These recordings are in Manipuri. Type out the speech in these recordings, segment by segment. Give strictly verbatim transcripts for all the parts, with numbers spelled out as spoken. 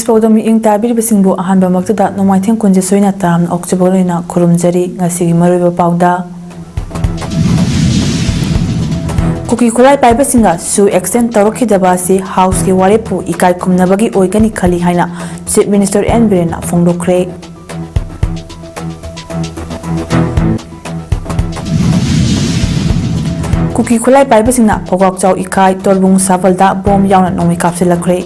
ꯄꯥꯎꯗꯝ ꯃꯤꯠꯌꯦꯡ ꯇꯥꯕꯤꯔꯤꯕꯁꯤꯡꯕꯨ ꯑꯍꯥꯟꯕꯃꯛꯇꯗ ꯅꯣꯡꯃꯥꯏꯊꯦꯝ ꯀꯨꯟꯖꯦ ꯁꯣꯏꯅ ꯇꯔꯥꯝꯅ ꯑꯣꯛꯆꯕ ꯑꯣꯏꯅ ꯈꯨꯔꯨꯝꯖꯔꯤ꯫ ꯉꯁꯤꯒꯤ ꯃꯔꯨꯑꯣꯏꯕ ꯄꯥꯎꯗ, ꯀꯨꯀꯤ ꯈꯨꯠꯂꯥꯏ ꯄꯥꯏꯕꯁꯤꯡꯅ ꯁꯨ extend ꯇꯧꯔꯛꯈꯤꯗꯕ ꯑꯁꯤ House ꯀꯤ ꯋꯥꯔꯦꯞꯄꯨ ꯏꯀꯥꯏ ꯈꯨꯝꯅꯕꯒꯤ ꯑꯣꯏꯒꯅꯤ ꯈꯜꯂꯤ ꯍꯥꯏꯅ Chief Minister ꯑꯦꯟ ꯕꯤꯔꯦꯟꯅ ꯐꯣꯡꯗꯣꯛꯈ꯭ꯔꯦ꯫ ꯀꯨꯀꯤ ꯈꯨꯠꯂꯥꯏ ꯄꯥꯏꯕꯁꯤꯡꯅ ꯐꯧꯒꯥꯛꯆꯥꯎ ꯏꯀꯥꯏ ꯇꯣꯔꯕꯨꯡ ꯁꯥꯕꯜꯗ ꯕꯣꯝ ꯌꯥꯎꯅ ꯅꯣꯡꯃꯩ ꯀꯥꯞꯁꯤꯜꯂꯛꯈ꯭ꯔꯦ꯫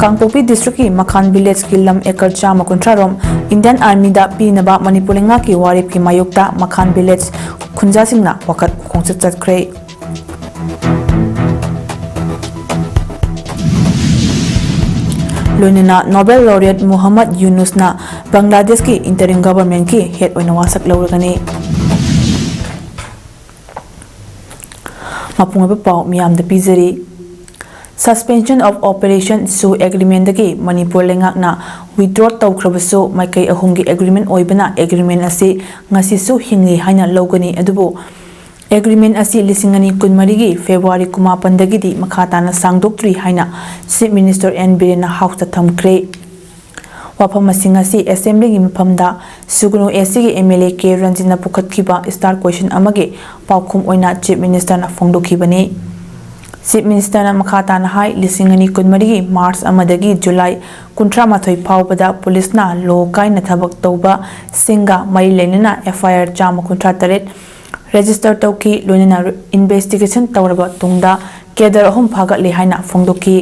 ꯀꯥꯡꯄꯣꯛꯄꯤ district ꯀꯤ ꯃꯈꯥꯟ village ꯀꯤ ꯂꯝ acre ꯆꯥꯝꯃ ꯀꯨꯟꯊ꯭ꯔꯥ ꯔꯣꯝ Indian Army ꯗ ꯄꯤꯅꯕ ꯃꯅꯤꯄꯨꯔ ꯂꯩꯉꯥꯛꯀꯤ ꯋꯥꯔꯦꯞꯀꯤ ꯃꯥꯌꯣꯛꯇ ꯃꯈꯥꯟ village ꯈꯨꯟꯖꯥꯁꯤꯡꯅ ꯋꯥꯀꯠ ꯈꯣꯡꯆꯠ ꯆꯠꯈ꯭ꯔꯦ꯫ ꯂꯣꯏꯅꯅ Nobel Laureate ꯃꯨꯍꯝꯃꯗ ꯌꯨꯅꯨꯁꯅ ꯕꯪꯒ꯭ꯂꯥꯗꯦꯁꯀꯤ interim government ꯀꯤ head ꯑꯣꯏꯅ ꯋꯥꯁꯛ ꯂꯧꯔꯒꯅꯤ꯫ ꯃꯄꯨꯡ ꯑꯣꯏꯕ ꯄꯥꯎ ꯃꯤꯌꯥꯝꯗ ꯄꯤꯖꯔꯤ꯫ Suspension of Operation ꯁꯨ agreement ꯗꯒꯤ ꯃꯅꯤꯄꯨꯔ ꯂꯩꯉꯥꯛꯅ withdraw ꯇꯧꯈ꯭ꯔꯕꯁꯨ, ꯃꯥꯏꯀꯩ ꯑꯍꯨꯝꯒꯤ agreement ꯑꯣꯏꯕꯅ agreement ꯑꯁꯤ ꯉꯁꯤꯁꯨ ꯍꯤꯡꯂꯤ ꯍꯥꯏꯅ ꯂꯧꯒꯅꯤ꯫ ꯑꯗꯨꯕꯨ agreement ꯑꯁꯤ ꯂꯤꯁꯤꯡ ꯑꯅꯤ ꯀꯨꯟꯃꯔꯤꯒꯤ February ꯀꯨꯟꯃꯥꯄꯟꯗꯒꯤꯗꯤ ꯃꯈꯥ ꯇꯥꯅ ꯁꯥꯡꯗꯣꯛꯇ꯭ꯔꯤ ꯍꯥꯏꯅ Chief Minister ꯑꯦꯟ ꯕꯤꯔꯦꯟꯅ House ꯇ ꯊꯝꯈ꯭ꯔꯦ꯫ ꯋꯥꯐꯝꯁꯤꯡ ꯑꯁꯤ Assembly ꯒꯤ ꯃꯐꯝꯗ ꯁꯨꯒꯅꯨ ꯑꯦ ꯁꯤ ꯒꯤ ꯑꯦꯝ ꯑꯦꯜ ꯑꯦ ꯀꯦ ꯔꯟꯖꯤꯠꯅ ꯄꯨꯈꯠꯈꯤꯕ star question ꯑꯃꯒꯤ ꯄꯥꯎꯈꯨꯝ ꯑꯣꯏꯅ Chief Minister ꯅ ꯐꯣꯡꯗꯣꯛꯈꯤꯕꯅꯤ꯫ Chief Minister ꯅ ꯃꯈꯥ ꯇꯥꯅ ꯍꯥꯏ, ꯂꯤꯁꯤꯡ ꯑꯅꯤ ꯀꯨꯟꯃꯔꯤꯒꯤ March ꯑꯃꯗꯒꯤ July ꯀꯨꯟꯊ꯭ꯔꯥ ꯃꯥꯊꯣꯏ ꯐꯥꯎꯕꯗ ꯄꯨꯂꯤꯁꯅ law ꯀꯥꯏꯅ ꯊꯕꯛ ꯇꯧꯕꯁꯤꯡꯒ ꯃꯔꯤ ꯂꯩꯅꯅ F I R ꯆꯥꯝꯃ ꯀꯨꯟꯊ꯭ꯔꯥ ꯇꯔꯦꯠ register ꯇꯧꯈꯤ꯫ ꯂꯣꯏꯅꯅ investigation ꯇꯧꯔꯕ ꯇꯨꯡꯗ cadre ꯑꯍꯨꯝ ꯐꯥꯒꯠꯂꯦ ꯍꯥꯏꯅ ꯐꯣꯡꯗꯣꯛꯈꯤ꯫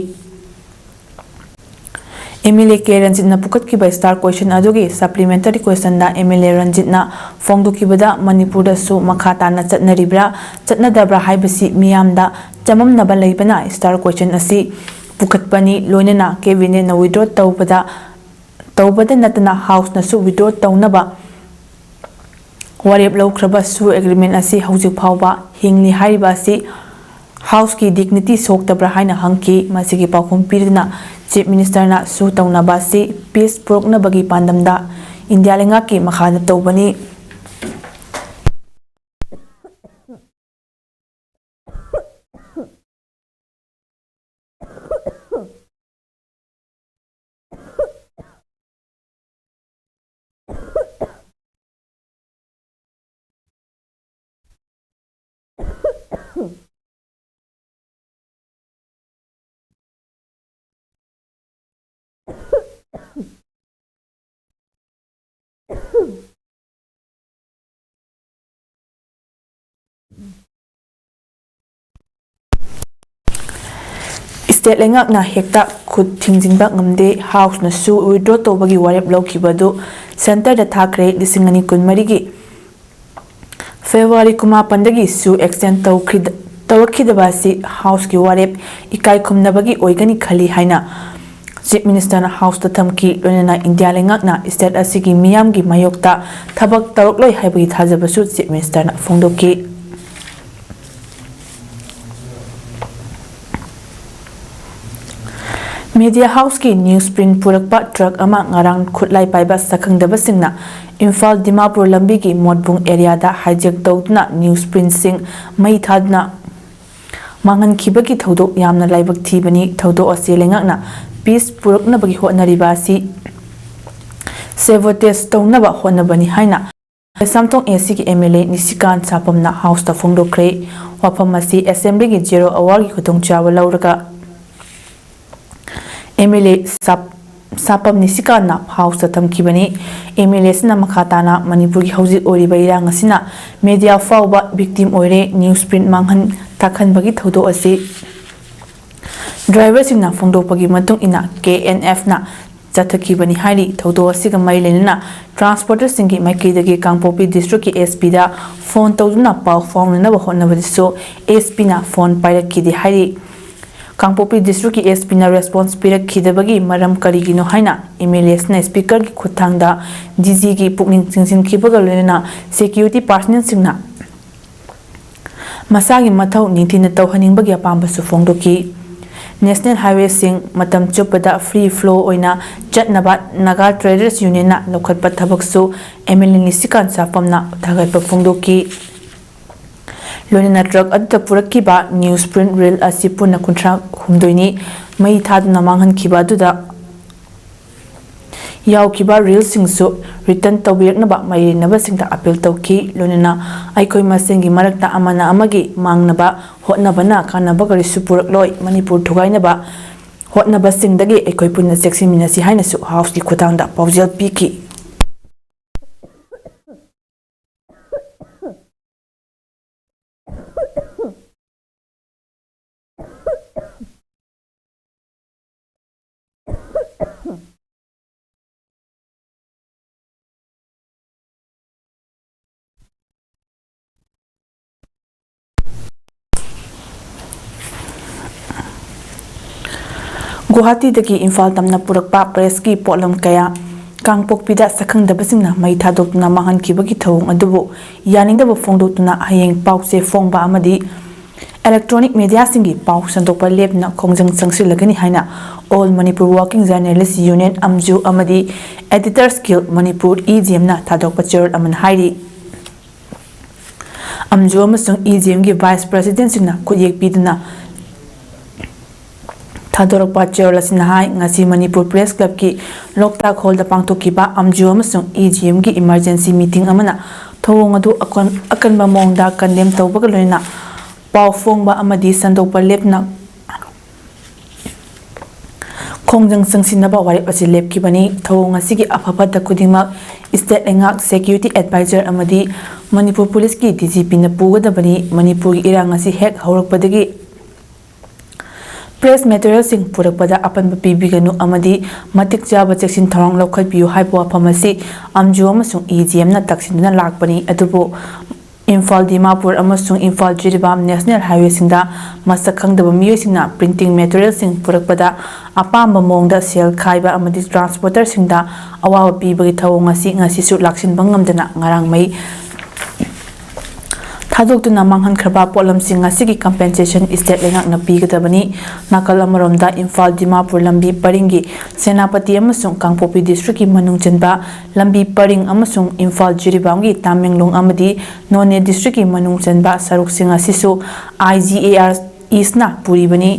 ꯑꯦꯝ ꯑꯦꯜ ꯑꯦ ꯀꯦ ꯔꯟꯖꯤꯠꯅ ꯄꯨꯈꯠꯈꯤꯕ star question ꯑꯗꯨꯒꯤ supplementary question ꯗ ꯑꯦꯝ ꯑꯦꯜ ꯑꯦ ꯔꯟꯖꯤꯠꯅ ꯐꯣꯡꯗꯣꯛꯈꯤꯕꯗ, ꯃꯅꯤꯄꯨꯔꯗꯁꯨ ꯃꯈꯥ ꯇꯥꯅ ꯆꯠꯅꯔꯤꯕ꯭ꯔꯥ, ꯆꯠꯅꯗꯕ꯭ꯔꯥ ꯍꯥꯏꯕꯁꯤ ꯃꯤꯌꯥꯝꯗ ꯆꯃꯝꯅꯕ ꯂꯩꯕꯅ star question ꯑꯁꯤ ꯄꯨꯈꯠꯄꯅꯤ꯫ ꯂꯣꯏꯅꯅ cabinet ꯅ withdraw ꯇꯧꯕꯗ, ꯇꯧꯕꯗ ꯅꯠꯇꯅ House ꯅꯁꯨ withdraw ꯇꯧꯅꯕ ꯋꯥꯔꯦꯞ ꯂꯧꯈ꯭ꯔꯕꯁꯨ agreement ꯑꯁꯤ ꯍꯧꯖꯤꯛ ꯐꯥꯎꯕ ꯍꯤꯡꯂꯤ ꯍꯥꯏꯔꯤꯕ ꯑꯁꯤ House ꯀꯤ dignity ꯁꯣꯛꯇꯕ꯭ꯔꯥ ꯍꯥꯏꯅ ꯍꯪꯈꯤ꯫ ꯃꯁꯤꯒꯤ ꯄꯥꯎꯈꯨꯝ ꯄꯤꯗꯨꯅ Chief Minister ꯅ ꯁꯨ ꯇꯧꯅꯕ ꯑꯁꯤ peace ꯄꯨꯔꯛꯅꯕꯒꯤ ꯄꯥꯟꯗꯝꯗ ꯏꯟꯗꯤꯌꯥ ꯂꯩꯉꯥꯛꯀꯤ ꯃꯈꯥꯗ ꯇꯧꯕꯅꯤ꯫ ꯁ꯭ꯇꯦꯠ ꯂꯩꯉꯥꯛꯅ ꯍꯦꯛꯇ ꯈꯨꯠ ꯊꯤꯡꯖꯤꯟꯕ ꯉꯝꯗꯦ꯫ ꯍꯥꯎꯁꯅꯁꯨ ꯋꯤꯗ꯭ꯔꯣ ꯇꯧꯕꯒꯤ ꯋꯥꯔꯦꯞ ꯂꯧꯈꯤꯕ ꯑꯗꯨ ꯁꯦꯟꯇꯔꯗ ꯊꯥꯈ꯭ꯔꯦ꯫ ꯂꯤꯁꯤꯡ ꯑꯅꯤ ꯀꯨꯟꯃꯔꯤꯒꯤ ꯐꯦꯕ꯭ꯔꯨꯋꯥꯔꯤ ꯀꯨꯟꯃꯥꯄꯟꯗꯒꯤꯁꯨ ꯑꯦꯛꯁꯇꯦꯟ ꯇꯧꯈꯤꯗ-, ꯇꯧꯔꯛꯈꯤꯗꯕ ꯑꯁꯤ ꯍꯥꯎꯁꯀꯤ ꯋꯥꯔꯦꯞ ꯏꯀꯥꯏ ꯈꯨꯝꯅꯕꯒꯤ ꯑꯣꯏꯒꯅꯤ ꯈꯜꯂꯤ ꯍꯥꯏꯅ ꯆꯤꯐ ꯃꯤꯅꯤꯁꯇꯔꯅ ꯍꯥꯎꯁꯇ ꯊꯝꯈꯤ꯫ ꯂꯣꯏꯅꯅ ꯏꯟꯗꯤꯌꯥ ꯂꯩꯉꯥꯛꯅ ꯁ꯭ꯇꯦꯠ ꯑꯁꯤꯒꯤ ꯃꯤꯌꯥꯝꯒꯤ ꯃꯥꯌꯣꯛꯇ ꯊꯕꯛ ꯇꯧꯔꯛꯂꯣꯏ ꯍꯥꯏꯕꯒꯤ ꯊꯥꯖꯕꯁꯨ ꯆꯤꯐ ꯃꯤꯅꯤꯁꯇꯔꯅ ꯐꯣꯡꯗꯣꯛꯈꯤ꯫ ꯃꯦꯗꯤꯌꯥ ꯍꯥꯎꯁꯀꯤ ꯅ꯭ꯌꯨꯁ ꯄ꯭ꯔꯤꯟꯠ ꯄꯨꯔꯛꯄ ꯇ꯭ꯔꯛ ꯑꯃ ꯉꯔꯥꯡ ꯈꯨꯠꯂꯥꯏ ꯄꯥꯏꯕ ꯁꯛꯈꯪꯗꯕꯁꯤꯡꯅ ꯏꯝꯐꯥꯜ ꯗꯤꯃꯥꯄꯨꯔ ꯂꯝꯕꯤꯒꯤ ꯃꯣꯠꯕꯨꯡ ꯑꯦꯔꯤꯌꯥꯗ ꯍꯥꯏꯖꯦꯛ ꯇꯧꯗꯨꯅ ꯅ꯭ꯌꯨꯁ ꯄ꯭ꯔꯤꯟꯠꯁꯤꯡ ꯃꯩ ꯊꯥꯗꯨꯅ ꯃꯥꯡꯍꯟꯈꯤꯕꯒꯤ ꯊꯧꯗꯣꯛ ꯌꯥꯝꯅ ꯂꯥꯏꯕꯛ ꯊꯤꯕꯅꯤ꯫ ꯊꯧꯗꯣꯛ ꯑꯁꯤ ꯂꯩꯉꯥꯛꯅ ꯄꯤꯁ ꯄꯨꯔꯛꯅꯕꯒꯤ ꯍꯣꯠꯅꯔꯤꯕ ꯑꯁꯤ ꯁꯦꯕꯣꯇꯦꯖ ꯇꯧꯅꯕ ꯍꯣꯠꯅꯕꯅꯤ ꯍꯥꯏꯅ ꯀꯩꯁꯥꯝꯊꯣꯡ ꯑꯦ ꯁꯤꯒꯤ ꯑꯦꯝ ꯑꯦꯜ ꯑꯦ ꯅꯤꯁꯤꯀꯥꯟ ꯁꯥꯄꯝꯅ ꯍꯥꯎꯁꯇ ꯐꯣꯡꯗꯣꯛꯈ꯭ꯔꯦ꯫ ꯋꯥꯐꯝ ꯑꯁꯤ ꯑꯦꯁꯦꯝꯕ꯭ꯂꯤꯒꯤ ꯖꯦꯔꯣ ꯑꯋꯥꯔꯒꯤ ꯈꯨꯗꯣꯡꯆꯥꯕ ꯂꯧꯔꯒ ꯑꯦꯝ ꯑꯦꯜ ꯑꯦ ꯁꯥꯞ-, ꯁꯥꯄꯝ ꯅꯤꯁꯤꯀꯥꯟꯅ ꯍꯥꯎꯁꯇ ꯊꯝꯈꯤꯕꯅꯤ꯫ ꯑꯦꯝ ꯑꯦꯜ ꯑꯦꯁꯤꯅ ꯃꯈꯥ ꯇꯥꯅ ꯃꯅꯤꯄꯨꯔꯒꯤ ꯍꯧꯖꯤꯛ ꯑꯣꯏꯔꯤꯕ ꯏꯔꯥꯡ ꯑꯁꯤꯅ ꯃꯦꯗꯤꯌꯥ ꯐꯥꯎꯕ ꯚꯤꯛꯇꯤꯝ ꯑꯣꯏꯔꯦ꯫ ꯅ꯭ꯌꯨꯁ ꯄ꯭ꯔꯤꯟꯠ ꯃꯥꯡꯍꯟ ꯇꯥꯛꯍꯟꯕꯒꯤ ꯊꯧꯗꯣꯛ ꯑꯁꯤ ꯗ꯭ꯔꯥꯏꯚꯔꯁꯤꯡꯅ ꯐꯣꯡꯗꯣꯛꯄꯒꯤ ꯃꯇꯨꯡ ꯏꯟꯅ ꯀꯦ ꯑꯦꯟ ꯑꯦꯐꯅ ꯆꯠꯊꯈꯤꯕꯅꯤ ꯍꯥꯏꯔꯤ꯫ ꯊꯧꯗꯣꯛ ꯑꯁꯤꯒ ꯃꯔꯤ ꯂꯩꯅꯅ ꯇ꯭ꯔꯥꯟꯁꯄꯣꯔꯇꯔꯁꯤꯡꯒꯤ ꯃꯥꯏꯀꯩꯗꯒꯤ ꯀꯥꯡꯄꯣꯛꯄꯤ ꯗꯤꯁꯇ꯭ꯔꯤꯛꯀꯤ ꯑꯦꯁ ꯄꯤꯗ ꯐꯣꯟ ꯇꯧꯗꯨꯅ ꯄꯥꯎ ꯐꯥꯎꯅꯅꯕ ꯍꯣꯠꯅꯕꯗꯁꯨ ꯑꯦꯁ ꯄꯤꯅ ꯐꯣꯟ ꯄꯥꯏꯔꯛꯈꯤꯗꯦ ꯍꯥꯏꯔꯤ꯫ ꯀꯥꯡꯄꯣꯛꯄꯤ ꯗꯤꯁꯇ꯭ꯔꯤꯛꯀꯤ ꯑꯦꯁ ꯄꯤꯅ ꯔꯦꯁꯄꯣꯟꯁ ꯄꯤꯔꯛꯈꯤꯗꯕꯒꯤ ꯃꯔꯝ ꯀꯔꯤꯒꯤꯅꯣ ꯍꯥꯏꯅ ꯑꯦꯝ ꯑꯦꯜ ꯑꯦꯁꯤꯅ ꯁ꯭ꯄꯤꯀꯔꯒꯤ ꯈꯨꯠꯊꯥꯡꯗ ꯗꯤ ꯖꯤꯒꯤ ꯄꯨꯛꯅꯤꯡ ꯆꯤꯡꯁꯤꯟꯈꯤꯕꯒ ꯂꯣꯏꯅꯅ ꯁꯦꯀ꯭ꯌꯨꯔꯤꯇꯤ ꯄꯥꯔꯁꯅꯦꯜꯁꯤꯡꯅ ꯃꯁꯥꯒꯤ ꯃꯊꯧ ꯅꯤꯡꯊꯤꯅ ꯇꯧꯍꯟꯅꯤꯡꯕꯒꯤ ꯑꯄꯥꯝꯕꯁꯨ ꯐꯣꯡꯗꯣꯛꯈꯤ꯫ ꯅꯦꯁꯅꯦꯜ ꯍꯥꯏꯋꯦꯁꯤꯡ ꯃꯇꯝ ꯆꯨꯞꯄꯗ ꯐ꯭ꯔꯤ ꯐ꯭ꯂꯣ ꯑꯣꯏꯅ ꯆꯠꯅꯕ ꯅꯥꯒꯥ ꯇ꯭ꯔꯦꯗꯔꯁ ꯌꯨꯅꯤꯌꯟꯅ ꯂꯧꯈꯠꯄ ꯊꯕꯛꯁꯨ ꯑꯦꯝ ꯑꯦꯜ ꯑꯦ ꯅꯤꯁꯤꯀꯥꯟ ꯁꯥꯄꯝꯅ ꯊꯥꯒꯠꯄ ꯐꯣꯡꯗꯣꯛꯈꯤ꯫ ꯂꯣꯏꯅꯅ ꯇ꯭ꯔꯛ ꯑꯗꯨꯗ ꯄꯨꯔꯛꯈꯤꯕ ꯅ꯭ꯌꯨꯁ ꯄ꯭ꯔꯤꯟꯠ ꯔꯤꯜ ꯑꯁꯤ ꯄꯨꯟꯅ ꯀꯨꯟꯊ꯭ꯔꯥ ꯍꯨꯝꯗꯣꯏꯅꯤ ꯃꯩ ꯊꯥꯗꯨꯅ ꯃꯥꯡꯍꯟꯈꯤꯕ ꯑꯗꯨꯗ ꯌꯥꯎꯈꯤꯕ ꯔꯤꯜꯁꯤꯡꯁꯨ ꯔꯤꯇꯔꯟ ꯇꯧꯕꯤꯔꯛꯅꯕ ꯃꯔꯤ ꯂꯩꯅꯕꯁꯤꯡꯗ ꯑꯄꯤꯜ ꯇꯧꯈꯤ꯫ ꯂꯣꯏꯅꯅ ꯑꯩꯈꯣꯏ ꯃꯁꯦꯟꯒꯤ ꯃꯔꯛꯇ ꯑꯃꯅ ꯑꯃꯒꯤ ꯃꯥꯡꯅꯕ ꯍꯣꯠꯅꯕꯅ ꯀꯥꯟꯅꯕ ꯀꯔꯤꯁꯨ ꯄꯨꯔꯛꯂꯣꯏ꯫ ꯃꯅꯤꯄꯨꯔ ꯊꯨꯒꯥꯏꯅꯕ ꯍꯣꯠꯅꯕꯁꯤꯡꯗꯒꯤ ꯑꯩꯈꯣꯏ ꯄꯨꯟꯅ ꯆꯦꯛꯁꯤꯟꯃꯤꯟꯅꯁꯤ ꯍꯥꯏꯅꯁꯨ ꯍꯥꯎꯁꯀꯤ ꯈꯨꯠꯊꯥꯡꯗ ꯄꯥꯎꯖꯦꯜ ꯄꯤꯈꯤ꯫ ꯒꯨꯋꯥꯍꯥꯇꯤꯗꯒꯤ ꯏꯝꯐꯥꯜ ꯇꯝꯅ ꯄꯨꯔꯛꯄ ꯄ꯭ꯔꯦꯁꯀꯤ ꯄꯣꯠꯂꯝ ꯀꯌꯥ ꯀꯥꯡꯄꯣꯛꯄꯤꯗ ꯁꯛꯈꯪꯗꯕꯁꯤꯡꯅ ꯃꯩ ꯊꯥꯗꯣꯛꯇꯨꯅ ꯃꯥꯡꯍꯟꯈꯤꯕꯒꯤ ꯊꯧꯑꯣꯡ ꯑꯗꯨꯕꯨ ꯌꯥꯅꯤꯡꯗꯕ ꯐꯣꯡꯗꯣꯛꯇꯨꯅ ꯍꯌꯦꯡ ꯄꯥꯎꯆꯦ ꯐꯣꯡꯕ ꯑꯃꯗꯤ ꯏꯂꯦꯛꯇ꯭ꯔꯣꯅꯤꯛ ꯃꯦꯗꯤꯌꯥꯁꯤꯡꯒꯤ ꯄꯥꯎ ꯁꯟꯗꯣꯛꯄ ꯂꯦꯞꯇꯅ ꯈꯣꯡꯖꯪ ꯆꯪꯁꯤꯜꯂꯒꯅꯤ ꯍꯥꯏꯅ All Manipur Working Journalist Union, ꯑꯝꯖꯨ, ꯑꯃꯗꯤ Editors Guild Manipur, E G ꯑꯦꯝꯅ ꯊꯥꯗꯣꯛꯄ ꯆꯦꯔꯣꯜ ꯑꯃꯅ ꯍꯥꯏꯔꯤ꯫ ꯑꯝꯖꯨ ꯑꯃꯁꯨꯡ ꯏ ꯖꯤ ꯑꯦꯝꯒꯤ ꯚꯥꯏꯁ ꯄ꯭ꯔꯦꯁꯤꯗꯦꯟꯠꯁꯤꯡꯅ ꯈꯨꯠꯌꯦꯛ ꯄꯤꯗꯨꯅ ꯊꯥꯗꯣꯔꯛꯄ ꯆꯦꯔꯣꯜ ꯑꯁꯤꯅ ꯍꯥꯏ, ꯉꯁꯤ ꯃꯅꯤꯄꯨꯔ ꯄ꯭ꯔꯦꯁ ꯀ꯭ꯂꯕꯀꯤ ꯂꯣꯛꯇꯥꯛ ꯍꯣꯜꯗ ꯄꯥꯡꯊꯣꯛꯈꯤꯕ ꯑꯝꯖꯨ ꯑꯃꯁꯨꯡ ꯏ ꯖꯤ ꯑꯦꯝꯒꯤ ꯏꯃꯔꯖꯦꯟꯁꯤ ꯃꯤꯇꯤꯡ ꯑꯃꯅ ꯊꯧꯑꯣꯡ ꯑꯗꯨ ꯑꯀꯟ-, ꯑꯀꯟꯕ ꯃꯑꯣꯡꯗ ꯀꯟꯗꯦꯝ ꯇꯧꯕꯒ ꯂꯣꯏꯅꯅ ꯄꯥꯎ ꯐꯣꯡꯕ ꯑꯃꯗꯤ ꯁꯟꯗꯣꯛꯄ ꯂꯦꯞꯇꯅ ꯈꯣꯡꯖꯪ ꯆꯪꯁꯤꯟꯅꯕ ꯋꯥꯔꯦꯞ ꯑꯁꯤ ꯂꯦꯞꯈꯤꯕꯅꯤ꯫ ꯊꯧꯑꯣꯡ ꯑꯁꯤꯒꯤ ꯑꯐ ꯐꯠꯇ ꯈꯨꯗꯤꯡꯃꯛ ꯏꯁꯇꯦꯠ ꯂꯩꯉꯥꯛ, ꯁꯦꯀ꯭ꯌꯨꯔꯤꯇꯤ ꯑꯦꯗꯚꯥꯏꯖꯔ ꯑꯃꯗꯤ ꯃꯅꯤꯄꯨꯔ ꯄꯨꯂꯤꯁꯀꯤ ꯗꯤ ꯖꯤ ꯄꯤꯅ ꯄꯨꯒꯗꯕꯅꯤ꯫ ꯃꯅꯤꯄꯨꯔꯒꯤ ꯏꯔꯥꯡ ꯑꯁꯤ ꯍꯦꯛ ꯍꯧꯔꯛꯄꯗꯒꯤ ꯄ꯭ꯔꯦꯁ ꯃꯦꯇꯔꯤꯌꯦꯜꯁꯤꯡ ꯄꯨꯔꯛꯄꯗ ꯑꯄꯟꯕ ꯄꯤꯕꯤꯒꯅꯨ ꯑꯃꯗꯤ ꯃꯇꯤꯛ ꯆꯥꯕ ꯆꯦꯛꯁꯤꯟ ꯊꯧꯔꯥꯡ ꯂꯧꯈꯠꯄꯤꯌꯨ ꯍꯥꯏꯕ ꯋꯥꯐꯝ ꯑꯁꯤ ꯑꯝꯖꯨ ꯑꯃꯁꯨꯡ ꯏ ꯖꯤ ꯑꯦꯝꯅ ꯇꯛꯁꯤꯟꯗꯨꯅ ꯂꯥꯛꯄꯅꯤ꯫ ꯑꯗꯨꯕꯨ ꯏꯝꯐꯥꯜ, ꯗꯤꯃꯥꯄꯨꯔ ꯑꯃꯁꯨꯡ ꯏꯝꯐꯥꯜ ꯖꯤꯔꯤꯕꯥꯝ ꯅꯦꯁꯅꯦꯜ ꯍꯥꯏꯋꯦꯁꯤꯡꯗ ꯃꯁꯛ ꯈꯪꯗꯕ ꯃꯤꯑꯣꯏꯁꯤꯡꯅ ꯄ꯭ꯔꯤꯟꯇꯤꯡ ꯃꯦꯇꯔꯤꯌꯦꯜꯁꯤꯡ ꯄꯨꯔꯛꯄꯗ ꯑꯄꯥꯝꯕ ꯃꯑꯣꯡꯗ ꯁꯦꯜ ꯈꯥꯏꯕ ꯑꯃꯗꯤ ꯇ꯭ꯔꯥꯟꯁꯄꯣꯔꯇꯔꯁꯤꯡꯗ ꯑꯋꯥꯕ ꯄꯤꯕꯒꯤ ꯊꯧꯑꯣꯡ ꯑꯁꯤ ꯉꯁꯤꯁꯨ ꯂꯥꯛꯁꯤꯟꯕ ꯉꯝꯗꯅ ꯉꯔꯥꯡ ꯃꯩ ꯊꯥꯗꯣꯛꯇꯨꯅ ꯃꯥꯡꯍꯟꯈ꯭ꯔꯕ ꯄꯣꯠꯂꯝꯁꯤꯡ ꯑꯁꯤꯒꯤ ꯀꯝꯄꯦꯟꯁꯦꯁꯟ ꯏꯁꯇꯦꯠ ꯂꯩꯉꯥꯛꯅ ꯄꯤꯒꯗꯕꯅꯤ꯫ ꯅꯥꯀꯜ ꯑꯃꯔꯣꯝꯗ ꯏꯝꯐꯥꯜ ꯗꯤꯃꯥꯄꯨꯔ ꯂꯝꯕꯤ ꯄꯔꯤꯡꯒꯤ ꯁꯦꯅꯥꯄꯇꯤ ꯑꯃꯁꯨꯡ ꯀꯥꯡꯄꯣꯛꯄꯤ ꯗꯤꯁꯇ꯭ꯔꯤꯛꯀꯤ ꯃꯅꯨꯡ ꯆꯟꯕ ꯂꯝꯕꯤ ꯄꯔꯤꯡ ꯑꯃꯁꯨꯡ ꯏꯝꯐꯥꯜ ꯖꯤꯔꯤꯕꯥꯝꯒꯤ ꯇꯥꯃꯦꯡꯂꯣꯡ ꯑꯃꯗꯤ ꯅꯣꯅꯦ ꯗꯤꯁꯇ꯭ꯔꯤꯛꯀꯤ ꯃꯅꯨꯡ ꯆꯟꯕ ꯁꯔꯨꯛꯁꯤꯡ ꯑꯁꯤꯁꯨ ꯑꯥꯏ ꯖꯤ ꯑꯦ ꯑꯥꯔ ꯏꯁꯅ ꯄꯨꯔꯤꯕꯅꯤ꯫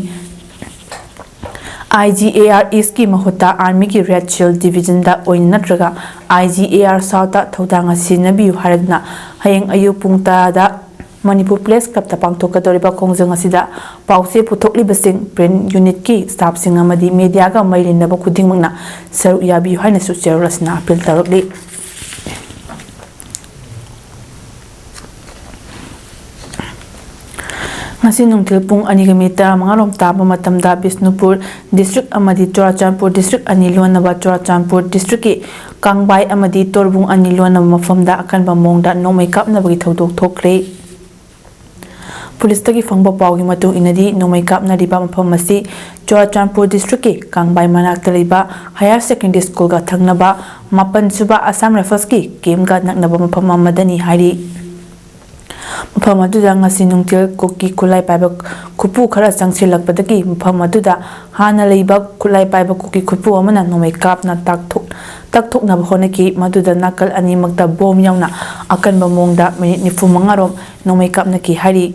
ꯑꯥꯏ ꯖꯤ ꯑꯦ ꯑꯥꯔ ꯏꯁꯀꯤ ꯃꯍꯨꯠꯇ ꯑꯥꯔꯃꯤꯒꯤ ꯔꯦꯗ ꯁꯤꯜ ꯗꯤꯕꯤꯖꯟꯗ ꯑꯣꯏꯅ ꯅꯠꯇ꯭ꯔꯒ ꯑꯥꯏ ꯖꯤ ꯑꯦ ꯑꯥꯔ ꯁꯥꯎꯠꯇ ꯊꯧꯗꯥꯡ ꯑꯁꯤ ꯁꯤꯖꯤꯟꯅꯕꯤꯌꯨ ꯍꯥꯏꯔꯗꯨꯅ ꯍꯌꯦꯡ ꯑꯌꯨꯛ ꯄꯨꯡ ꯇꯔꯥꯗ ꯃꯅꯤꯄꯨꯔ ꯄ꯭ꯔꯦꯁ ꯀ꯭ꯂꯕꯇ ꯄꯥꯡꯊꯣꯛꯀꯗꯧꯔꯤꯕ ꯈꯣꯡꯖꯪ ꯑꯁꯤꯗ ꯄꯥꯎꯆꯦ ꯄꯨꯊꯣꯛꯂꯤꯕꯁꯤꯡ, ꯄ꯭ꯔꯤꯟꯠ ꯌꯨꯅꯤꯠꯀꯤ ꯁ꯭ꯇꯥꯐꯁꯤꯡ ꯑꯃꯗꯤ ꯃꯦꯗꯤꯌꯥꯒ ꯃꯔꯤ ꯂꯩꯅꯕ ꯈꯨꯗꯤꯡꯃꯛꯅ ꯁꯔꯨꯛ ꯌꯥꯕꯤꯌꯨ ꯍꯥꯏꯅꯁꯨ ꯆꯦꯔꯣꯜ ꯑꯁꯤꯅ ꯑꯄꯤꯜ ꯇꯧꯔꯛꯂꯤ꯫ ꯉꯁꯤ ꯅꯨꯡꯊꯤꯜ ꯄꯨꯡ ꯑꯅꯤꯒ ꯃꯤꯅꯤꯠ ꯇꯔꯥꯃꯉꯥ ꯔꯣꯝ ꯇꯥꯕ ꯃꯇꯝꯗ ꯕꯤꯁꯅꯨꯄꯨꯔ ꯗꯤꯁꯇ꯭ꯔꯤꯛ ꯑꯃꯗꯤ ꯆꯨꯔꯥꯆꯥꯟꯄꯨꯔ ꯗꯤꯁꯇ꯭ꯔꯤꯛ ꯑꯅꯤ ꯂꯣꯟꯅꯕ ꯆꯨꯔꯥꯆꯥꯟꯄꯨꯔ ꯗꯤꯁꯇ꯭ꯔꯤꯛꯀꯤ ꯀꯥꯡꯕꯥꯏ ꯑꯃꯗꯤ ꯇꯣꯔꯕꯨꯡ ꯑꯅꯤ ꯂꯣꯟꯅꯕ ꯃꯐꯝꯗ ꯑꯀꯟꯕ ꯃꯑꯣꯡꯗ ꯅꯣꯡꯃꯩ ꯀꯥꯞꯅꯕꯒꯤ ꯊꯧꯗꯣꯛ ꯊꯣꯛꯈ꯭ꯔꯦ꯫ ꯄꯨꯂꯤꯁꯇꯒꯤ ꯐꯪꯕ ꯄꯥꯎꯒꯤ ꯃꯇꯨꯡ ꯏꯟꯅꯗꯤ, ꯅꯣꯡꯃꯩ ꯀꯥꯞꯅꯔꯤꯕ ꯃꯐꯝ ꯑꯁꯤ ꯆꯨꯔꯥꯆꯥꯟꯄꯨꯔ ꯗꯤꯁꯇ꯭ꯔꯤꯛꯀꯤ ꯀꯥꯡꯕꯥꯏ ꯃꯅꯥꯛꯇ ꯂꯩꯕ ꯍꯥꯌꯔ ꯁꯦꯀꯦꯟꯗꯔꯤ ꯁ꯭ꯀꯨꯜꯒ ꯊꯪꯅꯕ ꯃꯥꯄꯟ ꯁꯨꯕ ꯑꯁꯥꯝ ꯔꯥꯏꯐꯜꯁꯀꯤ ꯀꯦꯝꯞꯀ ꯅꯛꯅꯕ ꯃꯐꯝ ꯑꯃꯗꯅꯤ ꯍꯥꯏꯔꯤ꯫ ꯃꯐꯝ ꯑꯗꯨꯗ ꯉꯁꯤ ꯅꯨꯡꯊꯤꯜ ꯀꯨꯀꯤ ꯈꯨꯠꯂꯥꯏ ꯄꯥꯏꯕ ꯈꯨꯠꯄꯨ ꯈꯔ ꯆꯪꯁꯤꯜꯂꯛꯄꯗꯒꯤ, ꯃꯐꯝ ꯑꯗꯨꯗ ꯍꯥꯟꯅ ꯂꯩꯕ ꯈꯨꯠꯂꯥꯏ ꯄꯥꯏꯕ ꯀꯨꯀꯤ ꯈꯨꯠꯄꯨ ꯑꯃꯅ ꯅꯣꯡꯃꯩ ꯀꯥꯞꯅ ꯇꯥꯛꯊꯣꯛ-, ꯇꯛꯊꯣꯛꯅꯕ ꯍꯣꯠꯅꯈꯤ꯫ ꯃꯗꯨꯗ ꯅꯥꯀꯜ ꯑꯅꯤꯃꯛꯇ ꯕꯣꯝ ꯌꯥꯎꯅ ꯑꯀꯟꯕ ꯃꯑꯣꯡꯗ ꯃꯤꯅꯤꯠ ꯅꯤꯐꯨ ꯃꯉꯥ ꯔꯣꯝ ꯅꯣꯡꯃꯩ ꯀꯥꯞꯅꯈꯤ ꯍꯥꯏꯔꯤ꯫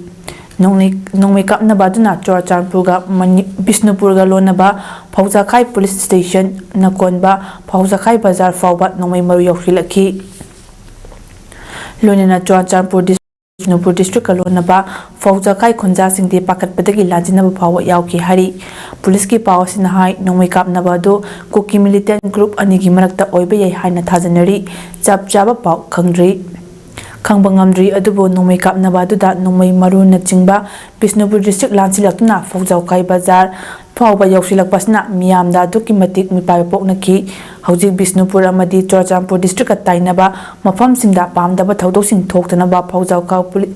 ꯅꯣꯡꯃꯩ, ꯅꯣꯡꯃꯩ ꯀꯥꯞꯅꯕ ꯑꯗꯨꯅ ꯆꯨꯔꯥꯆꯥꯟꯄꯨꯔꯒ ꯃꯅꯤ-, ꯕꯤꯁꯅꯨꯄꯨꯔꯒ ꯂꯣꯟꯅꯕ ꯐꯧꯖꯥꯈꯥꯏ ꯄꯨꯂꯤꯁ ꯁ꯭ꯇꯦꯁꯟꯅ ꯀꯣꯟꯕ ꯐꯧꯖꯥꯈꯥꯏ ꯕꯖꯥꯔ ꯐꯥꯎꯕ ꯅꯣꯡꯃꯩ ꯃꯔꯨ ꯌꯧꯁꯤꯜꯂꯛꯈꯤ꯫ ꯂꯣꯏꯅꯅ ꯆꯨꯔꯥꯆꯥꯟꯄꯨꯔ ꯗꯤꯁ-, ꯕꯤꯁꯅꯨꯄꯨꯔ ꯗꯤꯁꯇ꯭ꯔꯤꯛꯀ ꯂꯣꯟꯅꯕ ꯐꯧꯖꯥꯈꯥꯏ ꯈꯨꯟꯖꯥꯁꯤꯡꯗꯤ ꯄꯥꯈꯠꯄꯗꯒꯤ ꯂꯥꯟꯖꯤꯟꯅꯕ ꯐꯥꯎꯕ ꯌꯥꯎꯈꯤ ꯍꯥꯏꯔꯤ꯫ ꯄꯨꯂꯤꯁꯀꯤ ꯄꯥꯎ ꯑꯁꯤꯅ ꯍꯥꯏ, ꯅꯣꯡꯃꯩ ꯀꯥꯞꯅꯕ ꯑꯗꯨ ꯀꯨꯀꯤ ꯃꯤꯂꯤꯇꯦꯟ ꯒ꯭ꯔꯨꯞ ꯑꯅꯤꯒꯤ ꯃꯔꯛꯇ ꯑꯣꯏꯕ ꯌꯥꯏ ꯍꯥꯏꯅ ꯊꯥꯖꯅꯔꯤ꯫ ꯆꯞ ꯆꯥꯕ ꯄꯥꯎ ꯈꯪꯗ꯭ꯔꯤ꯫ ꯈꯪꯕ ꯉꯝꯗ꯭ꯔꯤ, ꯑꯗꯨꯕꯨ ꯅꯣꯡꯃꯩ ꯀꯥꯞꯅꯕ ꯑꯗꯨꯗ ꯅꯣꯡꯃꯩ ꯃꯔꯨꯅꯆꯤꯡꯕ ꯕꯤꯁꯅꯨꯄꯨꯔ ꯗꯤꯁꯇ꯭ꯔꯤꯛ ꯂꯥꯟꯁꯤꯜꯂꯛꯇꯨꯅ ꯐꯧꯖꯥꯎꯈꯥꯏ ꯕꯖꯥꯔ ꯐꯥꯎꯕ ꯌꯧꯁꯤꯜꯂꯛꯄꯁꯤꯅ ꯃꯤꯌꯥꯝꯗ ꯑꯗꯨꯛꯀꯤ ꯃꯇꯤꯛ ꯃꯤꯄꯥꯏꯕ ꯄꯣꯛꯅꯈꯤ꯫ ꯍꯧꯖꯤꯛ ꯕꯤꯁꯅꯨꯄꯨꯔ ꯑꯃꯗꯤ ꯆꯨꯔꯥꯆꯥꯟꯄꯨꯔ ꯗꯤꯁꯇ꯭ꯔꯤꯛꯀ ꯇꯥꯏꯅꯕ ꯃꯐꯝꯁꯤꯡꯗ ꯄꯥꯝꯗꯕ ꯊꯧꯗꯣꯛꯁꯤꯡ ꯊꯣꯛꯇꯅꯕ ꯐꯧꯖꯥꯎꯈꯥ ꯄꯨꯂꯤ-,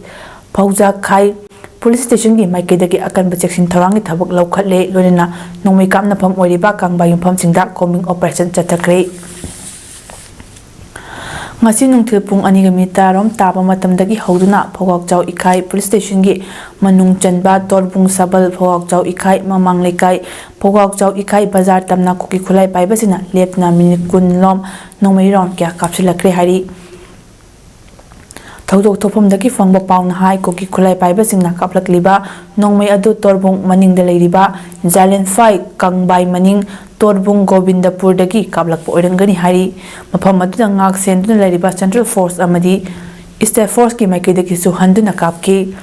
ꯐꯧꯖꯥꯈꯥꯏ ꯄꯨꯂꯤꯁ ꯁ꯭ꯇꯦꯁꯟꯒꯤ ꯃꯥꯏꯀꯩꯗꯒꯤ ꯑꯀꯟꯕ ꯆꯦꯛꯁꯤꯟ ꯊꯧꯔꯥꯡꯒꯤ ꯊꯕꯛ ꯂꯧꯈꯠꯂꯦ꯫ ꯂꯣꯏꯅꯅ ꯅꯣꯡꯃꯩ ꯀꯥꯞꯅꯐꯝ ꯑꯣꯏꯔꯤꯕ ꯀꯥꯡꯕꯥ ꯌꯨꯝꯐꯝꯁꯤꯡꯗ ꯀꯣꯝꯕꯤꯡ ꯑꯣꯄꯔꯦꯁꯟ ꯆꯠꯊꯈ꯭ꯔꯦ꯫ ꯉꯁꯤ ꯅꯨꯡꯊꯤꯜ ꯄꯨꯡ ꯑꯅꯤꯒ ꯃꯤꯅꯤꯠ ꯇꯔꯥꯔꯣꯝ ꯇꯥꯕ ꯃꯇꯝꯗꯒꯤ ꯍꯧꯗꯨꯅ ꯐꯧꯒꯥꯛꯆꯥꯎ ꯏꯈꯥꯏ ꯄꯨꯂꯤꯁ ꯁ꯭ꯇꯦꯁꯟꯒꯤ ꯃꯅꯨꯡ ꯆꯟꯕ ꯇꯣꯔꯕꯨꯡ ꯁꯕꯜ, ꯐꯧꯒꯥꯛꯆꯥꯎ ꯏꯈꯥꯏ ꯃꯃꯥꯡ ꯂꯩꯀꯥꯏ, ꯐꯧꯒꯥꯛꯆꯥꯎ ꯏꯈꯥꯏ ꯕꯖꯥꯔ ꯇꯝꯅ ꯀꯨꯀꯤ ꯈꯨꯠꯂꯥꯏ ꯄꯥꯏꯕꯁꯤꯡꯅ ꯂꯦꯞꯇꯅ ꯃꯤꯅꯤꯠ ꯀꯨꯟ ꯂꯣꯝ ꯅꯣꯡꯃꯩ ꯔꯥꯎꯟ ꯀꯌꯥ ꯀꯥꯞꯁꯤꯜꯂꯛꯈ꯭ꯔꯦ ꯍꯥꯏꯔꯤ꯫ ꯊꯧꯗꯣꯛ ꯊꯣꯛꯐꯝꯗꯒꯤ ꯐꯪꯕ ꯄꯥꯎꯅ ꯍꯥꯏ, ꯀꯨꯀꯤ ꯈꯨꯠꯂꯥꯏ ꯄꯥꯏꯕꯁꯤꯡꯅ ꯀꯥꯞꯂꯛꯂꯤꯕ ꯅꯣꯡꯃꯩ ꯑꯗꯨ ꯇꯣꯔꯕꯨꯡ ꯃꯅꯤꯡꯗ ꯂꯩꯔꯤꯕ ꯖꯥꯂꯦꯟꯐꯥꯏ ꯀꯪꯕꯥꯏ ꯃꯅꯤꯡ ꯇꯣꯔꯕꯨꯡ ꯒꯣꯕꯤꯟꯗꯄꯨꯔꯗꯒꯤ ꯀꯥꯞꯂꯛꯄ ꯑꯣꯏꯔꯝꯒꯅꯤ ꯍꯥꯏꯔꯤ꯫ ꯃꯐꯝ ꯑꯗꯨꯗ ꯉꯥꯛ ꯁꯦꯟꯗꯨꯅ ꯂꯩꯔꯤꯕ ꯁꯦꯟꯇ꯭ꯔꯦꯜ ꯐꯣꯔꯁ ꯑꯃꯗꯤ ꯁ꯭ꯇꯦꯠ ꯐꯣꯔꯁꯀꯤ ꯃꯥꯏꯀꯩꯗꯒꯤꯁꯨ ꯍꯟꯗꯨꯅ ꯀꯥꯞꯈꯤ꯫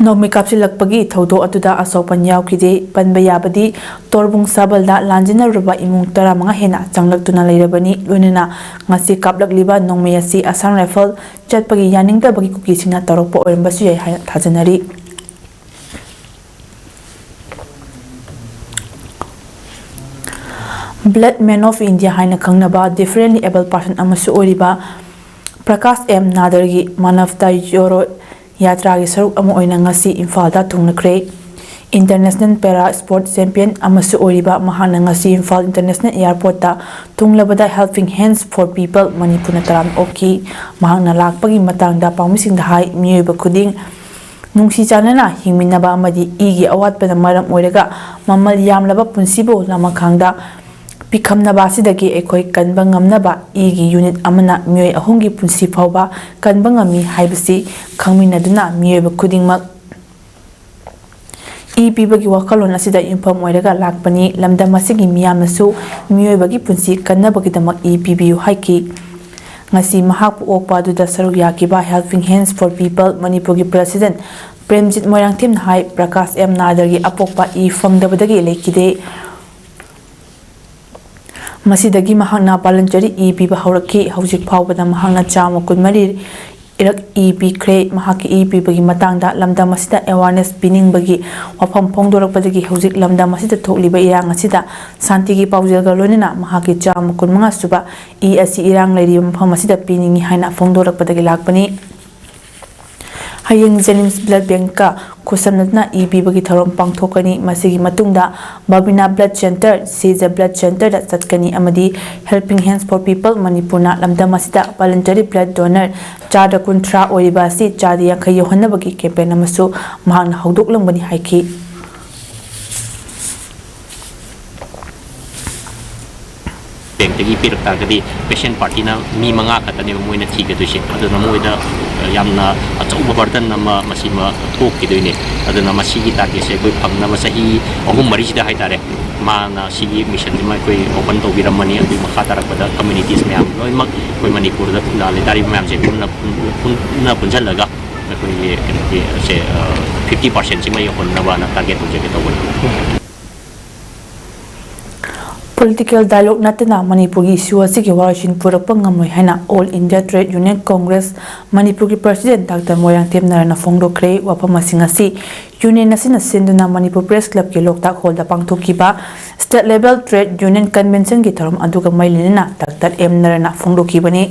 ꯅꯣꯡꯃꯩ ꯀꯥꯞꯁꯤꯜꯂꯛꯄꯒꯤ ꯊꯧꯗꯣꯛ ꯑꯗꯨꯗ ꯑꯁꯣꯛꯄꯟ ꯌꯥꯎꯈꯤꯗꯦ꯫ ꯄꯟꯕ ꯌꯥꯕꯗꯤ, ꯇꯣꯔꯕꯨꯡ ꯁꯥꯕꯜꯗ ꯂꯥꯟꯖꯤꯟꯅꯔꯨꯕ ꯏꯃꯨꯡ ꯇꯔꯥꯃꯉꯥ ꯍꯦꯟꯅ ꯆꯪꯂꯛꯇꯨꯅ ꯂꯩꯔꯕꯅꯤ꯫ ꯂꯣꯏꯅꯅ ꯉꯁꯤ ꯀꯥꯞꯂꯛꯂꯤꯕ ꯅꯣꯡꯃꯩ ꯑꯁꯤ ꯑꯁꯥꯝ ꯔꯥꯏꯐꯜ ꯆꯠꯄꯒꯤ ꯌꯥꯅꯤꯡꯗꯕꯒꯤ ꯀꯨꯀꯤꯁꯤꯡꯅ ꯇꯧꯔꯛꯄ ꯑꯣꯏꯔꯝꯕꯁꯨ ꯌꯥꯏ ꯍꯥꯏꯅ ꯊꯥꯖꯅꯔꯤ꯫ Black Man of India ꯍꯥꯏꯅ ꯈꯪꯅꯕ differently abled person ꯑꯃꯁꯨ ꯑꯣꯏꯔꯤꯕ ꯄ꯭ꯔꯀꯥꯁ ꯑꯦꯝ ꯅꯥꯗꯔꯒꯤ ꯃꯥꯅꯕꯇꯥ ꯖꯣꯔꯣ ꯌꯥꯇ꯭ꯔꯥꯒꯤ ꯁꯔꯨꯛ ꯑꯃ ꯑꯣꯏꯅ ꯉꯁꯤ ꯏꯝꯐꯥꯜꯗ ꯊꯨꯡꯂꯈ꯭ꯔꯦ꯫ International Para Sport Champion ꯑꯃꯁꯨ ꯑꯣꯏꯔꯤꯕ ꯃꯍꯥꯛꯅ ꯉꯁꯤ Imphal International Airportꯇ ꯊꯨꯡꯂꯕꯗ Helping Hands for People ꯃꯅꯤꯄꯨꯔꯅ ꯇꯔꯥꯝꯅ ꯑꯣꯛꯈꯤ꯫ ꯃꯍꯥꯛꯅ ꯂꯥꯛꯄꯒꯤ ꯃꯇꯥꯡꯗ ꯄꯥꯎꯃꯤꯁꯤꯡꯗ ꯍꯥꯏ, ꯃꯤꯑꯣꯏꯕ ꯈꯨꯗꯤꯡ ꯅꯨꯡꯁꯤ ꯆꯥꯟꯅꯅ ꯍꯤꯡꯃꯤꯟꯅꯕ ꯑꯃꯗꯤ ꯏꯒꯤ ꯑꯋꯥꯠꯄꯅ ꯃꯔꯝ ꯑꯣꯏꯔꯒ ꯃꯃꯜ ꯌꯥꯝꯂꯕ ꯄꯨꯟꯁꯤꯕꯨ ꯂꯃꯈꯥꯡꯗ ꯄꯤꯈꯝꯅꯕ ꯑꯁꯤꯗꯒꯤ ꯑꯩꯈꯣꯏ ꯀꯟꯕ ꯉꯝꯅꯕ ꯏꯒꯤ unit ꯑꯃꯅ ꯃꯤꯑꯣꯏ ꯑꯍꯨꯝꯒꯤ ꯄꯨꯟꯁꯤ ꯐꯥꯎꯕ ꯀꯟꯕ ꯉꯝꯃꯤ ꯍꯥꯏꯕꯁꯤ ꯈꯪꯃꯤꯟꯅꯗꯨꯅ ꯃꯤꯑꯣꯏꯕ ꯈꯨꯗꯤꯡꯃꯛ ꯏ ꯄꯤꯕꯒꯤ ꯋꯥꯈꯜꯂꯣꯟ ꯑꯁꯤꯗ ꯌꯨꯝꯐꯝ ꯑꯣꯏꯔꯒ ꯂꯥꯛꯄꯅꯤ꯫ ꯂꯝꯗꯝ ꯑꯁꯤꯒꯤ ꯃꯤꯌꯥꯝꯅꯁꯨ ꯃꯤꯑꯣꯏꯕꯒꯤ ꯄꯨꯟꯁꯤ ꯀꯟꯅꯕꯒꯤꯗꯃꯛ ꯏ ꯄꯤꯕꯤꯌꯨ ꯍꯥꯏꯈꯤ꯫ ꯉꯁꯤ ꯃꯍꯥꯛꯄꯨ ꯑꯣꯛꯄ ꯑꯗꯨꯗ ꯁꯔꯨꯛ ꯌꯥꯈꯤꯕ Helping Hands for People ꯃꯅꯤꯄꯨꯔꯒꯤ President ꯄ꯭ꯔꯦꯝꯖꯤꯠ ꯃꯣꯏꯔꯥꯡꯊꯦꯝꯅ ꯍꯥꯏ, ꯄ꯭ꯔꯀꯥꯁ ꯑꯦꯝ ꯅꯥꯗꯔꯒꯤ ꯑꯄꯣꯛꯄ ꯏ ꯐꯪꯗꯕꯗꯒꯤ ꯂꯩꯈꯤꯗꯦ꯫ ꯃꯁꯤꯗꯒꯤ ꯃꯍꯥꯛꯅ voluntary ꯏ ꯄꯤꯕ ꯍꯧꯔꯛꯈꯤ꯫ ꯍꯧꯖꯤꯛ ꯐꯥꯎꯕꯗ ꯃꯍꯥꯛꯅ ꯆꯥꯝꯃ ꯀꯨꯟꯃꯔꯤ ꯏꯔꯛ ꯏ ꯄꯤꯈ꯭ꯔꯦ꯫ ꯃꯍꯥꯛꯀꯤ ꯏ ꯄꯤꯕꯒꯤ ꯃꯇꯥꯡꯗ ꯂꯝꯗꯝ ꯑꯁꯤꯗ awareness ꯄꯤꯅꯤꯡꯕꯒꯤ ꯋꯥꯐꯝ ꯐꯣꯡꯗꯣꯔꯛꯄꯗꯒꯤ ꯍꯧꯖꯤꯛ ꯂꯝꯗꯝ ꯑꯁꯤꯗ ꯊꯣꯛꯂꯤꯕ ꯏꯔꯥꯡ ꯑꯁꯤꯗ ꯁꯥꯟꯇꯤꯒꯤ ꯄꯥꯎꯖꯦꯜꯒ ꯂꯣꯏꯅꯅ ꯃꯍꯥꯛꯀꯤ ꯆꯥꯝꯃ ꯀꯨꯟꯃꯉꯥ ꯁꯨꯕ ꯏ ꯑꯁꯤ ꯏꯔꯥꯡ ꯂꯩꯔꯤꯕ ꯃꯐꯝ ꯑꯁꯤꯗ ꯄꯤꯅꯤꯡꯏ ꯍꯥꯏꯅ ꯐꯣꯡꯗꯣꯔꯛꯄꯗꯒꯤ ꯂꯥꯛꯄꯅꯤ꯫ ꯍꯌꯦꯡ Jennings Blood Bankꯀ ꯈꯨꯠꯁꯝꯅꯗꯨꯅ ꯏ ꯄꯤꯕꯒꯤ ꯊꯧꯔꯝ ꯄꯥꯡꯊꯣꯛꯀꯅꯤ꯫ ꯃꯁꯤꯒꯤ ꯃꯇꯨꯡꯗ Babina Blood Centre, Seiza Blood Centreꯗ ꯆꯠꯀꯅꯤ ꯑꯃꯗꯤ Helping Hands for People ꯃꯅꯤꯄꯨꯔꯅ ꯂꯝꯗꯝ ꯑꯁꯤꯗ voluntary blood donor ꯆꯥꯗ ꯀꯨꯟꯊ꯭ꯔꯥ ꯑꯣꯏꯔꯤꯕ ꯑꯁꯤ ꯆꯥꯗ ꯌꯥꯡꯈꯩ ꯌꯧꯍꯟꯅꯕꯒꯤ campaign ꯑꯃꯁꯨ ꯃꯍꯥꯛꯅ ꯍꯧꯗꯣꯛꯂꯝꯒꯅꯤ ꯍꯥꯏꯈꯤ꯫ Bankꯇꯒꯤ ꯄꯤꯔꯛ ꯇꯥꯔꯒꯗꯤ patient partyꯅ ꯃꯤ ꯃꯉꯥ ꯈꯛꯇꯅꯦꯕ ꯃꯣꯏꯅ ꯊꯤꯒꯗꯣꯏꯁꯦ꯫ ꯑꯗꯨꯅ ꯃꯣꯏꯗ ꯌꯥꯝꯅ ꯑꯆꯧꯕ burden ꯑꯃ ꯃꯁꯤꯃ ꯊꯣꯛꯈꯤꯗꯣꯏꯅꯦ꯫ ꯑꯗꯨꯅ ꯃꯁꯤꯒꯤ targetꯁꯦ ꯑꯩꯈꯣꯏ ꯐꯪꯅꯕ ꯆꯍꯤ ꯑꯍꯨꯝ ꯃꯔꯤꯁꯤꯗ ꯍꯥꯏꯇꯥꯔꯦ, ꯃꯥꯅ ꯁꯤꯒꯤ missionꯁꯤꯃ ꯑꯩꯈꯣꯏ open ꯇꯧꯕꯤꯔꯝꯃꯅꯤ꯫ ꯑꯗꯨꯒꯤ ꯃꯈꯥ ꯇꯥꯔꯛꯄꯗ communities ꯃꯌꯥꯝ ꯂꯣꯏꯅꯃꯛ ꯑꯩꯈꯣꯏ ꯃꯅꯤꯄꯨꯔꯗ ꯈꯨꯟꯗꯥ ꯂꯩꯇꯥꯔꯤꯕ ꯃꯌꯥꯝꯁꯦ ꯄꯨꯟꯅ ꯄꯨꯟꯅ ꯄꯨꯟꯁꯤꯜꯂꯒ ꯑꯩꯈꯣꯏꯒꯤ ꯀꯩꯅꯣꯒꯤ ꯁꯦ fifty percentꯁꯤꯃ ꯌꯧꯍꯟꯅꯕꯅ target ꯇꯧꯖꯒꯦ ꯇꯧꯕꯅꯤ꯫ Political dialogue ꯅꯠꯇꯅ ꯃꯅꯤꯄꯨꯔꯒꯤ issue ꯑꯁꯤꯒꯤ ꯋꯥꯔꯣꯏꯁꯤꯟ ꯄꯨꯔꯛꯄ ꯉꯝꯂꯣꯏ ꯍꯥꯏꯅ All India Trade Union Congress ꯃꯅꯤꯄꯨꯔꯒꯤ President Doctor ꯃꯣꯏꯔꯥꯡꯊꯦꯝ ꯅꯔꯟꯅ ꯐꯣꯡꯗꯣꯛꯈ꯭ꯔꯦ꯫ ꯋꯥꯐꯝ ꯑꯁꯤꯡ ꯑꯁꯤ union ꯑꯁꯤꯅ ꯁꯤꯟꯗꯨꯅ ꯃꯅꯤꯄꯨꯔ Press Clubꯀꯤ ꯂꯣꯛꯇꯥꯛ hallꯗ ꯄꯥꯡꯊꯣꯛꯈꯤꯕ State Level Trade Union Conventionꯒꯤ ꯊꯧꯔꯝ ꯑꯗꯨꯒ ꯃꯔꯤ ꯂꯩꯅꯅ Doctor ꯑꯦꯝ ꯅꯔꯟꯅ ꯐꯣꯡꯗꯣꯛꯈꯤꯕꯅꯤ꯫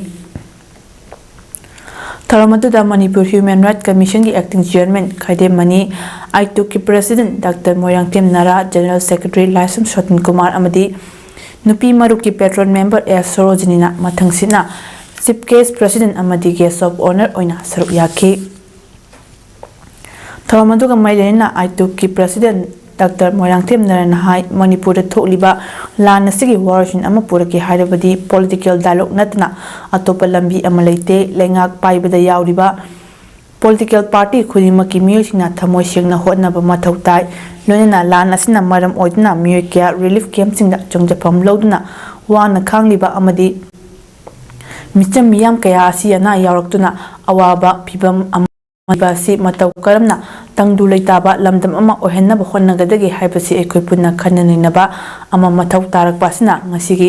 ꯊꯧꯔꯝ ꯑꯗꯨꯗ ꯃꯅꯤꯄꯨꯔ Human Rights Commission ꯒꯤ Acting Chairman ꯈꯥꯏꯗꯦꯝꯃꯅꯤ, ꯑꯥꯏꯇꯨꯛꯀꯤ President Doctor Moirangthem ꯅꯔꯥ, General Secretary ꯂꯥꯏꯁ꯭ꯔꯝ ꯁꯣꯇꯟ ꯀꯨꯃꯥꯔ ꯑꯃꯗꯤ ꯅꯨꯄꯤ ꯃꯔꯨꯞꯀꯤ Patron Member ꯑꯦꯁ ꯁꯣꯔꯣꯖꯤꯅꯤꯅ ꯃꯊꯪꯁꯤꯠꯅ Chief Guest, President ꯑꯃꯗꯤ Guest of Honour ꯑꯣꯏꯅ ꯁꯔꯨꯛ ꯌꯥꯈꯤ꯫ ꯊꯧꯔꯝ ꯑꯗꯨꯒ ꯃꯔꯤ ꯂꯩꯅꯅ ꯑꯥꯏꯇꯨꯛꯀꯤ President Doctor ꯃꯣꯏꯔꯥꯡꯊꯦꯝ ꯅꯔꯥꯅ ꯍꯥꯏ, ꯃꯅꯤꯄꯨꯔꯗ ꯊꯣꯛꯂꯤꯕ ꯂꯥꯟ ꯑꯁꯤꯒꯤ ꯋꯥꯔꯣꯏꯁꯤꯟ ꯑꯃ ꯄꯨꯔꯛꯀꯦ ꯍꯥꯏꯔꯕꯗꯤ political dialogue ꯅꯠꯇꯅ ꯑꯇꯣꯞꯄ ꯂꯝꯕꯤ ꯑꯃ ꯂꯩꯇꯦ꯫ ꯂꯩꯉꯥꯛ ꯄꯥꯏꯕꯗ ꯌꯥꯎꯔꯤꯕ political party ꯈꯨꯗꯤꯡꯃꯛꯀꯤ ꯃꯤꯑꯣꯏꯁꯤꯡꯅ ꯊꯃꯣꯏ ꯁꯦꯡꯅ ꯍꯣꯠꯅꯕ ꯃꯊꯧ ꯇꯥꯏ꯫ ꯂꯣꯏꯅꯅ ꯂꯥꯟ ꯑꯁꯤꯅ ꯃꯔꯝ ꯑꯣꯏꯗꯨꯅ ꯃꯤꯑꯣꯏ ꯀꯌꯥ relief camp ꯁꯤꯡꯗ ꯆꯪꯖꯐꯝ ꯂꯧꯗꯨꯅ ꯋꯥꯅ ꯈꯥꯡꯂꯤꯕ ꯑꯃꯗꯤ ꯃꯤꯆꯝ ꯃꯤꯌꯥꯝ ꯀꯌꯥ ꯑꯁꯤ ꯑꯅꯥ ꯌꯥꯎꯔꯛꯇꯨꯅ ꯑꯋꯥꯕ ꯐꯤꯚꯝ ꯑꯃ ꯑꯁꯤ ꯃꯇꯧ ꯀꯔꯝꯅ ꯇꯪꯗꯨ ꯂꯩꯇꯥꯕ ꯂꯝꯗꯝ ꯑꯃ ꯑꯣꯏꯍꯟꯅꯕ ꯍꯣꯠꯅꯒꯗꯒꯦ ꯍꯥꯏꯕꯁꯤ ꯑꯩꯈꯣꯏ ꯄꯨꯟꯅ ꯈꯟꯅ ꯅꯩꯅꯕ ꯑꯃ ꯃꯊꯧ ꯇꯥꯔꯛꯄ ꯑꯁꯤꯅ ꯉꯁꯤꯒꯤ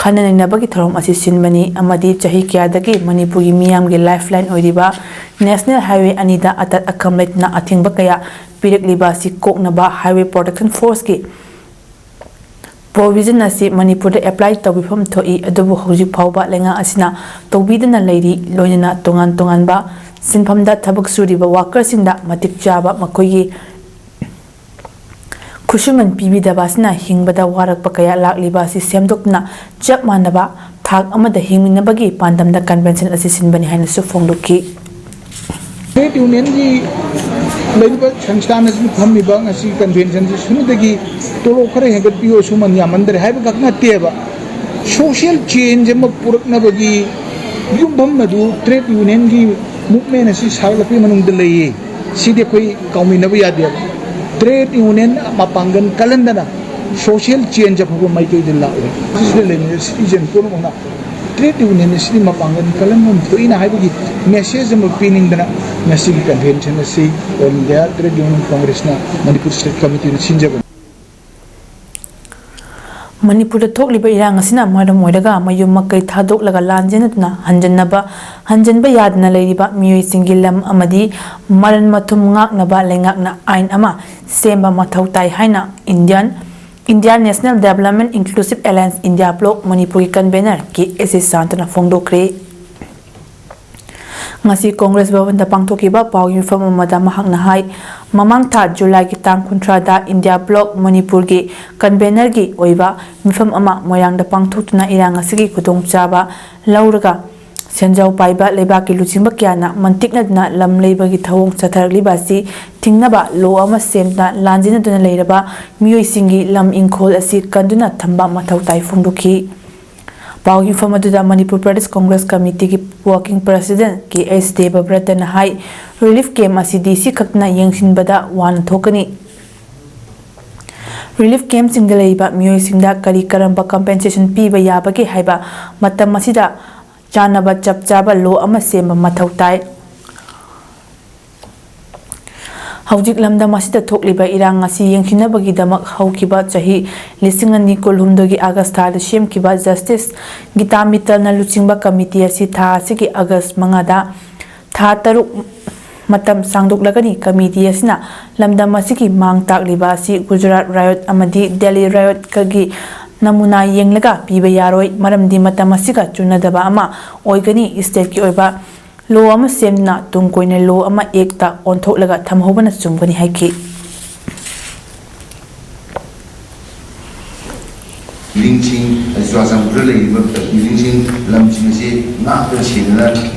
ꯈꯟꯅ ꯅꯩꯅꯕꯒꯤ ꯊꯧꯔꯝ ꯑꯁꯤ ꯁꯤꯟꯕꯅꯤ ꯑꯃꯗꯤ ꯆꯍꯤ ꯀꯌꯥꯗꯒꯤ ꯃꯅꯤꯄꯨꯔꯒꯤ ꯃꯤꯌꯥꯝꯒꯤ lifeline ꯑꯣꯏꯔꯤꯕ National Highway ꯑꯅꯤꯗ ꯑꯇꯠ ꯑꯈꯝ ꯂꯩꯇꯅ ꯑꯊꯤꯡꯕ ꯀꯌꯥ ꯄꯤꯔꯛꯂꯤꯕ ꯑꯁꯤ ꯀꯣꯛꯅꯕ Highway Protection Force ꯀꯤ provision ꯑꯁꯤ ꯃꯅꯤꯄꯨꯔꯗ apply ꯇꯧꯕꯤꯐꯝ ꯊꯣꯛꯏ, ꯑꯗꯨꯕꯨ ꯍꯧꯖꯤꯛ ꯐꯥꯎꯕ ꯂꯩꯉꯥꯛ ꯑꯁꯤꯅ ꯇꯧꯕꯤꯗꯅ ꯂꯩꯔꯤ꯫ ꯂꯣꯏꯅꯅ ꯇꯣꯉꯥꯟ ꯇꯣꯉꯥꯟꯕ ꯁꯤꯟꯐꯝꯗ ꯊꯕꯛ ꯁꯨꯔꯤꯕ worker ꯁꯤꯡꯗ ꯃꯇꯤꯛ ꯆꯥꯕ ꯃꯈꯣꯏꯒꯤ ꯈꯨꯠꯁꯨꯃꯟ ꯄꯤꯕꯤꯗꯕ ꯑꯁꯤꯅ ꯍꯤꯡꯕꯗ ꯋꯥꯔꯛꯄ ꯀꯌꯥ ꯂꯥꯛꯂꯤꯕ ꯑꯁꯤ ꯁꯦꯝꯗꯣꯛꯇꯨꯅ ꯆꯞ ꯃꯥꯟꯅꯕ ꯊꯥꯛ ꯑꯃꯗ ꯍꯤꯡꯃꯤꯟꯅꯕꯒꯤ ꯄꯥꯟꯗꯝꯗ convention ꯑꯁꯤ ꯁꯤꯟꯕꯅꯤ ꯍꯥꯏꯅꯁꯨ ꯐꯣꯡꯗꯣꯛꯈꯤ꯫ Trade Union ꯒꯤ ꯂꯩꯔꯤꯕ ꯁꯪꯁꯊꯥꯟ ꯑꯁꯤꯅ ꯐꯝꯃꯤꯕ ꯉꯁꯤ convention ꯁꯤ ꯁꯨꯞꯅꯇꯒꯤ ꯇꯣꯂꯣꯞ ꯈꯔ ꯍꯦꯟꯒꯠꯄꯤꯌꯨ, ꯁꯨꯃꯟ ꯌꯥꯝꯃꯟꯗ꯭ꯔꯦ ꯍꯥꯏꯕ ꯈꯛ ꯅꯠꯇꯦꯕ, social change ꯑꯃ ꯄꯨꯔꯛꯅꯕꯒꯤ ꯌꯨꯝꯐꯝ ꯑꯗꯨ trade union ꯒꯤ movement ꯑꯁꯤ ꯁꯥꯒꯠꯂꯛꯄꯒꯤ ꯃꯅꯨꯡꯗ ꯂꯩꯌꯦ꯫ ꯁꯤꯗꯤ ꯑꯩꯈꯣꯏ ꯀꯥꯎꯃꯤꯟꯅꯕ ꯌꯥꯗꯦꯕ꯫ Trade union ꯃꯄꯥꯡꯒꯜ ꯀꯜꯍꯟꯗꯅ social change ꯑꯐꯕ ꯃꯥꯏꯀꯩꯗ ꯂꯥꯛꯑꯣ꯫ ꯁꯤꯗ ꯂꯩꯔꯤꯕ citizen ꯄꯨꯝꯅꯃꯛꯅ trade union ꯑꯁꯤꯗꯤ ꯃꯄꯥꯡꯒꯜ ꯀꯜꯍꯟꯐꯝ ꯊꯣꯛꯏꯅ ꯍꯥꯏꯕꯒꯤ message ꯑꯃ ꯄꯤꯅꯤꯡꯗꯅ ꯉꯁꯤꯒꯤ convention ꯑꯁꯤ All India Trade Union Congress ꯅ ꯃꯅꯤꯄꯨꯔ State Committee ꯅ ꯁꯤꯟꯖꯕꯅꯤ꯫ ꯃꯅꯤꯄꯨꯔꯗ ꯊꯣꯛꯂꯤꯕ ꯏꯔꯥꯡ ꯑꯁꯤꯅ ꯃꯔꯝ ꯑꯣꯏꯔꯒ ꯃꯌꯨꯝ ꯃꯀꯩ ꯊꯥꯗꯣꯛꯂꯒ ꯂꯥꯟꯖꯦꯟꯅꯗꯨꯅ ꯍꯟꯖꯟꯅꯕ, ꯍꯟꯖꯟꯕ ꯌꯥꯗꯅ ꯂꯩꯔꯤꯕ ꯃꯤꯑꯣꯏꯁꯤꯡꯒꯤ ꯂꯝ ꯑꯃꯗꯤ ꯃꯔꯟ ꯃꯊꯨꯝ ꯉꯥꯛꯅꯕ ꯂꯩꯉꯥꯛꯅ ꯑꯥꯏꯟ ꯑꯃ ꯁꯦꯝꯕ ꯃꯊꯧ ꯇꯥꯏ ꯍꯥꯏꯅ Indian, Indian National Development Inclusive Alliance India Bloc ꯃꯅꯤꯄꯨꯔꯒꯤ convener ꯀꯦ ꯑꯦꯁ ꯁꯥꯟꯇꯅ ꯐꯣꯡꯗꯣꯛꯈ꯭ꯔꯦ꯫ ꯉꯁꯤ ꯀꯣꯡꯒ꯭ꯔꯦꯁ ꯚꯕꯟꯗ ꯄꯥꯡꯊꯣꯛꯈꯤꯕ ꯄꯥꯎꯒꯤ ꯃꯤꯐꯝ ꯑꯃꯗ ꯃꯍꯥꯛꯅ ꯍꯥꯏ, ꯃꯃꯥꯡ ꯊꯥ ꯖꯨꯂꯥꯏꯒꯤ ꯇꯥꯡ ꯀꯨꯟꯊ꯭ꯔꯥꯗ ꯏꯟꯗꯤꯌꯥ ꯕ꯭ꯂꯣꯛ ꯃꯅꯤꯄꯨꯔꯒꯤ ꯀꯟꯚꯦꯅꯔꯒꯤ ꯑꯣꯏꯕ ꯃꯤꯐꯝ ꯑꯃ ꯃꯣꯏꯔꯥꯡꯗ ꯄꯥꯡꯊꯣꯛꯇꯨꯅ ꯏꯔꯥꯡ ꯑꯁꯤꯒꯤ ꯈꯨꯗꯣꯡꯆꯥꯕ ꯂꯧꯔꯒ ꯁꯦꯟꯖꯥꯎ ꯄꯥꯏꯕ ꯂꯩꯕꯥꯛꯀꯤ ꯂꯨꯆꯤꯡꯕ ꯀꯌꯥꯅ ꯃꯟꯇꯤꯛꯅꯗꯨꯅ ꯂꯝ ꯂꯩꯕꯒꯤ ꯊꯧꯑꯣꯡ ꯆꯠꯊꯔꯛꯂꯤꯕ ꯑꯁꯤ ꯊꯤꯡꯅꯕ ꯂꯣ ꯑꯃ ꯁꯦꯝꯗꯨꯅ ꯂꯥꯟꯖꯦꯟꯅꯗꯨꯅ ꯂꯩꯔꯕ ꯃꯤꯑꯣꯏꯁꯤꯡꯒꯤ ꯂꯝ ꯏꯪꯈꯣꯜ ꯑꯁꯤ ꯀꯟꯗꯨꯅ ꯊꯝꯕ ꯃꯊꯧ ꯇꯥꯏ ꯐꯣꯡꯗꯣꯛꯈꯤ꯫ ꯄꯥꯎꯒꯤ ꯃꯐꯝ ꯑꯗꯨꯗ ꯃꯅꯤꯄꯨꯔ ꯄ꯭ꯔꯗꯦꯁ ꯀꯣꯡꯒ꯭ꯔꯦꯁ ꯀꯃꯤꯇꯤꯒꯤ ꯋꯥꯔꯀꯤꯡ ꯄ꯭ꯔꯁꯤꯗꯦꯟ ꯀꯦ ꯑꯦꯁ ꯗꯦꯕꯕ꯭ꯔꯇꯅ ꯍꯥꯏ, ꯔꯤꯂꯤꯐ ꯀꯦꯝ ꯑꯁꯤ ꯗꯤ ꯁꯤ ꯈꯛꯇꯅ ꯌꯦꯡꯁꯤꯟꯕꯗ ꯋꯥꯅ ꯊꯣꯛꯀꯅꯤ꯫ ꯔꯤꯂꯤꯐ ꯀꯦꯝꯁꯤꯡꯗ ꯂꯩꯔꯤꯕ ꯃꯤꯑꯣꯏꯁꯤꯡꯗ ꯀꯔꯤ ꯀꯔꯝꯕ ꯀꯝꯄꯦꯟꯁꯦꯁꯟ ꯄꯤꯕ ꯌꯥꯕꯒꯦ ꯍꯥꯏꯕ ꯃꯇꯝ ꯑꯁꯤꯗ ꯆꯥꯅꯕ ꯆꯞ ꯆꯥꯕ ꯂꯣ ꯑꯃ ꯁꯦꯝꯕ ꯃꯊꯧ ꯇꯥꯏ꯫ ꯍꯧꯖꯤꯛ ꯂꯝꯗꯝ ꯑꯁꯤꯗ ꯊꯣꯛꯂꯤꯕ ꯏꯔꯥꯡ ꯑꯁꯤ ꯌꯦꯡꯁꯤꯟꯅꯕꯒꯤꯗꯃꯛ ꯍꯧꯈꯤꯕ ꯆꯍꯤ ꯂꯤꯁꯤꯡ ꯑꯅꯤ ꯀꯨꯟꯍꯨꯝꯗꯣꯏꯒꯤ ꯑꯥꯒꯁ ꯊꯥꯗ ꯁꯦꯝꯈꯤꯕ ꯖꯁꯇꯤꯁ ꯒꯤꯇꯥ ꯃꯤꯠꯇꯜꯅ ꯂꯨꯆꯤꯡꯕ ꯀꯃꯤꯇꯤ ꯑꯁꯤ ꯊꯥ ꯑꯁꯤꯒꯤ ꯑꯥꯒꯁ ꯃꯉꯥꯗ ꯊꯥ ꯇꯔꯨꯛ ꯃꯇꯝ ꯁꯥꯡꯗꯣꯛꯂꯒꯅꯤ꯫ ꯀꯃꯤꯇꯤ ꯑꯁꯤꯅ ꯂꯝꯗꯝ ꯑꯁꯤꯒꯤ ꯃꯥꯡ ꯇꯥꯛꯂꯤꯕ ꯑꯁꯤ ꯒꯨꯖꯔꯥꯠ ꯔꯥꯌꯣꯠ ꯑꯃꯗꯤ ꯗꯦꯜꯂꯤ ꯔꯥꯌꯣꯠꯀꯒꯤ ꯅꯃꯨꯅꯥ ꯌꯦꯡꯂꯒ ꯄꯤꯕ ꯌꯥꯔꯣꯏ, ꯃꯔꯝꯗꯤ ꯃꯇꯝ ꯑꯁꯤꯒ ꯆꯨꯅꯗꯕ ꯑꯃ ꯑꯣꯏꯒꯅꯤ꯫ ꯏꯁꯇꯦꯠꯀꯤ ꯑꯣꯏꯕ ꯂꯣ ꯑꯃ ꯁꯦꯝꯗꯨꯅ ꯇꯨꯡ ꯀꯣꯏꯅ ꯂꯣ ꯑꯃ ꯑꯦꯛꯇ ꯑꯣꯟꯊꯣꯛꯂꯒ ꯊꯝꯍꯧꯕꯅ ꯆꯨꯝꯒꯅꯤ ꯍꯥꯏꯈꯤ꯫ ꯃꯤꯁꯤꯡ, ꯆꯨꯔꯥꯆꯥꯟꯄꯨꯔꯗ ꯂꯩꯔꯤꯕ ꯃꯤꯁꯤꯡ, ꯂꯝꯁꯤꯡ ꯑꯁꯤ ꯉꯥꯛꯇꯨꯅ ꯁꯦꯟꯅꯅ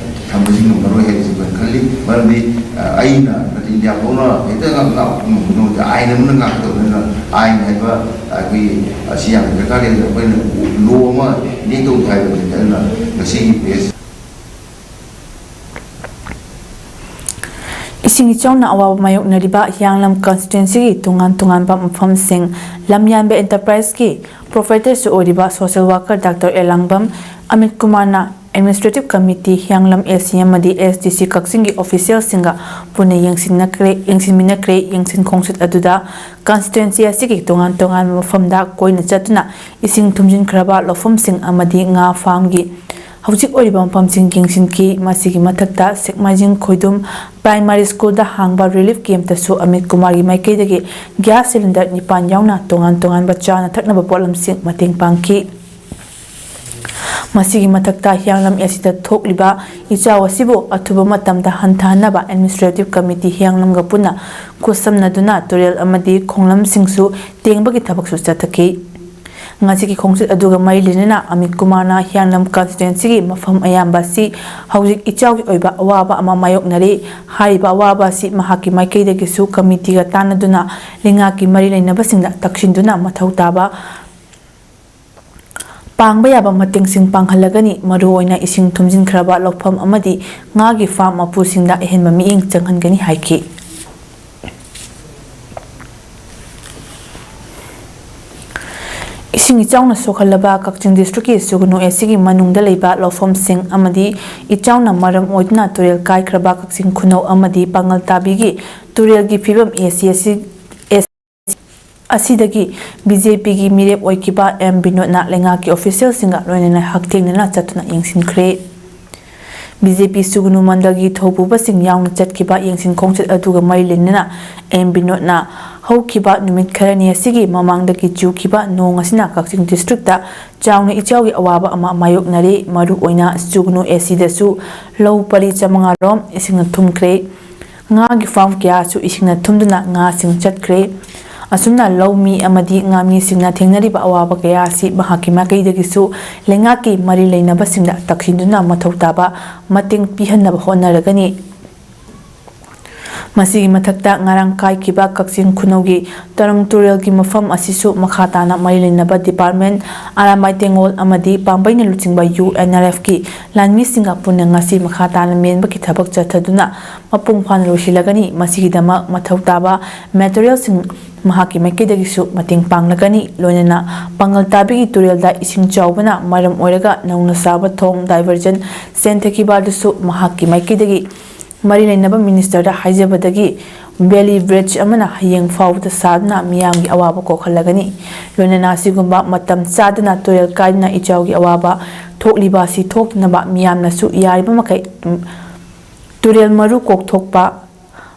ꯊꯝꯕꯁꯤ ꯉꯝꯃꯔꯣꯏ ꯍꯥꯏꯕꯁꯤ ꯑꯩꯈꯣꯏꯅ ꯈꯜꯂꯤ꯫ ꯃꯔꯝꯗꯤ ꯑ, ꯑꯩꯅ ꯅꯠꯇꯦ, ꯏꯟꯗꯤꯌꯥ ꯐꯥꯎꯅ ꯍꯦꯛꯇ ꯉꯥꯛ-, ꯉꯥꯛꯄ ꯉꯝꯕꯗꯧꯅꯗꯤ ꯑꯥꯏꯟ ꯑꯃꯅ ꯉꯥꯛꯀꯗꯧꯕꯅꯤꯅ, ꯑꯥꯏꯟ ꯍꯥꯏꯕ ꯑꯩꯈꯣꯏꯒꯤ ꯑꯁꯤ ꯌꯥꯝꯅ ꯗꯔꯀꯥꯔ ꯂꯩ꯫ ꯑꯩꯈꯣꯏꯅ ꯂꯣ ꯑꯃ ꯏꯅꯦꯛ ꯇꯧꯗꯦ ꯍꯥꯏꯕꯅꯤ꯫ ꯑꯗꯨꯅ ꯉꯁꯤꯒꯤ ꯄ꯭ꯔꯦꯁ ꯏꯁꯤꯡ ꯏꯆꯥꯎꯅ ꯑꯋꯥꯕ ꯃꯥꯌꯣꯛꯅꯔꯤꯕ ꯍꯤꯌꯥꯡꯂꯝ ꯀꯟꯁꯇꯤꯇ꯭ꯋꯦꯟꯁꯤꯒꯤ ꯇꯣꯉꯥꯟ ꯇꯣꯉꯥꯟꯕ ꯃꯐꯝꯁꯤꯡ ꯂꯝꯌꯥꯟꯕ ꯑꯦꯟꯇꯔꯄ꯭ꯔꯥꯏꯖꯀꯤ ꯄ꯭ꯔꯣꯄ꯭ꯔꯥꯏꯇꯔꯁꯨ ꯑꯣꯏꯔꯤꯕ ꯁꯣꯁꯦꯜ ꯋꯥꯔꯀꯔ ꯗꯥꯛꯇꯔ ꯑꯦꯂꯥꯡꯕꯝ ꯑꯃꯤꯠ ꯀꯨꯃꯥꯔꯅ ꯑꯦꯗꯃꯤꯅꯤꯁꯇ꯭ꯔꯦꯇꯤꯚ ꯀꯃꯤꯇꯤ, ꯍꯤꯌꯥꯡꯂꯝ ꯑꯦ ꯁꯤ ꯑꯃꯗꯤ ꯑꯦꯁ ꯗꯤ ꯁꯤ ꯀꯛꯆꯤꯡꯒꯤ ꯑꯣꯐꯤꯁꯤꯌꯦꯜꯁꯤꯡꯒ ꯄꯨꯟꯅ ꯌꯦꯡꯁꯤꯟꯅꯈ꯭ꯔꯦ, ꯌꯦꯡꯁꯤꯟꯃꯤꯟꯅꯈ꯭ꯔꯦ꯫ ꯌꯦꯡꯁꯤꯟ ꯈꯣꯡꯆꯠ ꯑꯗꯨꯗ ꯀꯟꯁꯇꯤꯇ꯭ꯋꯦꯟꯁꯤ ꯑꯁꯤꯒꯤ ꯇꯣꯉꯥꯟ ꯇꯣꯉꯥꯟꯕ ꯃꯐꯝꯗ ꯀꯣꯏꯅ ꯆꯠꯇꯨꯅ ꯏꯁꯤꯡ ꯊꯨꯝꯖꯤꯟꯈ꯭ꯔꯕ ꯂꯧꯐꯝꯁꯤꯡ ꯑꯃꯗꯤ ꯉꯥ ꯐꯥꯝꯒꯤ ꯍꯧꯖꯤꯛ ꯑꯣꯏꯔꯤꯕ ꯃꯐꯝꯁꯤꯡ ꯌꯦꯡꯁꯤꯟꯈꯤ꯫ ꯃꯁꯤꯒꯤ ꯃꯊꯛꯇ ꯁꯦꯛꯃꯥꯏꯖꯤꯡ ꯈꯣꯏꯗꯨꯝ ꯄ꯭ꯔꯥꯏꯃꯥꯔꯤ ꯁ꯭ꯀꯨꯜꯗ ꯍꯥꯡꯕ ꯔꯤꯂꯤꯐ ꯀꯦꯝꯞꯇꯁꯨ ꯑꯃꯤꯠ ꯀꯨꯃꯥꯔꯒꯤ ꯃꯥꯏꯀꯩꯗꯒꯤ ꯒ꯭ꯌꯥꯁ ꯁꯤꯂꯤꯟꯗꯔ ꯅꯤꯄꯥꯟ ꯌꯥꯎꯅ ꯇꯣꯉꯥꯟ ꯇꯣꯉꯥꯟꯕ ꯆꯥꯅ ꯊꯛꯅꯕ ꯄꯣꯠꯂꯝꯁꯤꯡ ꯃꯇꯦꯡ ꯄꯥꯡꯈꯤ꯫ ꯃꯁꯤꯒꯤ ꯃꯊꯛꯇ ꯍꯤꯌꯥꯡꯂꯝ ꯑꯦꯁꯤꯗ ꯊꯣꯛꯂꯤꯕ ꯏꯆꯥꯎ ꯑꯁꯤꯕꯨ ꯑꯊꯨꯕ ꯃꯇꯝꯗ ꯍꯟꯊꯍꯟꯅꯕ Administrative Committee ꯍꯤꯌꯥꯡꯂꯝꯒ ꯄꯨꯟꯅ ꯈꯨꯠꯁꯝꯅꯗꯨꯅ ꯇꯨꯔꯦꯜ ꯑꯃꯗꯤ ꯈꯣꯡꯂꯝꯁꯤꯡꯁꯨ ꯇꯦꯡꯕꯒꯤ ꯊꯕꯛꯁꯨ ꯆꯠꯊꯈꯤ꯫ ꯉꯁꯤꯒꯤ ꯈꯣꯡꯆꯠ ꯑꯗꯨꯒ ꯃꯔꯤ ꯂꯩꯅꯅ ꯑꯃꯤꯠ ꯀꯨꯃꯥꯔꯅ ꯍꯤꯌꯥꯡꯂꯝ Constituencyꯒꯤ ꯃꯐꯝ ꯑꯌꯥꯝꯕ ꯑꯁꯤ ꯍꯧꯖꯤꯛ ꯏꯆꯥꯎꯒꯤ ꯑꯣꯏꯕ ꯑꯋꯥꯕ ꯑꯃ ꯃꯥꯌꯣꯛꯅꯔꯤ꯫ ꯍꯥꯏꯔꯤꯕ ꯑꯋꯥꯕ ꯑꯁꯤ ꯃꯍꯥꯛꯀꯤ ꯃꯥꯏꯀꯩꯗꯒꯤꯁꯨ committeeꯒ ꯇꯥꯟꯅꯗꯨꯅ ꯂꯩꯉꯥꯛꯀꯤ ꯃꯔꯤ ꯂꯩꯅꯕꯁꯤꯡꯗ ꯇꯛꯁꯤꯟꯗꯨꯅ ꯃꯊꯧ ꯇꯥꯕ ꯄꯥꯡꯕ ꯌꯥꯕ ꯃꯇꯦꯡꯁꯤꯡ ꯄꯥꯡꯍꯜꯂꯒꯅꯤ꯫ ꯃꯔꯨꯑꯣꯏꯅ ꯏꯁꯤꯡ ꯊꯨꯝꯖꯤꯟꯈ꯭ꯔꯕ ꯂꯧꯐꯝ ꯑꯃꯗꯤ ꯉꯥꯒꯤ farm ꯃꯄꯨꯁꯤꯡꯗ ꯑꯍꯦꯟꯕ ꯃꯤꯠꯌꯦꯡ ꯆꯪꯍꯟꯒꯅꯤ ꯍꯥꯏꯈꯤ꯫ ꯏꯁꯤꯡ ꯏꯆꯥꯎꯅ ꯁꯣꯛꯍꯜꯂꯕ ꯀꯛꯆꯤꯡ districtꯀꯤ ꯁꯨꯒꯅꯨ ꯑꯦꯁꯤꯒꯤ ꯃꯅꯨꯡꯗ ꯂꯩꯕ ꯂꯧꯐꯝꯁꯤꯡ ꯑꯃꯗꯤ ꯏꯆꯥꯎꯅ ꯃꯔꯝ ꯑꯣꯏꯗꯨꯅ ꯇꯨꯔꯦꯜ ꯀꯥꯏꯈ꯭ꯔꯕ ꯀꯛꯆꯤꯡ ꯈꯨꯅꯧ ꯑꯃꯗꯤ ꯄꯥꯉꯜ ꯇꯥꯕꯤꯒꯤ ꯇꯨꯔꯦꯜꯒꯤ ꯐꯤꯕꯝ ꯑꯦꯁꯤ ꯑꯁꯤ ꯑꯁꯤꯗꯒꯤ BJPꯒꯤ ꯃꯤꯔꯦꯞ ꯑꯣꯏꯈꯤꯕ ꯑꯦꯝ ꯕꯤꯅꯣꯗꯅ ꯂꯩꯉꯥꯛꯀꯤ officialꯁꯤꯡꯒ ꯂꯣꯏꯅꯅ ꯍꯛꯊꯦꯡꯅꯅ ꯆꯠꯇꯨꯅ ꯌꯦꯡꯁꯤꯟꯈ꯭ꯔꯦ꯫ BJP ꯁꯨꯒꯅꯨ ꯃꯟꯗꯜꯒꯤ ꯊꯧꯄꯨꯕꯁꯤꯡ ꯌꯥꯎꯅ ꯆꯠꯈꯤꯕ ꯌꯦꯡꯁꯤꯟ ꯈꯣꯡꯆꯠ ꯑꯗꯨꯒ ꯃꯔꯤ ꯂꯩꯅꯅ ꯑꯦꯝ ꯕꯤꯅꯣꯗꯅ ꯍꯧꯈꯤꯕ ꯅꯨꯃꯤꯠ ꯈꯔꯅꯤ ꯑꯁꯤꯒꯤ ꯃꯃꯥꯡꯗꯒꯤ ꯆꯨꯈꯤꯕ ꯅꯣꯡ ꯑꯁꯤꯅ ꯀꯛꯆꯤꯡ districtꯇ ꯆꯥꯎꯅ ꯏꯆꯥꯎꯒꯤ ꯑꯋꯥꯕ ꯑꯃ ꯃꯥꯌꯣꯛꯅꯔꯤ꯫ ꯃꯔꯨꯑꯣꯏꯅ ꯁꯨꯒꯅꯨ ꯑꯦꯁꯤꯗꯁꯨ ꯂꯧ ꯄꯔꯤ ꯆꯥꯃꯉꯥ ꯔꯣꯝ ꯏꯁꯤꯡꯅ ꯊꯨꯝꯈ꯭ꯔꯦ꯫ ꯉꯥꯒꯤ farm ꯀꯌꯥꯁꯨ ꯏꯁꯤꯡꯅ ꯊꯨꯝꯗꯨꯅ ꯉꯥꯁꯤꯡ ꯆꯠꯈ꯭ꯔꯦ꯫ ꯑꯁꯨꯝꯅ ꯂꯧꯃꯤ ꯑꯃꯗꯤ ꯉꯥꯃꯤꯁꯤꯡꯅ ꯊꯦꯡꯅꯔꯤꯕ ꯑꯋꯥꯕ ꯀꯌꯥ ꯑꯁꯤ ꯃꯍꯥꯛꯀꯤ ꯃꯥꯏꯀꯩꯗꯒꯤꯁꯨ ꯂꯩꯉꯥꯛꯀꯤ ꯃꯔꯤ ꯂꯩꯅꯕꯁꯤꯡꯗ ꯇꯛꯁꯤꯟꯗꯨꯅ ꯃꯊꯧ ꯇꯥꯕ ꯃꯇꯦꯡ ꯄꯤꯍꯟꯅꯕ ꯍꯣꯠꯅꯔꯒꯅꯤ꯫ ꯃꯁꯤꯒꯤ ꯃꯊꯛꯇ ꯉꯔꯥꯡ ꯀꯥꯏꯈꯤꯕ ꯀꯛꯆꯤꯡ ꯈꯨꯅꯧꯒꯤ ꯇꯔꯪ ꯇꯨꯔꯦꯜꯒꯤ ꯃꯐꯝ ꯑꯁꯤꯁꯨ ꯃꯈꯥ ꯇꯥꯅ ꯃꯔꯤ ꯂꯩꯅꯕ department, ꯑꯔꯥꯝꯕꯥꯏ ꯇꯦꯡꯒꯣꯜ ꯑꯃꯗꯤ ꯄꯥꯝꯕꯩꯅ ꯂꯨꯆꯤꯡꯕ UNLFꯀꯤ ꯂꯥꯟꯃꯤꯁꯤꯡꯒ ꯄꯨꯟꯅ ꯉꯁꯤ ꯃꯈꯥ ꯇꯥꯅ ꯃꯦꯟꯕꯒꯤ ꯊꯕꯛ ꯆꯠꯊꯗꯨꯅ ꯃꯄꯨꯡ ꯐꯥꯅ ꯂꯣꯏꯁꯤꯜꯂꯒꯅꯤ꯫ ꯃꯁꯤꯒꯤꯗꯃꯛ ꯃꯊꯧ ꯇꯥꯕ materialꯁꯤꯡ ꯃꯍꯥꯛꯀꯤ ꯃꯥꯏꯀꯩꯗꯒꯤꯁꯨ ꯃꯇꯦꯡ ꯄꯥꯡꯂꯒꯅꯤ꯫ ꯂꯣꯏꯅꯅ ꯄꯥꯉꯜ ꯇꯥꯕꯤꯒꯤ ꯇꯨꯔꯦꯜꯗ ꯏꯁꯤꯡ ꯆꯥꯎꯕꯅ ꯃꯔꯝ ꯑꯣꯏꯔꯒ ꯅꯧꯅ ꯁꯥꯕ ꯊꯣꯡ diversion ꯆꯦꯟꯊꯈꯤꯕ ꯑꯗꯨꯁꯨ ꯃꯍꯥꯛꯀꯤ ꯃꯥꯏꯀꯩꯗꯒꯤ ꯃꯔꯤ ꯂꯩꯅꯕ ministerꯗ ꯍꯥꯏꯖꯕꯗꯒꯤ valley bridge ꯑꯃꯅ ꯍꯌꯦꯡ ꯐꯥꯎꯕꯗ ꯁꯥꯗꯨꯅ ꯃꯤꯌꯥꯝꯒꯤ ꯑꯋꯥꯕ ꯀꯣꯛꯍꯜꯂꯒꯅꯤ꯫ ꯂꯣꯏꯅꯅ ꯑꯁꯤꯒꯨꯝꯕ ꯃꯇꯝ ꯆꯥꯗꯅ ꯇꯨꯔꯦꯜ ꯀꯥꯏꯗꯨꯅ ꯏꯆꯥꯎꯒꯤ ꯑꯋꯥꯕ ꯊꯣꯛꯂꯤꯕ ꯑꯁꯤ ꯊꯣꯛꯇꯅꯕ ꯃꯤꯌꯥꯝꯅꯁꯨ ꯌꯥꯔꯤꯕ ꯃꯈꯩ ꯇꯨꯔꯦꯜ ꯃꯔꯨ ꯀꯣꯛꯊꯣꯛꯄ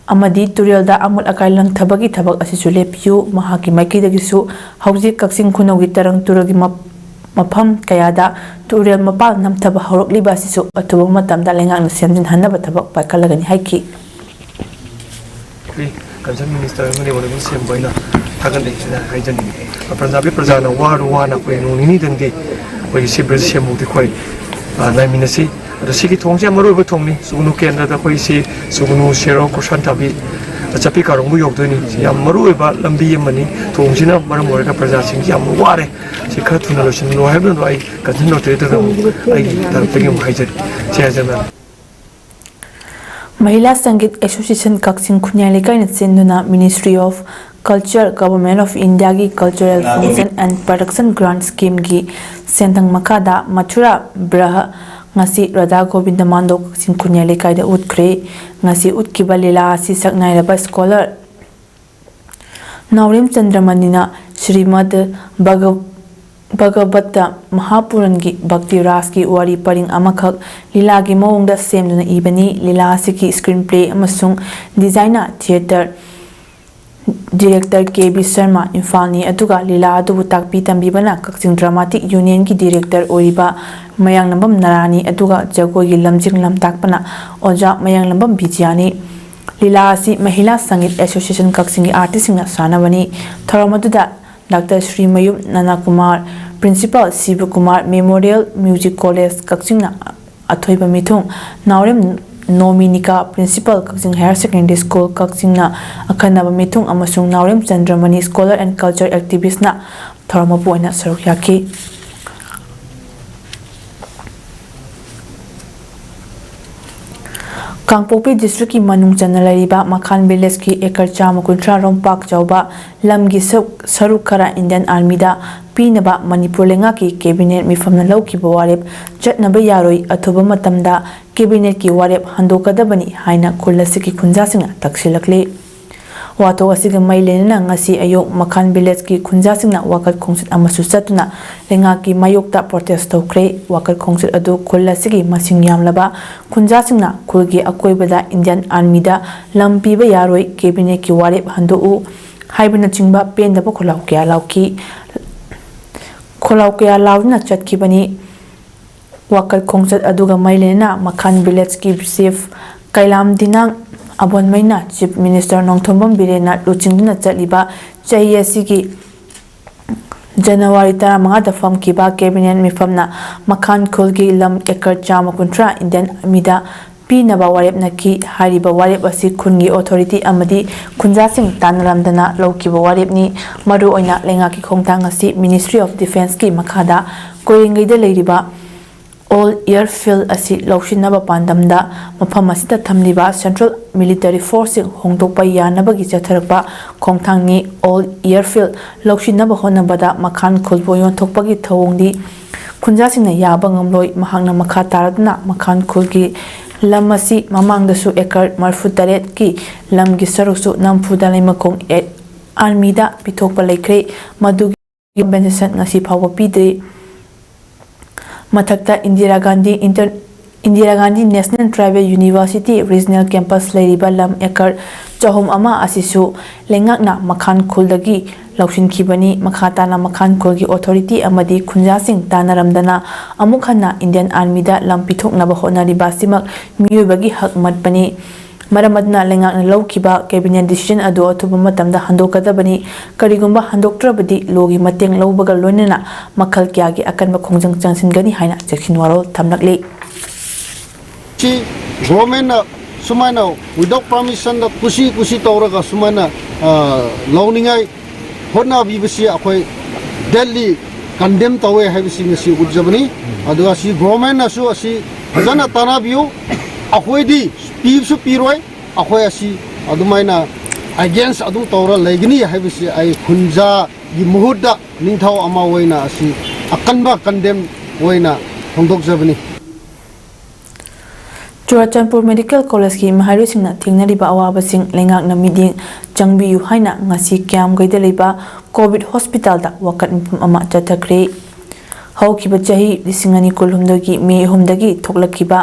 ꯑꯃꯗꯤ ꯇꯨꯔꯦꯜꯗ ꯑꯃꯣꯠ ꯑꯀꯥꯏ ꯂꯪꯊꯕꯒꯤ ꯊꯕꯛ ꯑꯁꯤꯁꯨ ꯂꯦꯞꯄꯤꯌꯨ꯫ ꯃꯍꯥꯛꯀꯤ ꯃꯥꯏꯀꯩꯗꯒꯤꯁꯨ ꯍꯧꯖꯤꯛ ꯀꯛꯆꯤꯡ ꯈꯨꯅꯧꯒꯤ ꯇꯔꯪ ꯇꯨꯔꯦꯜꯒꯤ ꯃꯞ-, ꯃꯐꯝ ꯀꯌꯥꯗ ꯇꯨꯔꯦꯜ ꯃꯄꯥꯜ ꯅꯝꯊꯕ ꯍꯧꯔꯛꯂꯤꯕ ꯑꯁꯤꯁꯨ ꯑꯊꯨꯕ ꯃꯇꯝꯗ ꯂꯩꯉꯥꯛꯅ ꯁꯦꯝꯖꯤꯟꯍꯟꯅꯕ ꯊꯕꯛ ꯄꯥꯏꯈꯠꯂꯒꯅꯤ ꯍꯥꯏꯈꯤ꯫ ꯑꯩꯈꯣꯏ concerned minister ꯑꯃꯗꯤ honourable ꯁꯤ ꯑꯦꯝ ꯑꯣꯏꯅ ꯊꯥꯒꯠꯂꯤ ꯍꯥꯏꯅ ꯍꯥꯏꯖꯅꯤꯡꯉꯤ꯫ ꯄ꯭ꯔꯖꯥ ꯄ꯭ꯔꯖꯥꯅ ꯋꯥꯔꯨ ꯋꯥꯅ ꯑꯩꯈꯣꯏ ꯅꯣꯡ ꯅꯤꯅꯤꯗꯪꯗꯤ ꯑꯩꯈꯣꯏꯒꯤ ꯁꯤ bridge ꯁꯦꯝꯕꯗꯤ ꯑꯩꯈꯣꯏ, ꯑ, ꯉꯥꯏꯃꯤꯟꯅꯁꯤ꯫ ꯑꯗꯣ ꯁꯤꯒꯤ ꯊꯣꯡꯁꯦ ꯌꯥꯝ ꯃꯔꯨꯑꯣꯏꯕ ꯊꯣꯡꯅꯤ꯫ ꯁꯨꯒꯅꯨ ꯀꯦꯟꯗ꯭ꯔꯗ ꯑꯩꯈꯣꯏ ꯁꯤ ꯁꯨꯒꯅꯨ, ꯁꯦꯔꯧ, ꯀꯣꯔꯁꯥꯟꯊꯥꯕꯤ, ꯆꯥꯄꯤ ꯀꯥꯔꯣꯡꯕꯨ ꯌꯧꯗꯣꯏꯅꯤ꯫ ꯁꯤ ꯌꯥꯝ ꯃꯔꯨꯑꯣꯏꯕ ꯂꯝꯕꯤ ꯑꯃꯅꯤ꯫ ꯊꯣꯡꯁꯤꯅ ꯃꯔꯝ ꯑꯣꯏꯔꯒ ꯄ꯭ꯔꯖꯥꯁꯤꯡꯁꯤ ꯌꯥꯝ ꯋꯥꯔꯦ꯫ ꯁꯤ ꯈꯔ ꯊꯨꯅ ꯂꯣꯏꯁꯤꯜꯂꯨ ꯍꯥꯏꯕꯗꯣ ꯑꯩ concerned authority ꯗ ꯑꯃꯨꯛ ꯑꯩꯒꯤ ꯇꯔꯞꯇꯒꯤ ꯑꯃꯨꯛ ꯍꯥꯏꯖꯔꯤ꯫ ꯁꯤ ꯍꯥꯏꯖꯕ꯫ ꯃꯍꯤꯂꯥ ꯁꯪꯒꯤꯠ ꯑꯦꯁꯣꯁꯤꯌꯦꯁꯟ ꯀꯛꯆꯤꯡ ꯈꯨꯟꯌꯥꯏ ꯂꯩꯀꯥꯏꯅ ꯁꯤꯟꯗꯨꯅ Ministry of Culture, Government of India ꯒꯤ Cultural Function and Production Grant Scheme ꯒꯤ ꯁꯦꯟꯊꯪ ꯃꯈꯥꯗ ꯃꯊꯨꯔꯥ ꯕ꯭ꯔꯍ ꯉꯁꯤ ꯔꯥꯙꯥ ꯒꯣꯕꯤꯟꯗ ꯃꯥꯟꯗꯣ ꯀꯛꯆꯤꯡ ꯈꯨꯟꯌꯥꯏ ꯂꯩꯀꯥꯏꯗ ꯎꯠꯈ꯭ꯔꯦ꯫ ꯉꯁꯤ ꯎꯠꯈꯤꯕ ꯂꯤꯂꯥ ꯑꯁꯤ ꯁꯛꯅꯥꯏꯔꯕ scholar ꯅꯥꯎꯔꯦꯝ ꯆꯟꯗ꯭ꯔꯃꯅꯤꯅ ꯁ꯭ꯔꯤꯃꯗ ꯚꯒ-, ꯚꯒꯕꯇ ꯃꯍꯥꯄꯨꯔꯥꯟꯒꯤ ꯚꯛꯇꯤ ꯔꯥꯁꯀꯤ ꯋꯥꯔꯤ ꯄꯔꯤꯡ ꯑꯃꯈꯛ ꯂꯤꯂꯥꯒꯤ ꯃꯑꯣꯡꯗ ꯁꯦꯝꯗꯨꯅ ꯏꯕꯅꯤ꯫ ꯂꯤꯂꯥ ꯑꯁꯤꯒꯤ screenplay ꯑꯃꯁꯨꯡ design ꯅ theatre director ꯀꯦ ꯕꯤ ꯁꯔꯃ, ꯏꯝꯐꯥꯜꯅꯤ꯫ ꯑꯗꯨꯒ ꯂꯤꯂꯥ ꯑꯗꯨꯕꯨ ꯇꯥꯛꯄꯤ ꯇꯝꯕꯤꯕꯅ ꯀꯛꯆꯤꯡ Dramatic Union ꯒꯤ director ꯑꯣꯏꯔꯤꯕ ꯃꯌꯥꯡꯂꯝꯕꯝ ꯅꯔꯥꯅꯤ꯫ ꯑꯗꯨꯒ ꯖꯒꯣꯏꯒꯤ ꯂꯝꯖꯤꯡ ꯂꯝꯇꯥꯛꯄꯅ ꯑꯣꯖꯥ ꯃꯌꯥꯡꯂꯝꯕꯝ ꯕꯤꯖꯌꯥꯅꯤ꯫ ꯂꯤꯂꯥ ꯑꯁꯤ ꯃꯍꯤꯂꯥ ꯁꯪꯒꯤꯠ ꯑꯦꯁꯣꯁꯤꯌꯦꯁꯟ ꯀꯛꯆꯤꯡꯒꯤ artist ꯁꯤꯡꯅ ꯁꯥꯟꯅꯕꯅꯤ꯫ ꯊꯧꯔꯝ ꯑꯗꯨꯗ doctor Shrimayum Nanakumar, principal Shibakumar Memorial Music College ꯀꯛꯆꯤꯡꯅ ꯑꯊꯣꯏꯕ ꯃꯤꯊꯨꯡ, ꯅꯥꯎꯔꯦꯝ ꯅꯣꯃꯤꯅꯤꯀꯥ, principal ꯀꯛꯆꯤꯡ Higher Secondary School ꯀꯛꯆꯤꯡꯅ ꯑꯈꯟꯅꯕ ꯃꯤꯊꯨꯡ ꯑꯃꯁꯨꯡ ꯅꯥꯎꯔꯦꯝ ꯆꯟꯗ꯭ꯔꯃꯅꯤ, scholar and culture activist ꯅ ꯊꯧꯔꯝ ꯃꯄꯨ ꯑꯣꯏꯅ ꯁꯔꯨꯛ ꯌꯥꯈꯤ꯫ ꯀꯥꯡꯄꯣꯛꯄꯤ district ꯀꯤ ꯃꯅꯨꯡ ꯆꯟꯅ ꯂꯩꯔꯤꯕ ꯃꯈꯥꯟ village ꯀꯤ acre ꯆꯥꯝꯃ ꯀꯨꯟꯊ꯭ꯔꯥ ꯔꯣꯝ ꯄꯥꯛ ꯆꯥꯎꯕ ꯂꯝꯒꯤ ꯁꯔꯨꯛ, ꯁꯔꯨꯛ ꯈꯔ Indian Army ꯗ ꯄꯤꯅꯕ ꯃꯅꯤꯄꯨꯔ ꯂꯩꯉꯥꯛꯀꯤ cabinet ꯃꯤꯐꯝꯅ ꯂꯧꯈꯤꯕ ꯋꯥꯔꯦꯞ ꯆꯠꯅꯕ ꯌꯥꯔꯣꯏ, ꯑꯊꯨꯕ ꯃꯇꯝꯗ cabinet ꯀꯤ ꯋꯥꯔꯦꯞ ꯍꯟꯗꯣꯛꯀꯗꯕꯅꯤ ꯍꯥꯏꯅ ꯈꯨꯜ ꯑꯁꯤꯒꯤ ꯈꯨꯟꯖꯥꯁꯤꯡꯅ ꯇꯛꯁꯤꯜꯂꯛꯂꯤ꯫ ꯋꯥꯊꯣꯛ ꯑꯁꯤꯒ ꯃꯔꯤ ꯂꯩꯅꯅ ꯉꯁꯤ ꯑꯌꯨꯛ ꯃꯈꯥꯟ village ꯀꯤ ꯈꯨꯟꯖꯥꯁꯤꯡꯅ ꯋꯥꯀꯠ ꯈꯣꯡꯆꯠ ꯑꯃꯁꯨ ꯆꯠꯇꯨꯅ ꯂꯩꯉꯥꯛꯀꯤ ꯃꯥꯌꯣꯛꯇ protest ꯇꯧꯈ꯭ꯔꯦ꯫ ꯋꯥꯀꯠ ꯈꯣꯡꯆꯠ ꯑꯗꯨ ꯈꯨꯜ ꯑꯁꯤꯒꯤ ꯃꯁꯤꯡ ꯌꯥꯝꯂꯕ ꯈꯨꯟꯖꯥꯁꯤꯡꯅ ꯈꯨꯜꯒꯤ ꯑꯀꯣꯏꯕꯗ Indian Army ꯗ ꯂꯝ ꯄꯤꯕ ꯌꯥꯔꯣꯏ, cabinet ꯀꯤ ꯋꯥꯔꯦꯞ ꯍꯟꯗꯣꯛꯎ ꯍꯥꯏꯕꯅꯆꯤꯡꯕ ꯄꯦꯟꯗꯕ ꯈꯣꯜꯂꯥꯎ ꯀꯌꯥ ꯂꯥꯎꯈꯤ꯫ ꯈꯣꯜꯂꯥꯎ ꯀꯌꯥ ꯂꯥꯎꯗꯨꯅ ꯆꯠꯈꯤꯕꯅꯤ꯫ ꯋꯥꯀꯠ ꯈꯣꯡꯆꯠ ꯑꯗꯨꯒ ꯃꯔꯤ ꯂꯩꯅꯅ ꯃꯈꯥꯟ ꯚꯤꯂꯦꯖꯀꯤ ꯆꯤꯐ ꯀꯩꯂꯥꯝ ꯗꯤꯅꯥꯡ ꯑꯕꯣꯟꯃꯩꯅ ꯆꯤꯐ ꯃꯤꯅꯤꯁꯇꯔ ꯅꯣꯡꯊꯣꯝꯕꯝ ꯕꯤꯔꯦꯟꯅ ꯂꯨꯆꯤꯡꯗꯨꯅ ꯆꯠꯂꯤꯕ ꯆꯍꯤ ꯑꯁꯤꯒꯤ ꯖꯅꯋꯥꯔꯤ ꯇꯔꯥꯃꯉꯥꯗ ꯐꯝꯈꯤꯕ ꯀꯦꯕꯤꯅꯦꯠ ꯃꯤꯐꯝꯅ ꯃꯈꯥꯟ ꯈꯨꯜꯒꯤ ꯂꯝ ꯑꯦꯀꯔ ꯆꯥꯝꯃ ꯀꯨꯟꯊ꯭ꯔꯥ ꯏꯟꯗꯤꯌꯟ ꯑꯥꯔꯃꯤꯗ ꯄꯤꯅꯕ ꯋꯥꯔꯦꯞ ꯅꯈꯤ꯫ ꯍꯥꯏꯔꯤꯕ ꯋꯥꯔꯦꯞ ꯑꯁꯤ ꯈꯨꯟꯒꯤ ꯑꯣꯊꯣꯔꯤꯇꯤ ꯑꯃꯗꯤ ꯈꯨꯟꯖꯥꯁꯤꯡ ꯇꯥꯟꯅꯔꯝꯗꯅ ꯂꯧꯈꯤꯕ ꯋꯥꯔꯦꯞꯅꯤ꯫ ꯃꯔꯨꯑꯣꯏꯅ ꯂꯩꯉꯥꯛꯀꯤ ꯈꯣꯡꯊꯥꯡ ꯑꯁꯤ ꯃꯤꯅꯤꯁꯇ꯭ꯔꯤ ꯑꯣꯐ ꯗꯤꯐꯦꯟꯁꯀꯤ ꯃꯈꯥꯗ ꯀꯣꯏꯔꯦꯡꯒꯩꯗ ꯂꯩꯔꯤꯕ ꯑꯣꯜ ꯑꯦꯌꯔꯐꯤꯜꯗ ꯑꯁꯤ ꯂꯧꯁꯤꯟꯅꯕ ꯄꯥꯟꯗꯝꯗ ꯃꯐꯝ ꯑꯁꯤꯗ ꯊꯝꯂꯤꯕ ꯁꯦꯟꯇ꯭ꯔꯦꯜ ꯃꯤꯂꯤꯇꯔꯤ ꯐꯣꯔꯁꯁꯤꯡ ꯍꯣꯡꯗꯣꯛꯄ ꯌꯥꯅꯕꯒꯤ ꯆꯠꯊꯔꯛꯄ ꯈꯣꯡꯊꯥꯡꯅꯤ꯫ ꯑꯣꯜ ꯑꯦꯌꯔꯐꯤꯜꯗ ꯂꯧꯁꯤꯟꯅꯕ ꯍꯣꯠꯅꯕꯗ ꯃꯈꯥꯟ ꯈꯨꯜꯕꯨ ꯌꯣꯟꯊꯣꯛꯄꯒꯤ ꯊꯧꯑꯣꯡꯗꯤ ꯈꯨꯟꯖꯥꯁꯤꯡꯅ ꯌꯥꯕ ꯉꯝꯂꯣꯏ꯫ ꯃꯍꯥꯛꯅ ꯃꯈꯥ ꯇꯥꯔꯗꯨꯅ ꯃꯈꯥꯟ ꯈꯨꯜꯒꯤ ꯂꯝ ꯑꯁꯤ ꯃꯃꯥꯡꯗꯁꯨ ꯑꯦꯀꯔ ꯃꯔꯤꯐꯨ ꯇꯔꯦꯠꯀꯤ ꯂꯝꯒꯤ ꯁꯔꯨꯛꯁꯨ ꯅꯝꯐꯨꯗ ꯂꯩꯃꯈꯣꯡ ꯑꯦ-, ꯑꯥꯔꯃꯤꯗ ꯄꯤꯊꯣꯛꯄ ꯂꯩꯈ꯭ꯔꯦ꯫ ꯃꯗꯨꯒꯤ ꯀꯝꯄꯦꯟꯁꯦꯁꯟ ꯉꯁꯤ ꯐꯥꯎꯕ ꯄꯤꯗ꯭ꯔꯤ꯫ ꯃꯊꯛꯇ Indira Gandhi inter-, Indira Gandhi national tribal university regional campus ꯂꯩꯔꯤꯕ ꯂꯝ ꯑꯦꯀꯔ ꯆꯍꯨꯝ ꯑꯃ ꯑꯁꯤꯁꯨ ꯂꯩꯉꯥꯛꯅ ꯃꯈꯥꯟ ꯈꯨꯜꯗꯒꯤ ꯂꯧꯁꯤꯟꯈꯤꯕꯅꯤ꯫ ꯃꯈꯥ ꯇꯥꯅ ꯃꯈꯥꯟ ꯈꯨꯜꯒꯤ ꯑꯣꯊꯣꯔꯤꯇꯤ ꯑꯃꯗꯤ ꯈꯨꯟꯖꯥꯁꯤꯡ ꯇꯥꯟꯅꯔꯝꯗꯅ ꯑꯃꯨꯛ ꯍꯟꯅ ꯏꯟꯗꯤꯌꯟ ꯑꯥꯔꯃꯤꯗ ꯂꯝ ꯄꯤꯊꯣꯛꯅꯕ ꯍꯣꯠꯅꯔꯤꯕ ꯑꯁꯤꯃꯛ ꯃꯤꯑꯣꯏꯕꯒꯤ ꯍꯛ ꯃꯠꯄꯅꯤ꯫ ꯃꯔꯝ ꯑꯗꯨꯅ ꯂꯩꯉꯥꯛꯅ ꯂꯧꯈꯤꯕ ꯀꯦꯕꯤꯅꯦꯠ ꯗꯤꯁꯤꯖꯟ ꯑꯗꯨ ꯑꯊꯨꯕ ꯃꯇꯝꯗ ꯍꯟꯗꯣꯛꯀꯗꯕꯅꯤ꯫ ꯀꯔꯤꯒꯨꯝꯕ ꯍꯟꯗꯣꯛꯇ꯭ꯔꯕꯗꯤ ꯂꯣꯒꯤ ꯃꯇꯦꯡ ꯂꯧꯕꯒ ꯂꯣꯏꯅꯅ ꯃꯈꯜ ꯀꯌꯥꯒꯤ ꯑꯀꯟꯕ ꯈꯣꯡꯖꯪ ꯆꯪꯁꯤꯟꯒꯅꯤ ꯍꯥꯏꯅ ꯆꯦꯛꯁꯤꯟ ꯋꯥꯔꯣꯜ ꯊꯝꯂꯛꯂꯤ꯫ ꯁꯤ ꯒꯣꯔꯃꯦꯟꯅ ꯁꯨꯃꯥꯏꯅ without permission ꯗ ꯀꯨꯁꯤ ꯀꯨꯁꯤ ꯇꯧꯔꯒ ꯁꯨꯃꯥꯏꯅ, ꯑ, ꯂꯧꯅꯤꯡꯉꯥꯏ ꯍꯣꯠꯅꯕꯤꯕꯁꯤ ꯑꯩꯈꯣꯏ deeply condemn ꯇꯧꯋꯦ ꯍꯥꯏꯕꯁꯤ ꯉꯁꯤ ꯎꯠꯆꯕꯅꯤ꯫ ꯑꯗꯨꯒ ꯁꯤ ꯒꯣꯔꯃꯦꯟꯅꯁꯨ ꯑꯁꯤ ꯐꯖꯅ ꯇꯥꯟꯅꯕꯤꯌꯨ꯫ ꯑꯩꯈꯣꯏꯗꯤ ꯄꯤꯕꯁꯨ ꯄꯤꯔꯣꯏ꯫ ꯑꯩꯈꯣꯏ ꯑꯁꯤ ꯑꯗꯨꯃꯥꯏꯅ against ꯑꯗꯨꯝ ꯇꯧꯔ ꯂꯩꯒꯅꯤ ꯍꯥꯏꯕꯁꯤ ꯑꯩ ꯈꯨꯟꯖꯥꯒꯤ ꯃꯍꯨꯠꯇ ꯅꯤꯡꯊꯧ ꯑꯃ ꯑꯣꯏꯅ ꯑꯁꯤ ꯑꯀꯟꯕ condemn ꯑꯣꯏꯅ ꯐꯣꯡꯗꯣꯛꯆꯕꯅꯤ꯫ ꯆꯨꯔꯥꯆꯥꯟꯄꯨꯔ ꯃꯦꯗꯤꯀꯦꯜ ꯀꯣꯂꯦꯖꯀꯤ ꯃꯍꯩꯔꯣꯏꯁꯤꯡꯅ ꯊꯦꯡꯅꯔꯤꯕ ꯑꯋꯥꯕꯁꯤꯡ ꯂꯩꯉꯥꯛꯅ ꯃꯤꯠꯌꯦꯡ ꯆꯪꯕꯤꯌꯨ ꯍꯥꯏꯅ ꯉꯁꯤ ꯀ꯭ꯌꯥꯝꯒꯩꯗ ꯂꯩꯕ ꯀꯣꯚꯤꯗ ꯍꯣꯁꯄꯤꯇꯥꯜꯗ ꯋꯥꯀꯠ ꯃꯤꯐꯝ ꯑꯃ ꯆꯠꯊꯈ꯭ꯔꯦ꯫ ꯍꯧꯈꯤꯕ ꯆꯍꯤ ꯂꯤꯁꯤꯡ ꯑꯅꯤ ꯀꯨꯟꯍꯨꯝꯗꯣꯏꯒꯤ ꯃꯦ ꯑꯍꯨꯝꯗꯒꯤ ꯊꯣꯛꯂꯛꯈꯤꯕ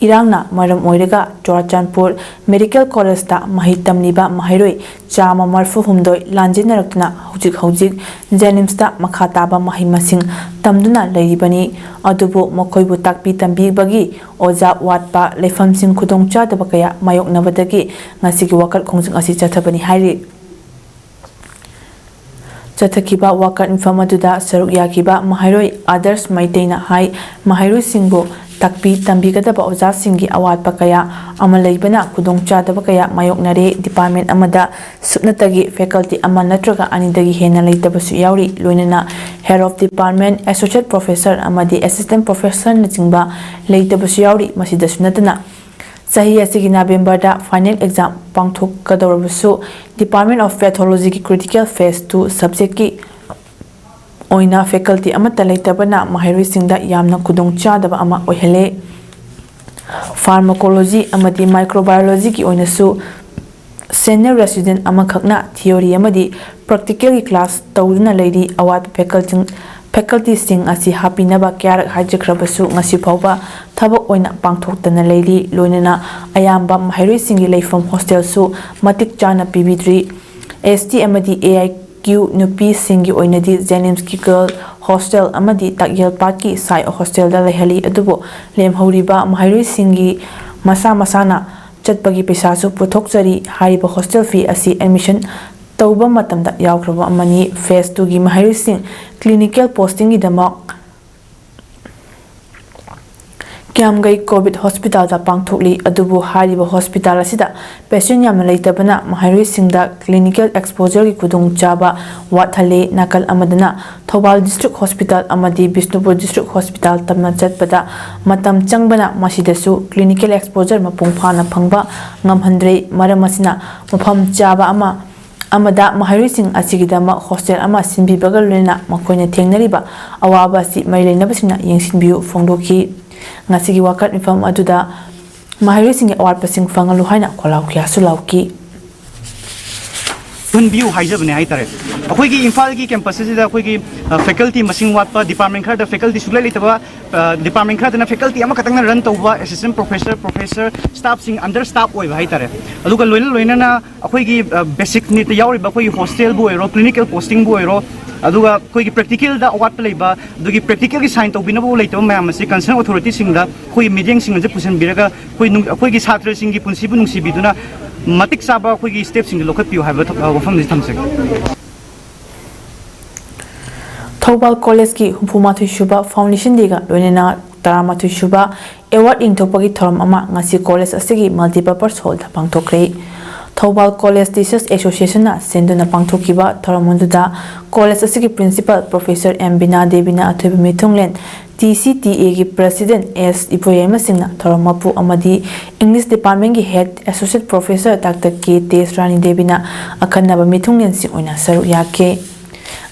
ꯏꯔꯥꯡꯅ ꯃꯔꯝ ꯑꯣꯏꯔꯒ ꯆꯨꯔꯥꯆꯥꯟꯄꯨꯔ ꯃꯦꯗꯤꯀꯦꯜ ꯀꯣꯂꯦꯖꯇ ꯃꯍꯩ ꯇꯝꯂꯤꯕ ꯃꯍꯩꯔꯣꯏ ꯆꯥꯝꯃ ꯃꯔꯤꯐꯨ ꯍꯨꯝꯗꯣꯏ ꯂꯥꯟꯖꯦꯟꯅꯔꯛꯇꯨꯅ ꯍꯧꯖꯤꯛ ꯍꯧꯖꯤꯛ ꯖꯦꯅꯤꯝꯁꯇ ꯃꯈꯥ ꯇꯥꯕ ꯃꯍꯩ ꯃꯁꯤꯡ ꯇꯝꯗꯨꯅ ꯂꯩꯔꯤꯕꯅꯤ꯫ ꯑꯗꯨꯕꯨ ꯃꯈꯣꯏꯕꯨ ꯇꯥꯛꯄꯤ ꯇꯝꯕꯤꯕꯒꯤ ꯑꯣꯖꯥ ꯋꯥꯠꯄ, ꯂꯩꯐꯝꯁꯤꯡ ꯈꯨꯗꯣꯡꯆꯥꯗꯕ ꯀꯌꯥ ꯃꯥꯌꯣꯛꯅꯕꯗꯒꯤ ꯉꯁꯤꯒꯤ ꯋꯥꯀꯠ ꯈꯣꯡꯖꯪ ꯑꯁꯤ ꯆꯠꯊꯕꯅꯤ ꯍꯥꯏꯔꯤ꯫ ꯆꯠꯊꯈꯤꯕ ꯋꯥꯀꯠ ꯃꯤꯐꯝ ꯑꯗꯨꯗ ꯁꯔꯨꯛ ꯌꯥꯈꯤꯕ ꯃꯍꯩꯔꯣꯏ ꯑꯥꯗꯔꯁ ꯃꯩꯇꯩꯅ ꯍꯥꯏ, ꯃꯍꯩꯔꯣꯏꯁꯤꯡꯕꯨ ꯇꯥꯛꯄꯤ ꯇꯝꯕꯤꯒꯗꯕ ꯑꯣꯖꯥꯁꯤꯡꯒꯤ ꯑꯋꯥꯠꯄ ꯀꯌꯥ ꯑꯃ ꯂꯩꯕꯅ ꯈꯨꯗꯣꯡꯆꯥꯗꯕ ꯀꯌꯥ ꯃꯥꯌꯣꯛꯅꯔꯦ꯫ ꯗꯤꯄꯥꯔꯠꯃꯦꯟ ꯑꯃꯗ ꯁꯨꯞꯅꯇꯒꯤ ꯐꯦꯀꯜꯇꯤ ꯑꯃ ꯅꯠꯇ꯭ꯔꯒ ꯑꯅꯤꯗꯒꯤ ꯍꯦꯟꯅ ꯂꯩꯇꯕꯁꯨ ꯌꯥꯎꯔꯤ꯫ ꯂꯣꯏꯅꯅ head of department, associate professor ꯑꯃꯗꯤ assistant professorꯅꯆꯤꯡꯕ ꯂꯩꯇꯕꯁꯨ ꯌꯥꯎꯔꯤ꯫ ꯃꯁꯤꯗꯁꯨ ꯅꯠꯇꯅ ꯆꯍꯤ ꯑꯁꯤꯒꯤ ꯅꯕꯦꯝꯕꯔꯗ final exam ꯄꯥꯡꯊꯣꯛꯀꯗꯧꯔꯕꯁꯨ Department of Pathologyꯒꯤ critical phase two subjectꯀꯤ ꯑꯣꯏꯅ faculty ꯑꯃꯠꯇ ꯂꯩꯇꯕꯅ ꯃꯍꯩꯔꯣꯏꯁꯤꯡꯗ ꯌꯥꯝꯅ ꯈꯨꯗꯣꯡꯆꯥꯗꯕ ꯑꯃ ꯑꯣꯏꯍꯜꯂꯦ꯫ Pharmacology ꯑꯃꯗꯤ microbiologyꯒꯤ ꯑꯣꯏꯅꯁꯨ senior resident ꯑꯃꯈꯛꯅ theory ꯑꯃꯗꯤ practicalꯒꯤ class ꯇꯧꯗꯨꯅ ꯂꯩꯔꯤ꯫ ꯑꯋꯥꯠꯄ faculty, facultyꯁꯤꯡ ꯑꯁꯤ ꯍꯥꯞꯄꯤꯅꯕ ꯀꯌꯥꯔꯛ ꯍꯥꯏꯖꯈ꯭ꯔꯕꯁꯨ ꯉꯁꯤ ꯐꯥꯎꯕ ꯊꯕꯛ ꯑꯣꯏꯅ ꯄꯥꯡꯊꯣꯛꯇꯅ ꯂꯩꯔꯤ꯫ ꯂꯣꯏꯅꯅ ꯑꯌꯥꯝꯕ ꯃꯍꯩꯔꯣꯏꯁꯤꯡꯒꯤ ꯂꯩꯐꯝ hostelꯁꯨ ꯃꯇꯤꯛ ꯆꯥꯅ ꯄꯤꯕꯤꯗ꯭ꯔꯤ꯫ ST ꯑꯃꯗꯤ AIQ ꯅꯨꯄꯤꯁꯤꯡꯒꯤ ꯑꯣꯏꯅꯗꯤ ꯖꯦꯅꯤꯝꯁꯀꯤ girl hostel ꯑꯃꯗꯤ ꯇꯥꯛꯌꯦꯜ ꯄꯥꯠꯀꯤ ꯁꯥꯏ hostelꯗ ꯂꯩꯍꯜꯂꯤ꯫ ꯑꯗꯨꯕꯨ ꯂꯦꯝꯍꯧꯔꯤꯕ ꯃꯍꯩꯔꯣꯏꯁꯤꯡꯒꯤ ꯃꯁꯥ ꯃꯁꯥꯅ ꯆꯠꯄꯒꯤ ꯄꯩꯁꯥꯁꯨ ꯄꯨꯊꯣꯛꯆꯔꯤ꯫ ꯍꯥꯏꯔꯤꯕ hostel fee ꯑꯁꯤ admission ꯇꯧꯕ ꯃꯇꯝꯗ ꯌꯥꯎꯈ꯭ꯔꯕ ꯑꯃꯅꯤ꯫ Phase twoꯒꯤ ꯃꯍꯩꯔꯣꯏꯁꯤꯡ clinical postingꯒꯤꯗꯃꯛ ꯀ꯭ꯌꯥꯝꯒꯩ COVID hospitalꯗ ꯄꯥꯡꯊꯣꯛꯂꯤ꯫ ꯑꯗꯨꯕꯨ ꯍꯥꯏꯔꯤꯕ hospital ꯑꯁꯤꯗ patient ꯌꯥꯝꯅ ꯂꯩꯇꯕꯅ ꯃꯍꯩꯔꯣꯏꯁꯤꯡꯗ clinical exposureꯒꯤ ꯈꯨꯗꯣꯡꯆꯥꯕ ꯋꯥꯠꯍꯜꯂꯤ꯫ ꯅꯥꯀꯜ ꯑꯃꯗꯅ ꯊꯧꯕꯥꯜ district hospital ꯑꯃꯗꯤ ꯕꯤꯁꯅꯨꯄꯨꯔ district hospital ꯇꯝꯅ ꯆꯠꯄꯗ ꯃꯇꯝ ꯆꯪꯕꯅ ꯃꯁꯤꯗꯁꯨ clinical exposure ꯃꯄꯨꯡ ꯐꯥꯅ ꯐꯪꯕ ꯉꯝꯍꯟꯗ꯭ꯔꯦ꯫ ꯃꯔꯝ ꯑꯁꯤꯅ ꯃꯐꯝ ꯆꯥꯕ ꯑꯃ ꯑꯃꯗ ꯃꯍꯩꯔꯣꯏꯁꯤꯡ ꯑꯁꯤꯒꯤꯗꯃꯛ hostel ꯑꯃ ꯁꯤꯟꯕꯤꯕꯒ ꯂꯣꯏꯅꯅ ꯃꯈꯣꯏꯅ ꯊꯦꯡꯅꯔꯤꯕ ꯑꯋꯥꯕ ꯑꯁꯤ ꯃꯔꯤ ꯂꯩꯅꯕꯁꯤꯡꯅ ꯌꯦꯡꯁꯤꯟꯕꯤꯌꯨ ꯐꯣꯡꯗꯣꯛꯈꯤ꯫ ꯉꯁꯤꯒꯤ ꯋꯥꯀꯠ ꯃꯤꯐꯝ ꯑꯗꯨꯗ ꯃꯍꯩꯔꯣꯏꯁꯤꯡꯒꯤ ꯑꯋꯥꯠꯄꯁꯤꯡ ꯐꯪꯍꯜꯂꯨ ꯍꯥꯏꯅ ꯈꯣꯜꯂꯥꯎ ꯀꯌꯥꯁꯨ ꯂꯥꯎꯈꯤ꯫ ꯍꯨꯟꯕꯤꯌꯨ ꯍꯥꯏꯖꯕꯅꯦ ꯍꯥꯏꯇꯥꯔꯦ꯫ ꯑꯩꯈꯣꯏꯒꯤ ꯏꯝꯐꯥꯜꯒꯤ ꯀꯦꯝꯄꯁ ꯑꯁꯤꯗ ꯑꯩꯈꯣꯏꯒꯤ ꯐꯦꯀꯜꯇꯤ ꯃꯁꯤꯡ ꯋꯥꯠꯄ, ꯗꯤꯄꯥꯔꯠꯃꯦꯟ ꯈꯔꯗ ꯐꯦꯀꯜꯇꯤ ꯁꯨꯛꯂꯩ ꯂꯩꯇꯕ, ꯗꯤꯄꯥꯔꯠꯃꯦꯟ ꯈꯔꯗꯅ ꯐꯦꯀꯜꯇꯤ ꯑꯃꯈꯛꯇꯪꯅ ꯔꯟ ꯇꯧꯕ, ꯑꯦꯁꯤꯁꯇꯦꯟ ꯄ꯭ꯔꯣꯐꯦꯁꯔ, ꯄ꯭ꯔꯣꯐꯦꯁꯔ, ꯁ꯭ꯇꯥꯐꯁꯤꯡ ꯑꯟꯗꯔ ꯁ꯭ꯇꯥꯐ ꯑꯣꯏꯕ ꯍꯥꯏꯇꯥꯔꯦ꯫ ꯑꯗꯨꯒ ꯂꯣꯏꯅ ꯂꯣꯏꯅꯅ ꯑꯩꯈꯣꯏꯒꯤ ꯕꯦꯁꯤꯛ ꯅꯤꯠꯇ ꯌꯥꯎꯔꯤꯕ ꯑꯩꯈꯣꯏꯒꯤ ꯍꯣꯁꯇꯦꯜꯕꯨ ꯑꯣꯏꯔꯣ, ꯀ꯭ꯂꯤꯅꯤꯀꯦꯜ ꯄꯣꯁꯇꯤꯡꯕꯨ ꯑꯣꯏꯔꯣ, ꯑꯗꯨꯒ ꯑꯩꯈꯣꯏꯒꯤ ꯄ꯭ꯔꯦꯛꯇꯤꯀꯦꯜꯗ ꯑꯋꯥꯠꯄ ꯂꯩꯕ, ꯑꯗꯨꯒꯤ ꯄ꯭ꯔꯦꯛꯇꯤꯀꯦꯜꯒꯤ ꯁꯥꯏꯟ ꯇꯧꯕꯤꯅꯕ ꯂꯩꯇꯕ ꯃꯌꯥꯝ ꯑꯁꯤ ꯀꯟꯁꯔꯟ ꯑꯣꯊꯣꯔꯤꯇꯤꯁꯤꯡꯗ ꯑꯩꯈꯣꯏꯒꯤ ꯃꯤꯠꯌꯦꯡꯁꯤꯡ ꯑꯁꯤ ꯄꯨꯁꯤꯟꯕꯤꯔꯒ ꯑꯩꯈꯣꯏ ꯅꯨꯡ-, ꯑꯩꯈꯣꯏꯒꯤ ꯁꯥꯇ꯭ꯔꯁꯤꯡꯒꯤ ꯄꯨꯟꯁꯤꯕꯨ ꯅꯨꯡꯁꯤꯕꯤꯗꯨꯅ ꯃꯇꯤꯛ ꯆꯥꯕ ꯑꯩꯈꯣꯏꯒꯤ ꯁ꯭ꯇꯦꯞꯁꯤꯡꯗꯨ ꯂꯧꯈꯠꯄꯤꯌꯨ ꯍꯥꯏꯕ ꯊ-, ꯋꯥꯐꯝꯁꯤ ꯊꯝꯖꯒꯦ꯫ ꯊꯧꯕꯥꯜ ꯀꯣꯂꯦꯖꯀꯤ ꯍꯨꯝꯐꯨ ꯃꯥꯊꯣꯏ ꯁꯨꯕ ꯐꯥꯎꯟꯗꯦꯁꯟ ꯗꯦꯒ ꯂꯣꯏꯅꯅ ꯇꯔꯥ ꯃꯥꯊꯣꯏ ꯁꯨꯕ ꯑꯦꯋꯥꯔꯗ ꯌꯦꯟꯊꯣꯛꯄꯒꯤ ꯊꯧꯔꯝ ꯑꯃ ꯉꯁꯤ ꯀꯣꯂꯦꯖ ꯑꯁꯤꯒꯤ ꯃꯜꯇꯤꯄꯔꯄꯁ ꯍꯣꯜꯗ ꯄꯥꯡꯊꯣꯛꯈ꯭ꯔꯦ꯫ ꯊꯧꯕꯥꯜ ꯀꯣꯂꯦꯖ ꯇꯤꯆꯔꯁ ꯑꯦꯁꯣꯁꯤꯌꯦꯁꯟꯅ ꯁꯤꯟꯗꯨꯅ ꯄꯥꯡꯊꯣꯛꯈꯤꯕ ꯊꯧꯔꯝ ꯑꯗꯨꯗ ꯀꯣꯂꯦꯖ ꯑꯁꯤꯒꯤ ꯄ꯭ꯔꯤꯟꯁꯤꯄꯥꯜ ꯄ꯭ꯔꯣꯐꯦꯁꯔ ꯑꯦꯝ ꯕꯤꯅꯥ ꯗꯦꯕꯤꯅ ꯑꯊꯣꯏꯕ ꯃꯤꯊꯨꯡꯂꯦꯟ, ꯇꯤ ꯁꯤ ꯇꯤ ꯑꯦꯒꯤ ꯄ꯭ꯔꯦꯁꯤꯗꯦꯟꯠ ꯑꯦꯁ ꯏꯕꯣꯌꯥꯏꯃ ꯁꯤꯡꯅ ꯊꯧꯔꯝ ꯃꯄꯨ ꯑꯃꯗꯤ ꯏꯪꯂꯤꯁ ꯗꯤꯄꯥꯔꯠꯃꯦꯟꯒꯤ ꯍꯦꯗ ꯑꯦꯁꯣꯁꯤꯌꯦꯠ ꯄ꯭ꯔꯣꯐꯦꯁꯔ ꯗꯥꯛꯇꯔ ꯀꯦ ꯇꯦꯖꯔꯥꯅꯤ ꯗꯦꯕꯤꯅ ꯑꯈꯟꯅꯕ ꯃꯤꯊꯨꯡꯂꯦꯟꯁꯤꯡ ꯑꯣꯏꯅ ꯁꯔꯨꯛ ꯌꯥꯈꯤ꯫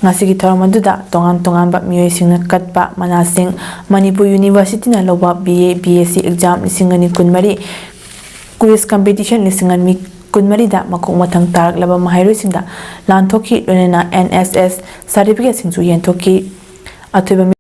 ꯉꯁꯤꯒꯤ ꯊꯧꯔꯝ ꯑꯗꯨꯗ ꯇꯣꯉꯥꯟ ꯇꯣꯉꯥꯟꯕ ꯃꯤꯑꯣꯏꯁꯤꯡꯅ ꯀꯠꯄ ꯃꯅꯥꯁꯤꯡ, ꯃꯅꯤꯄꯨꯔ ꯌꯨꯅꯤꯚꯔꯁꯤꯇꯤꯅ ꯂꯧꯕ B A, B S C exam ꯂꯤꯁꯤꯡ ꯑꯅꯤ ꯀꯨꯟꯃꯔꯤ, ꯀ꯭ꯋꯤꯖ ꯀꯝꯄꯤꯇꯤꯁꯟ ꯂꯤꯁꯤꯡ ꯑꯅꯤ ꯀꯨꯟꯃꯔꯤꯗ ꯃꯈꯣꯡ ꯃꯊꯪ ꯇꯥꯔꯛꯂꯕ ꯃꯍꯩꯔꯣꯏꯁꯤꯡꯗ ꯂꯥꯟꯊꯣꯛꯈꯤ, ꯂꯣꯏꯅꯅ ꯑꯦꯟ ꯑꯦꯁ ꯑꯦꯁ ꯁꯥꯔꯇꯤꯐꯤꯀꯦꯠꯁꯤꯡꯁꯨ ꯌꯦꯟꯊꯣꯛꯈꯤ꯫ ꯑꯊꯣꯏꯕ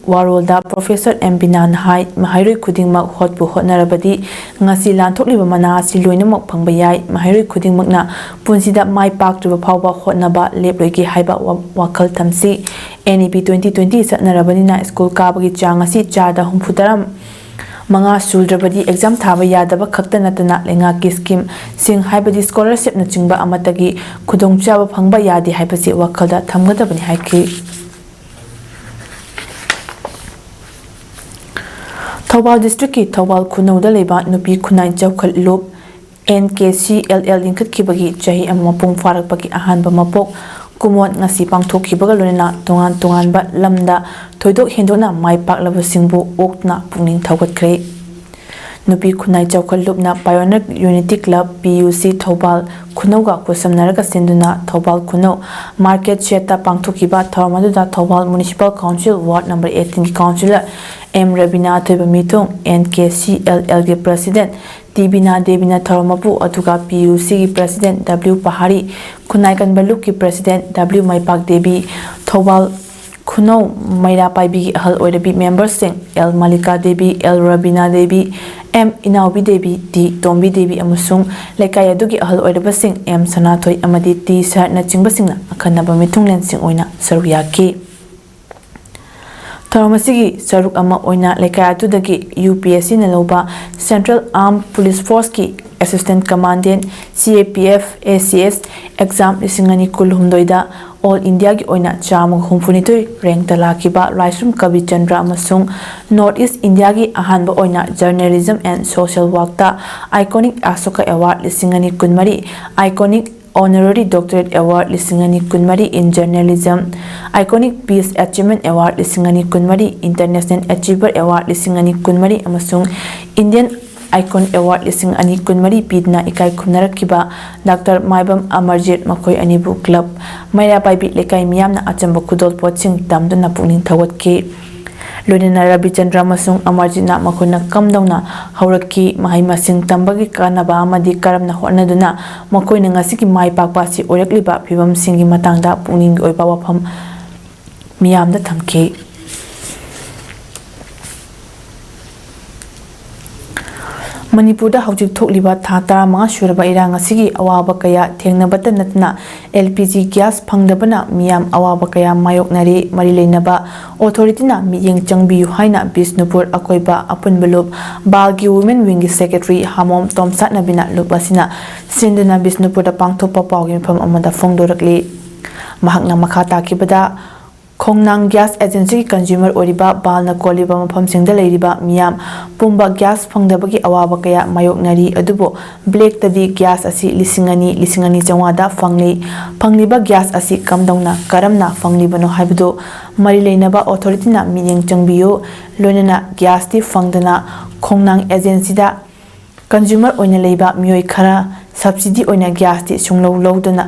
ꯋꯥꯔꯣꯜꯗ ꯄ꯭ꯔꯣꯐꯦꯁꯔ ꯑꯦꯝ ꯕꯤꯅꯥꯅ ꯍꯥꯏ, ꯃꯍꯩꯔꯣꯏ ꯈꯨꯗꯤꯡꯃꯛ ꯍꯣꯠꯄꯨ ꯍꯣꯠꯅꯔꯕꯗꯤ ꯉꯁꯤ ꯂꯥꯟꯊꯣꯛꯂꯤꯕ ꯃꯅꯥ ꯑꯁꯤ ꯂꯣꯏꯅꯃꯛ ꯐꯪꯕ ꯌꯥꯏ꯫ ꯃꯍꯩꯔꯣꯏ ꯈꯨꯗꯤꯡꯃꯛꯅ ꯄꯨꯟꯁꯤꯗ ꯃꯥꯏ ꯄꯥꯛꯇ꯭ꯔꯤꯕ ꯐꯥꯎꯕ ꯍꯣꯠꯅꯕ ꯂꯦꯞꯂꯣꯏꯒꯦ ꯍꯥꯏꯕ ꯋꯥ-, ꯋꯥꯈꯜ ꯊꯝꯁꯤ꯫ ꯑꯦꯟ ꯏ ꯄꯤ ꯇ꯭ꯋꯦꯟꯇꯤ ꯇ꯭ꯋꯦꯟꯇꯤ ꯆꯠꯅꯔꯕꯅꯤꯅ ꯁ꯭ꯀꯨꯜ ꯀꯥꯕꯒꯤ ꯆꯥꯡ ꯑꯁꯤ ꯆꯥꯗ ꯍꯨꯝꯐꯨ ꯇꯔꯥ ꯃꯉꯥ ꯁꯨꯗ꯭ꯔꯕꯗꯤ ꯑꯦꯛꯖꯥꯝ ꯊꯥꯕ ꯌꯥꯗꯕ ꯈꯛꯇ ꯅꯠꯇꯅ ꯂꯩꯉꯥꯛꯀꯤ ꯁ꯭ꯀꯤꯝꯁꯤꯡ ꯍꯥꯏꯕꯗꯤ ꯁ꯭ꯀꯣꯂꯔꯁꯤꯞꯅꯆꯤꯡꯕ ꯑꯃꯠꯇꯒꯤ ꯈꯨꯗꯣꯡꯆꯥꯕ ꯐꯪꯕ ꯌꯥꯗꯦ ꯍꯥꯏꯕꯁꯤ ꯋꯥꯈꯜꯗ ꯊꯝꯒꯗꯕꯅꯤ ꯍꯥꯏꯈꯤ꯫ ꯊꯧꯕꯥꯜ ꯗꯤꯁꯇ꯭ꯔꯤꯛꯀꯤ ꯊꯧꯕꯥꯜ ꯈꯨꯅꯧꯗ ꯂꯩꯕ ꯅꯨꯄꯤ ꯈꯨꯟꯅꯥꯏ ꯆꯥꯎꯈꯠꯂꯨꯞ, and K C L L ꯂꯤꯡꯈꯠꯈꯤꯕꯒꯤ ꯆꯍꯤ ꯑꯃ ꯃꯄꯨꯡ ꯐꯥꯔꯛꯄꯒꯤ ꯑꯍꯥꯟꯕ ꯃꯄꯣꯛ ꯀꯨꯝꯑꯣꯟ ꯉꯁꯤ ꯄꯥꯡꯊꯣꯛꯈꯤꯕꯒ ꯂꯣꯏꯅꯅ ꯇꯣꯉꯥꯟ ꯇꯣꯉꯥꯟꯕ ꯂꯝꯗ ꯊꯣꯏꯗꯣꯛ ꯍꯦꯟꯗꯣꯛꯅ ꯃꯥꯏ ꯄꯥꯛꯂꯕꯁꯤꯡꯕꯨ ꯑꯣꯛꯇꯨꯅ ꯄꯨꯛꯅꯤꯡ ꯊꯧꯒꯠꯈ꯭ꯔꯦ꯫ ꯅꯨꯄꯤ ꯈꯨꯟꯅꯥꯏ ꯆꯥꯎꯈꯠ ꯂꯨꯞꯅ Pioneer Unity Club, P U C, Thoubal ꯈꯨꯅꯧꯒ ꯈꯨꯠꯁꯝꯅꯔꯒ ꯁꯤꯟꯗꯨꯅ ꯊꯧꯕꯥꯜ ꯈꯨꯅꯧ Market Shed ꯇ ꯄꯥꯡꯊꯣꯛꯈꯤꯕ ꯊꯧꯔꯝ ꯑꯗꯨꯗ Thoubal Municipal Council Ward number eighteen ꯒꯤ Councillor M ꯔꯕꯤꯅꯥ, ꯑꯊꯣꯏꯕ ꯃꯤꯊꯨꯡ, N K C L L ꯒꯤ President ꯇꯤ ꯕꯤꯅꯥ ꯗꯦꯕꯤꯅ ꯊꯧꯔꯝ ꯃꯄꯨ, ꯑꯗꯨꯒ P U C ꯒꯤ President W ꯄꯍꯥꯔꯤ, ꯈꯨꯟꯅꯥꯏ ꯀꯟꯕ ꯂꯨꯞꯀꯤ President W ꯃꯩꯄꯥꯛ ꯗꯦꯕꯤ, ꯊꯧꯕꯥꯜ ꯈꯨꯅꯧ ꯃꯩꯔꯥ ꯄꯥꯏꯕꯤꯒꯤ ꯑꯍꯜ ꯑꯣꯏꯔꯕꯤ member ꯁꯤꯡ L Malika Devi, L Rabina Devi, M ꯏꯅꯥꯎꯕꯤ Devi, T ꯇꯣꯝꯕꯤ ꯗꯦꯕꯤ ꯑꯃꯁꯨꯡ ꯂꯩꯀꯥꯏ ꯑꯗꯨꯒꯤ ꯑꯍꯜ ꯑꯣꯏꯔꯕꯁꯤꯡ M ꯁꯅꯥꯊꯣꯏ ꯑꯃꯗꯤ T ꯁꯍꯔꯅꯆꯤꯡꯕꯁꯤꯡꯅ ꯑꯈꯟꯅꯕ ꯃꯤꯊꯨꯡꯂꯦꯟꯁꯤꯡ ꯑꯣꯏꯅ ꯁꯔꯨꯛ ꯌꯥꯈꯤ꯫ ꯊꯧꯔꯝ ꯑꯁꯤꯒꯤ ꯁꯔꯨꯛ ꯑꯃ ꯑꯣꯏꯅ ꯂꯩꯀꯥꯏ ꯑꯗꯨꯗꯒꯤ U P S C ꯅ ꯂꯧꯕ Central Armed Police Force ꯀꯤ Assistant Commandant, C A P F, A C S exam ꯂꯤꯁꯤꯡ ꯑꯅꯤ ꯀꯨꯟꯍꯨꯝꯗꯣꯏꯗ All India ꯒꯤ ꯑꯣꯏꯅ ꯆꯥꯝꯃꯒ ꯍꯨꯝꯐꯨꯅꯤꯊꯣꯏ rank ꯇ ꯂꯥꯛꯈꯤꯕ ꯂꯥꯏꯁ꯭ꯔꯝ ꯀꯕꯤꯆꯟꯗ꯭ꯔ ꯑꯃꯁꯨꯡ North East India ꯒꯤ ꯑꯍꯥꯟꯕ ꯑꯣꯏꯅ Journalism and Social Work ꯇ Iconic Ashoka Award ꯂꯤꯁꯤꯡ ꯑꯅꯤ ꯀꯨꯟꯃꯔꯤ, Iconic Honorary Doctorate Award ꯂꯤꯁꯤꯡ ꯑꯅꯤ ꯀꯨꯟꯃꯔꯤ in Journalism, Iconic Peace Achievement Award ꯂꯤꯁꯤꯡ ꯑꯅꯤ ꯀꯨꯟꯃꯔꯤ, International Achiever Award ꯂꯤꯁꯤꯡ ꯑꯅꯤ ꯀꯨꯟꯃꯔꯤ ꯑꯃꯁꯨꯡ Indian Icon Award ꯂꯤꯁꯤꯡ ꯑꯅꯤ ꯀꯨꯟꯃꯔꯤ ꯄꯤꯗꯨꯅ ꯏꯀꯥꯏ ꯈꯨꯝꯅꯔꯛꯈꯤꯕ Doctor ꯃꯥꯏꯕꯝ ꯑꯃꯔꯖꯤꯠ ꯃꯈꯣꯏ ꯑꯅꯤꯕꯨ club ꯃꯩꯔꯥ ꯄꯥꯏꯕꯤ ꯂꯩꯀꯥꯏ ꯃꯤꯌꯥꯝꯅ ꯑꯆꯝꯕ ꯈꯨꯗꯣꯜꯄꯣꯠꯁꯤꯡ ꯇꯝꯗꯨꯅ ꯄꯨꯛꯅꯤꯡ ꯊꯧꯒꯠꯈꯤ꯫ ꯂꯣꯏꯅꯅ ꯔꯕꯤꯆꯟꯗ꯭ꯔ ꯑꯃꯁꯨꯡ ꯑꯃꯔꯖꯤꯠꯅ ꯃꯈꯣꯏꯅ ꯀꯝꯗꯧꯅ ꯍꯧꯔꯛꯈꯤ, ꯃꯍꯩ ꯃꯁꯤꯡ ꯇꯝꯕꯒꯤ ꯀꯥꯟꯅꯕ ꯑꯃꯗꯤ ꯀꯔꯝꯅ ꯍꯣꯠꯅꯗꯨꯅ ꯃꯈꯣꯏꯅ ꯉꯁꯤꯒꯤ ꯃꯥꯏ ꯄꯥꯛꯄ ꯑꯁꯤ ꯑꯣꯏꯔꯛꯂꯤꯕ ꯐꯤꯕꯝꯁꯤꯡꯒꯤ ꯃꯇꯥꯡꯗ ꯄꯨꯛꯅꯤꯡꯒꯤ ꯑꯣꯏꯕ ꯋꯥꯐꯝ ꯃꯤꯌꯥꯝꯗ ꯊꯝꯈꯤ꯫ ꯃꯅꯤꯄꯨꯔꯗ ꯍꯧꯖꯤꯛ ꯊꯣꯛꯂꯤꯕ ꯊꯥ ꯇꯔꯥꯃꯉꯥ ꯁꯨꯔꯕ ꯏꯔꯥꯡ ꯑꯁꯤꯒꯤ ꯑꯋꯥꯕ ꯀꯌꯥ ꯊꯦꯡꯅꯕꯇ ꯅꯠꯇꯅ L P G gas ꯐꯪꯗꯕꯅ ꯃꯤꯌꯥꯝ ꯑꯋꯥꯕ ꯀꯌꯥ ꯃꯥꯌꯣꯛꯅꯔꯤ꯫ ꯃꯔꯤ ꯂꯩꯅꯕ authority ꯅ ꯃꯤꯠꯌꯦꯡ ꯆꯪꯕꯤꯌꯨ ꯍꯥꯏꯅ ꯕꯤꯁꯅꯨꯄꯨꯔ ꯑꯀꯣꯏꯕ ꯑꯄꯨꯟꯕ ꯂꯨꯞ ꯕꯥꯜꯒꯤ Women Wing ꯒꯤ Secretary ꯍꯥꯃꯣꯝ ꯇꯣꯝꯆꯥꯠꯅꯕꯤꯅ ꯂꯨꯞ ꯑꯁꯤꯅ ꯁꯤꯟꯗꯨꯅ ꯕꯤꯁꯅꯨꯄꯨꯔꯗ ꯄꯥꯡꯊꯣꯛꯄ ꯄꯥꯎꯒꯤ ꯃꯤꯐꯝ ꯑꯃꯗ ꯐꯣꯡꯗꯣꯔꯛꯂꯤ꯫ ꯃꯍꯥꯛꯅ ꯃꯈꯥ ꯇꯥꯈꯤꯕꯗ, ꯈꯣꯡꯅꯥꯡ ꯒ꯭ꯌꯥꯁ ꯑꯦꯖꯦꯟꯁꯤꯒꯤ ꯀꯟꯖꯨꯃꯔ ꯑꯣꯏꯔꯤꯕ ꯕꯥꯜꯅ ꯀꯣꯜꯂꯤꯕ ꯃꯐꯝꯁꯤꯡꯗ ꯂꯩꯔꯤꯕ ꯃꯤꯌꯥꯝ ꯄꯨꯝꯕ ꯒ꯭ꯌꯥꯁ ꯐꯪꯗꯕꯒꯤ ꯑꯋꯥꯕ ꯀꯌꯥ ꯃꯥꯌꯣꯛꯅꯔꯤ꯫ ꯑꯗꯨꯕꯨ ꯕ꯭ꯂꯦꯛꯇꯗꯤ ꯒ꯭ꯌꯥꯁ ꯑꯁꯤ ꯂꯤꯁꯤꯡ ꯑꯅꯤ, ꯂꯤꯁꯤꯡ ꯑꯅꯤ ꯆꯥꯝꯃꯉꯥꯗ ꯐꯪꯂꯤ꯫ ꯐꯪꯂꯤꯕ ꯒ꯭ꯌꯥꯁ ꯑꯁꯤ ꯀꯝꯗꯧꯅ, ꯀꯔꯝꯅ ꯐꯪꯂꯤꯕꯅꯣ ꯍꯥꯏꯕꯗꯨ ꯃꯔꯤ ꯂꯩꯅꯕ ꯑꯣꯊꯣꯔꯤꯇꯤꯅ ꯃꯤꯠꯌꯦꯡ ꯆꯪꯕꯤꯌꯨ꯫ ꯂꯣꯏꯅꯅ ꯒ꯭ꯌꯥꯁꯇꯤ ꯐꯪꯗꯅ ꯈꯣꯡꯅꯥꯡ ꯑꯦꯖꯦꯟꯁꯤꯗ ꯀꯟꯖꯨꯃꯔ ꯑꯣꯏꯅ ꯂꯩꯕ ꯃꯤꯑꯣꯏ ꯈꯔ ꯁꯕꯁꯤꯗꯤ ꯑꯣꯏꯅ ꯒ꯭ꯌꯥꯁꯇꯤ ꯁꯨꯡꯂꯧ ꯂꯧꯗꯅ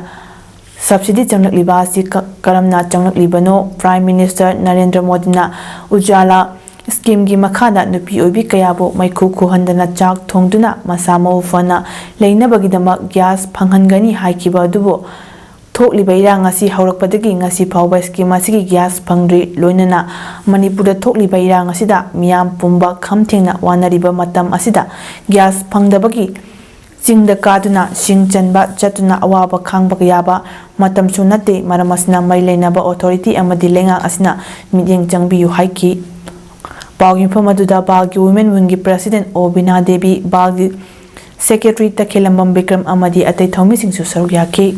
ꯁꯕꯁꯤꯗꯤ ꯆꯪꯂꯛꯂꯤꯕ ꯑꯁꯤ ꯀ-, ꯀꯔꯝꯅ ꯆꯪꯂꯛꯂꯤꯕꯅꯣ? ꯄ꯭ꯔꯥꯏꯝ ꯃꯤꯅꯤꯁꯇꯔ ꯅꯔꯦꯟꯗ꯭ꯔ ꯃꯣꯗꯤꯅ ꯎꯖꯥꯂꯥ ꯁ꯭ꯀꯤꯝꯒꯤ ꯃꯈꯥꯗ ꯅꯨꯄꯤ ꯑꯣꯏꯕꯤ ꯀꯌꯥꯕꯨ ꯃꯩꯈꯨ ꯈꯨꯍꯟꯗꯅ ꯆꯥꯛ ꯊꯣꯡꯗꯨꯅ ꯃꯁꯥ ꯃꯎ ꯐꯅ ꯂꯩꯅꯕꯒꯤꯗꯃꯛ ꯒ꯭ꯌꯥꯁ ꯐꯪꯍꯟꯒꯅꯤ ꯍꯥꯏꯈꯤꯕ ꯑꯗꯨꯕꯨ ꯊꯣꯛꯂꯤꯕ ꯏꯔꯥꯡ ꯑꯁꯤ ꯍꯧꯔꯛꯄꯗꯒꯤ ꯉꯁꯤ ꯐꯥꯎꯕ ꯁ꯭ꯀꯤꯝ ꯑꯁꯤꯒꯤ ꯒ꯭ꯌꯥꯁ ꯐꯪꯗ꯭ꯔꯤ꯫ ꯂꯣꯏꯅꯅ ꯃꯅꯤꯄꯨꯔꯗ ꯊꯣꯛꯂꯤꯕ ꯏꯔꯥꯡ ꯑꯁꯤꯗ ꯃꯤꯌꯥꯝ ꯄꯨꯝꯕ ꯈꯝ ꯊꯦꯡꯅ ꯋꯥꯅꯔꯤꯕ ꯃꯇꯝ ꯑꯁꯤꯗ ꯒ꯭ꯌꯥꯁ ꯐꯪꯗꯕꯒꯤ ꯆꯤꯡꯗ ꯀꯥꯗꯨꯅ ꯁꯤꯡ ꯆꯟꯕ ꯆꯠꯇꯨꯅ ꯑꯋꯥꯕ ꯈꯥꯡꯕ ꯌꯥꯕ ꯃꯇꯝꯁꯨ ꯅꯠꯇꯦ꯫ ꯃꯔꯝ ꯑꯁꯤꯅ ꯃꯔꯤ ꯂꯩꯅꯕ ꯑꯣꯊꯣꯔꯤꯇꯤ ꯑꯃꯗꯤ ꯂꯩꯉꯥꯛ ꯑꯁꯤꯅ ꯃꯤꯠꯌꯦꯡ ꯆꯪꯕꯤꯌꯨ ꯍꯥꯏꯈꯤ꯫ ꯄꯥꯎ ꯌꯨꯝꯐꯝ ꯑꯗꯨꯗ ꯕꯥꯜꯒꯤ ꯋꯨꯃꯦꯟ ꯋꯤꯡꯒꯤ ꯄ꯭ꯔꯦꯁꯤꯗꯦꯟ ꯑꯣ ꯕꯤꯅꯥ ꯗꯦꯕꯤ, ꯕꯥꯜꯒꯤ ꯁꯦꯀ꯭ꯔꯦꯇꯔꯤ ꯇꯈꯦꯂꯝꯕꯝ ꯕꯤꯀ꯭ꯔꯝ ꯑꯃꯗꯤ ꯑꯇꯩ ꯊꯧꯃꯤꯁꯤꯡꯁꯨ ꯁꯔꯨꯛ ꯌꯥꯈꯤ꯫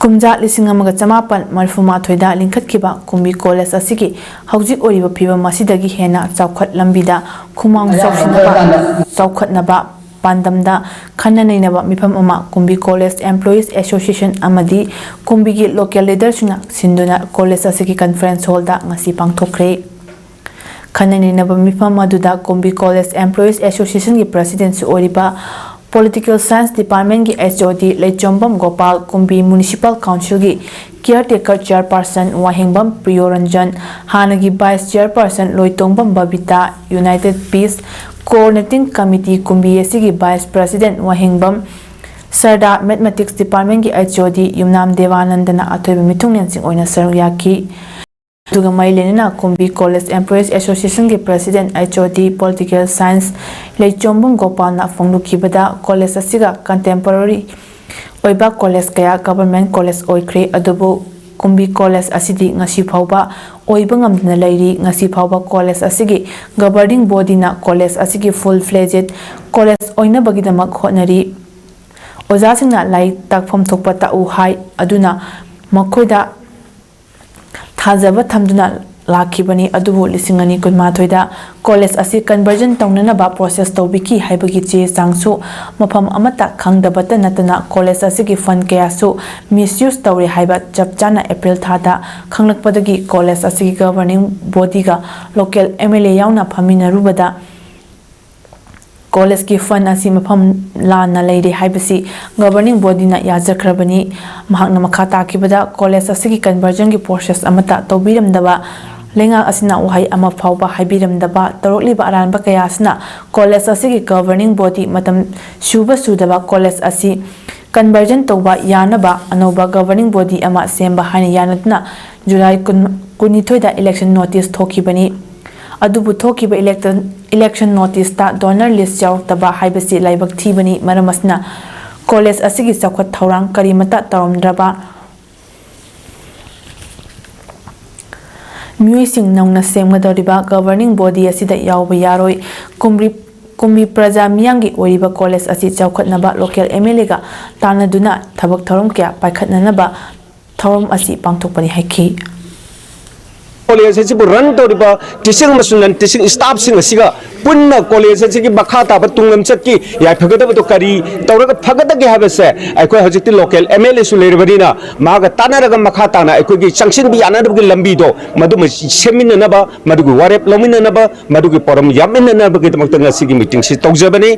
ꯀꯨꯝꯖꯥ ꯂꯤꯁꯤꯡ ꯑꯃꯒ ꯆꯃꯥꯄꯟ ꯃꯔꯤꯐꯨ ꯃꯥꯊꯣꯏꯗ ꯂꯤꯡꯈꯠꯈꯤꯕ ꯀꯨꯝꯕꯤ ꯀꯣꯂꯦꯖ ꯑꯁꯤꯒꯤ ꯍꯧꯖꯤꯛ ꯑꯣꯏꯔꯤꯕ ꯐꯤꯕꯝ ꯑꯁꯤꯗꯒꯤ ꯍꯦꯟꯅ ꯆꯥꯎꯈꯠ ꯂꯝꯕꯤꯗ ꯈꯨꯃꯥꯡ ꯆꯥꯎꯁꯤꯟꯅꯕ, ꯆꯥꯎꯈꯠꯅꯕ ꯄꯥꯟꯗꯝꯗ ꯈꯟꯅ ꯅꯩꯅꯕ ꯃꯤꯐꯝ ꯑꯃ ꯀꯨꯝꯕꯤ ꯀꯣꯂꯦꯖ ꯑꯦꯝꯄ꯭ꯂꯣꯌꯤꯁ ꯑꯦꯁꯣꯁꯤꯌꯦꯁꯟ ꯑꯃꯗꯤ ꯀꯨꯝꯕꯤꯒꯤ ꯂꯣꯀꯦꯜ ꯂꯤꯗꯔꯁꯤꯡꯅ ꯁꯤꯟꯗꯨꯅ ꯀꯣꯂꯦꯖ ꯑꯁꯤꯒꯤ ꯀꯟꯐꯔꯦꯟꯁ ꯍꯣꯜꯗ ꯉꯁꯤ ꯄꯥꯡꯊꯣꯛꯈ꯭ꯔꯦ꯫ ꯈꯟꯅ ꯅꯩꯅꯕ ꯃꯤꯐꯝ ꯑꯗꯨꯗ ꯀꯨꯝꯕꯤ ꯀꯣꯂꯦꯖ ꯑꯦꯝꯄ꯭ꯂꯣꯌꯤꯁ ꯑꯦꯁꯣꯁꯤꯌꯦꯁꯟꯒꯤ ꯄ꯭ꯔꯦꯁꯤꯗꯦꯟꯁꯨ ꯑꯣꯏꯔꯤꯕ ꯄꯣꯂꯤꯇꯤꯀꯦꯜ ꯁꯥꯏꯟꯁ ꯗꯤꯄꯥꯔꯠꯃꯦꯟꯒꯤ ꯑꯩꯆ ꯑꯣ ꯗꯤ ꯂꯩꯆꯣꯝꯕꯝ ꯒꯣꯄꯥꯜ, ꯀꯨꯝꯕꯤ ꯃ꯭ꯌꯨꯅꯤꯁꯤꯄꯥꯜ ꯀꯥꯎꯟꯁꯤꯜꯒꯤ ꯀꯤꯌꯔꯇꯦꯀꯔ ꯆꯦꯌꯔꯄꯥꯔꯁꯟ ꯋꯥꯍꯦꯡꯕꯝ ꯄ꯭ꯔꯤꯌꯣꯔꯟꯖꯟ, ꯍꯥꯟꯅꯒꯤ vice chairperson Loitongbam Babita, united peace coordinating committee Kumbi ꯑꯁꯤꯒꯤ vice president Wahengbam Sarda, mathematics ꯗꯤꯄꯥꯔꯠꯃꯦꯟꯒꯤ ꯑꯩꯆ ꯑꯣ ꯗꯤ ꯌꯨꯝꯅꯥꯝ ꯗꯦꯕꯥꯅꯟꯗꯅ ꯑꯊꯣꯏꯕ ꯃꯤꯊꯨꯡꯂꯦꯟꯁꯤꯡ ꯑꯣꯏꯅ ꯁꯔꯨꯛ ꯌꯥꯈꯤ꯫ ꯑꯗꯨꯒ ꯃꯔꯤ ꯂꯩꯅꯅ ꯀꯨꯝꯕꯤ ꯀꯣꯂꯦꯖ ꯑꯦꯝꯄ꯭ꯂꯣꯌꯤꯁ ꯑꯦꯁꯣꯁꯤꯌꯦꯁꯟꯒꯤ president H O D political science Leichombam ꯒꯣꯄꯥꯜꯅ ꯐꯣꯡꯗꯣꯛꯈꯤꯕꯗ, ꯀꯣꯂꯦꯖ ꯑꯁꯤꯒ ꯀꯟꯇꯦꯝꯄꯣꯔꯔꯤ ꯑꯣꯏꯕ ꯀꯣꯂꯦꯖ ꯀꯌꯥ ꯒꯚꯔꯟꯃꯦꯟꯠ ꯀꯣꯂꯦꯖ ꯑꯣꯏꯈ꯭ꯔꯦ, ꯑꯗꯨꯕꯨ ꯀꯨꯝꯕꯤ ꯀꯣꯂꯦꯖ ꯑꯁꯤꯗꯤ ꯉꯁꯤ ꯐꯥꯎꯕ ꯑꯣꯏꯕ ꯉꯝꯗꯅ ꯂꯩꯔꯤ꯫ ꯉꯁꯤ ꯐꯥꯎꯕ ꯀꯣꯂꯦꯖ ꯑꯁꯤꯒꯤ ꯒꯚꯔꯅꯤꯡ ꯕꯣꯗꯤꯅ ꯀꯣꯂꯦꯖ ꯑꯁꯤꯒꯤ ꯐꯨꯜ ꯐ꯭ꯂꯦꯖꯦꯗ ꯀꯣꯂꯦꯖ ꯑꯣꯏꯅꯕꯒꯤꯗꯃꯛ ꯍꯣꯠꯅꯔꯤ꯫ ꯑꯣꯖꯥꯁꯤꯡꯅ ꯂꯥꯏꯔꯤꯛ ꯇꯥꯛꯐꯝ ꯊꯣꯛꯄ ꯇꯥꯛꯎ ꯍꯥꯏ ꯑꯗꯨꯅ ꯃꯈꯣꯏꯗ ꯊꯥꯖꯕ ꯊꯝꯗꯨꯅ ꯂꯥꯛꯈꯤꯕꯅꯤ꯫ ꯑꯗꯨꯕꯨ ꯂꯤꯁꯤꯡ ꯑꯅꯤ ꯀꯨꯟꯃꯥꯊꯣꯏꯗ ꯀꯣꯂꯦꯖ ꯑꯁꯤ ꯀꯟꯚꯔꯖꯟ ꯇꯧꯅꯅꯕ ꯄ꯭ꯔꯣꯁꯦꯁ ꯇꯧꯕꯤꯈꯤ ꯍꯥꯏꯕꯒꯤ ꯆꯦ ꯆꯥꯡꯁꯨ ꯃꯐꯝ ꯑꯃꯠꯇ ꯈꯪꯗꯕꯇ ꯅꯠꯇꯅ ꯀꯣꯂꯦꯖ ꯑꯁꯤꯒꯤ ꯐꯟ ꯀꯌꯥꯁꯨ ꯃꯤꯁꯌꯨꯁ ꯇꯧꯔꯦ ꯍꯥꯏꯕ ꯆꯞ ꯆꯥꯅ ꯑꯦꯄ꯭ꯔꯤꯜ ꯊꯥꯗ ꯈꯪꯂꯛꯄꯗꯒꯤ ꯀꯣꯂꯦꯖ ꯑꯁꯤꯒꯤ ꯒꯚꯔꯅꯤꯡ ꯕꯣꯗꯤꯒ ꯂꯣꯀꯦꯜ ꯑꯦꯝ ꯑꯦꯜ ꯑꯦ ꯌꯥꯎꯅ ꯐꯝꯃꯤꯟꯅꯔꯨꯕꯗ ꯀꯣꯂꯦꯖꯀꯤ ꯐꯟ ꯑꯁꯤ ꯃꯐꯝ ꯂꯥꯟꯅ ꯂꯩꯔꯦ ꯍꯥꯏꯕꯁꯤ ꯒꯚꯔꯅꯤꯡ ꯕꯣꯗꯤꯅ ꯌꯥꯖꯈ꯭ꯔꯕꯅꯤ꯫ ꯃꯍꯥꯛꯅ ꯃꯈꯥ ꯇꯥꯈꯤꯕꯗ ꯀꯣꯂꯦꯖ ꯑꯁꯤꯒꯤ ꯀꯟꯚꯔꯖꯟꯒꯤ ꯄ꯭ꯔꯣꯁꯦꯁ ꯑꯃꯠꯇ ꯇꯧꯕꯤꯔꯝꯗꯕ, ꯂꯩꯉꯥꯛ ꯑꯁꯤꯅ ꯋꯥꯍꯩ ꯑꯃ ꯐꯥꯎꯕ ꯍꯥꯏꯕꯤꯔꯝꯗꯕ, ꯇꯧꯔꯛꯂꯤꯕ ꯑꯔꯥꯟꯕ ꯀꯌꯥ ꯑꯁꯤꯅ ꯀꯣꯂꯦꯖ ꯑꯁꯤꯒꯤ ꯒꯚꯔꯅꯤꯡ ꯕꯣꯗꯤ ꯃꯇꯝ ꯁꯨꯕ ꯁꯨꯗꯕ ꯀꯣꯂꯦꯖ ꯑꯁꯤ ꯀꯟꯚꯔꯖꯟ ꯇꯧꯕ ꯌꯥꯅꯕ ꯑꯅꯧꯕ ꯒꯚꯔꯅꯤꯡ ꯕꯣꯗꯤ ꯑꯃ ꯁꯦꯝꯕ ꯍꯥꯏꯅ ꯌꯥꯅꯗꯨꯅ ꯖꯨꯂꯥꯏ ꯀꯨꯟ, ꯀꯨꯟꯅꯤꯊꯣꯏꯗ ꯏꯂꯦꯛꯁꯟ ꯅꯣꯇꯤꯁ ꯊꯣꯛꯈꯤꯕꯅꯤ꯫ ꯑꯗꯨꯕꯨ ꯊꯣꯛꯈꯤꯕ ꯏꯂꯦꯛꯇ-, ꯏꯂꯦꯛꯁꯟ ꯅꯣꯇꯤꯁꯇ ꯗꯣꯅꯔ ꯂꯤꯁ ꯌꯥꯎꯔꯛꯇꯕ ꯍꯥꯏꯕꯁꯤ ꯂꯥꯏꯕꯛ ꯊꯤꯕꯅꯤ꯫ ꯃꯔꯝ ꯑꯁꯤꯅ ꯀꯣꯂꯦꯖ ꯑꯁꯤꯒꯤ ꯆꯥꯎꯈꯠ ꯊꯧꯔꯥꯡ ꯀꯔꯤꯃꯠꯇ ꯇꯧꯔꯝꯗ꯭ꯔꯕ ꯃꯤꯑꯣꯏꯁꯤꯡ ꯅꯧꯅ ꯁꯦꯝꯒꯗꯧꯔꯤꯕ ꯒꯚꯔꯅꯤꯡ ꯕꯣꯗꯤ ꯑꯁꯤꯗ ꯌꯥꯎꯕ ꯌꯥꯔꯣꯏ꯫ ꯀꯨꯝꯕꯤ, ꯀꯨꯝꯕꯤ ꯄ꯭ꯔꯖꯥ ꯃꯤꯌꯥꯝꯒꯤ ꯑꯣꯏꯔꯤꯕ ꯀꯣꯂꯦꯖ ꯑꯁꯤ ꯆꯥꯎꯈꯠꯅꯕ ꯂꯣꯀꯦꯜ ꯑꯦꯝ ꯑꯦꯜ ꯑꯦꯒ ꯇꯥꯟꯅꯗꯨꯅ ꯊꯕꯛ ꯊꯧꯔꯝ ꯀꯌꯥ ꯄꯥꯏꯈꯠꯅꯅꯕ ꯊꯧꯔꯝ ꯑꯁꯤ ꯄꯥꯡꯊꯣꯛꯄꯅꯤ ꯍꯥꯏꯈꯤ꯫ ꯀꯣꯂꯦꯖ ꯑꯁꯤꯕꯨ ꯔꯟ ꯇꯧꯔꯤꯕ ꯇꯤꯆꯤꯡ ꯑꯃꯁꯨꯡ ꯅꯟ ꯇꯤꯆꯤꯡ ꯁ꯭ꯇꯥꯐꯁꯤꯡ ꯑꯁꯤꯒ ꯄꯨꯟꯅ ꯀꯣꯂꯦꯖ ꯑꯁꯤꯒꯤ ꯃꯈꯥ ꯇꯥꯕ ꯇꯨꯡ ꯂꯝꯆꯠꯀꯤ ꯌꯥꯏꯐꯒꯗꯕꯗꯨ ꯀꯔꯤ ꯇꯧꯔꯒ ꯐꯒꯗꯒꯦ ꯍꯥꯏꯕꯁꯦ ꯑꯩꯈꯣꯏ ꯍꯧꯖꯤꯛꯇꯤ ꯂꯣꯀꯦꯜ ꯑꯦꯝ ꯑꯦꯜ ꯑꯦꯁꯨ ꯂꯩꯔꯕꯅꯤꯅ ꯃꯥꯒ ꯇꯥꯟꯅꯔꯒ ꯃꯈꯥ ꯇꯥꯅ ꯑꯩꯈꯣꯏꯒꯤ ꯆꯪꯁꯤꯟꯕ ꯌꯥꯅꯅꯕꯒꯤ ꯂꯝꯕꯤꯗꯣ ꯃꯗꯨꯃ ꯁꯦꯝꯃꯤꯟꯅꯅꯕ, ꯃꯗꯨꯒꯤ ꯋꯥꯔꯦꯞ ꯂꯧꯃꯤꯟꯅꯅꯕ, ꯃꯗꯨꯒꯤ ꯄꯣꯔꯝ ꯌꯥꯝꯃꯤꯟꯅꯅꯕꯒꯤꯗꯃꯛꯇ ꯉꯁꯤꯒꯤ ꯃꯤꯇꯤꯡꯁꯤ ꯇꯧꯖꯕꯅꯤ꯫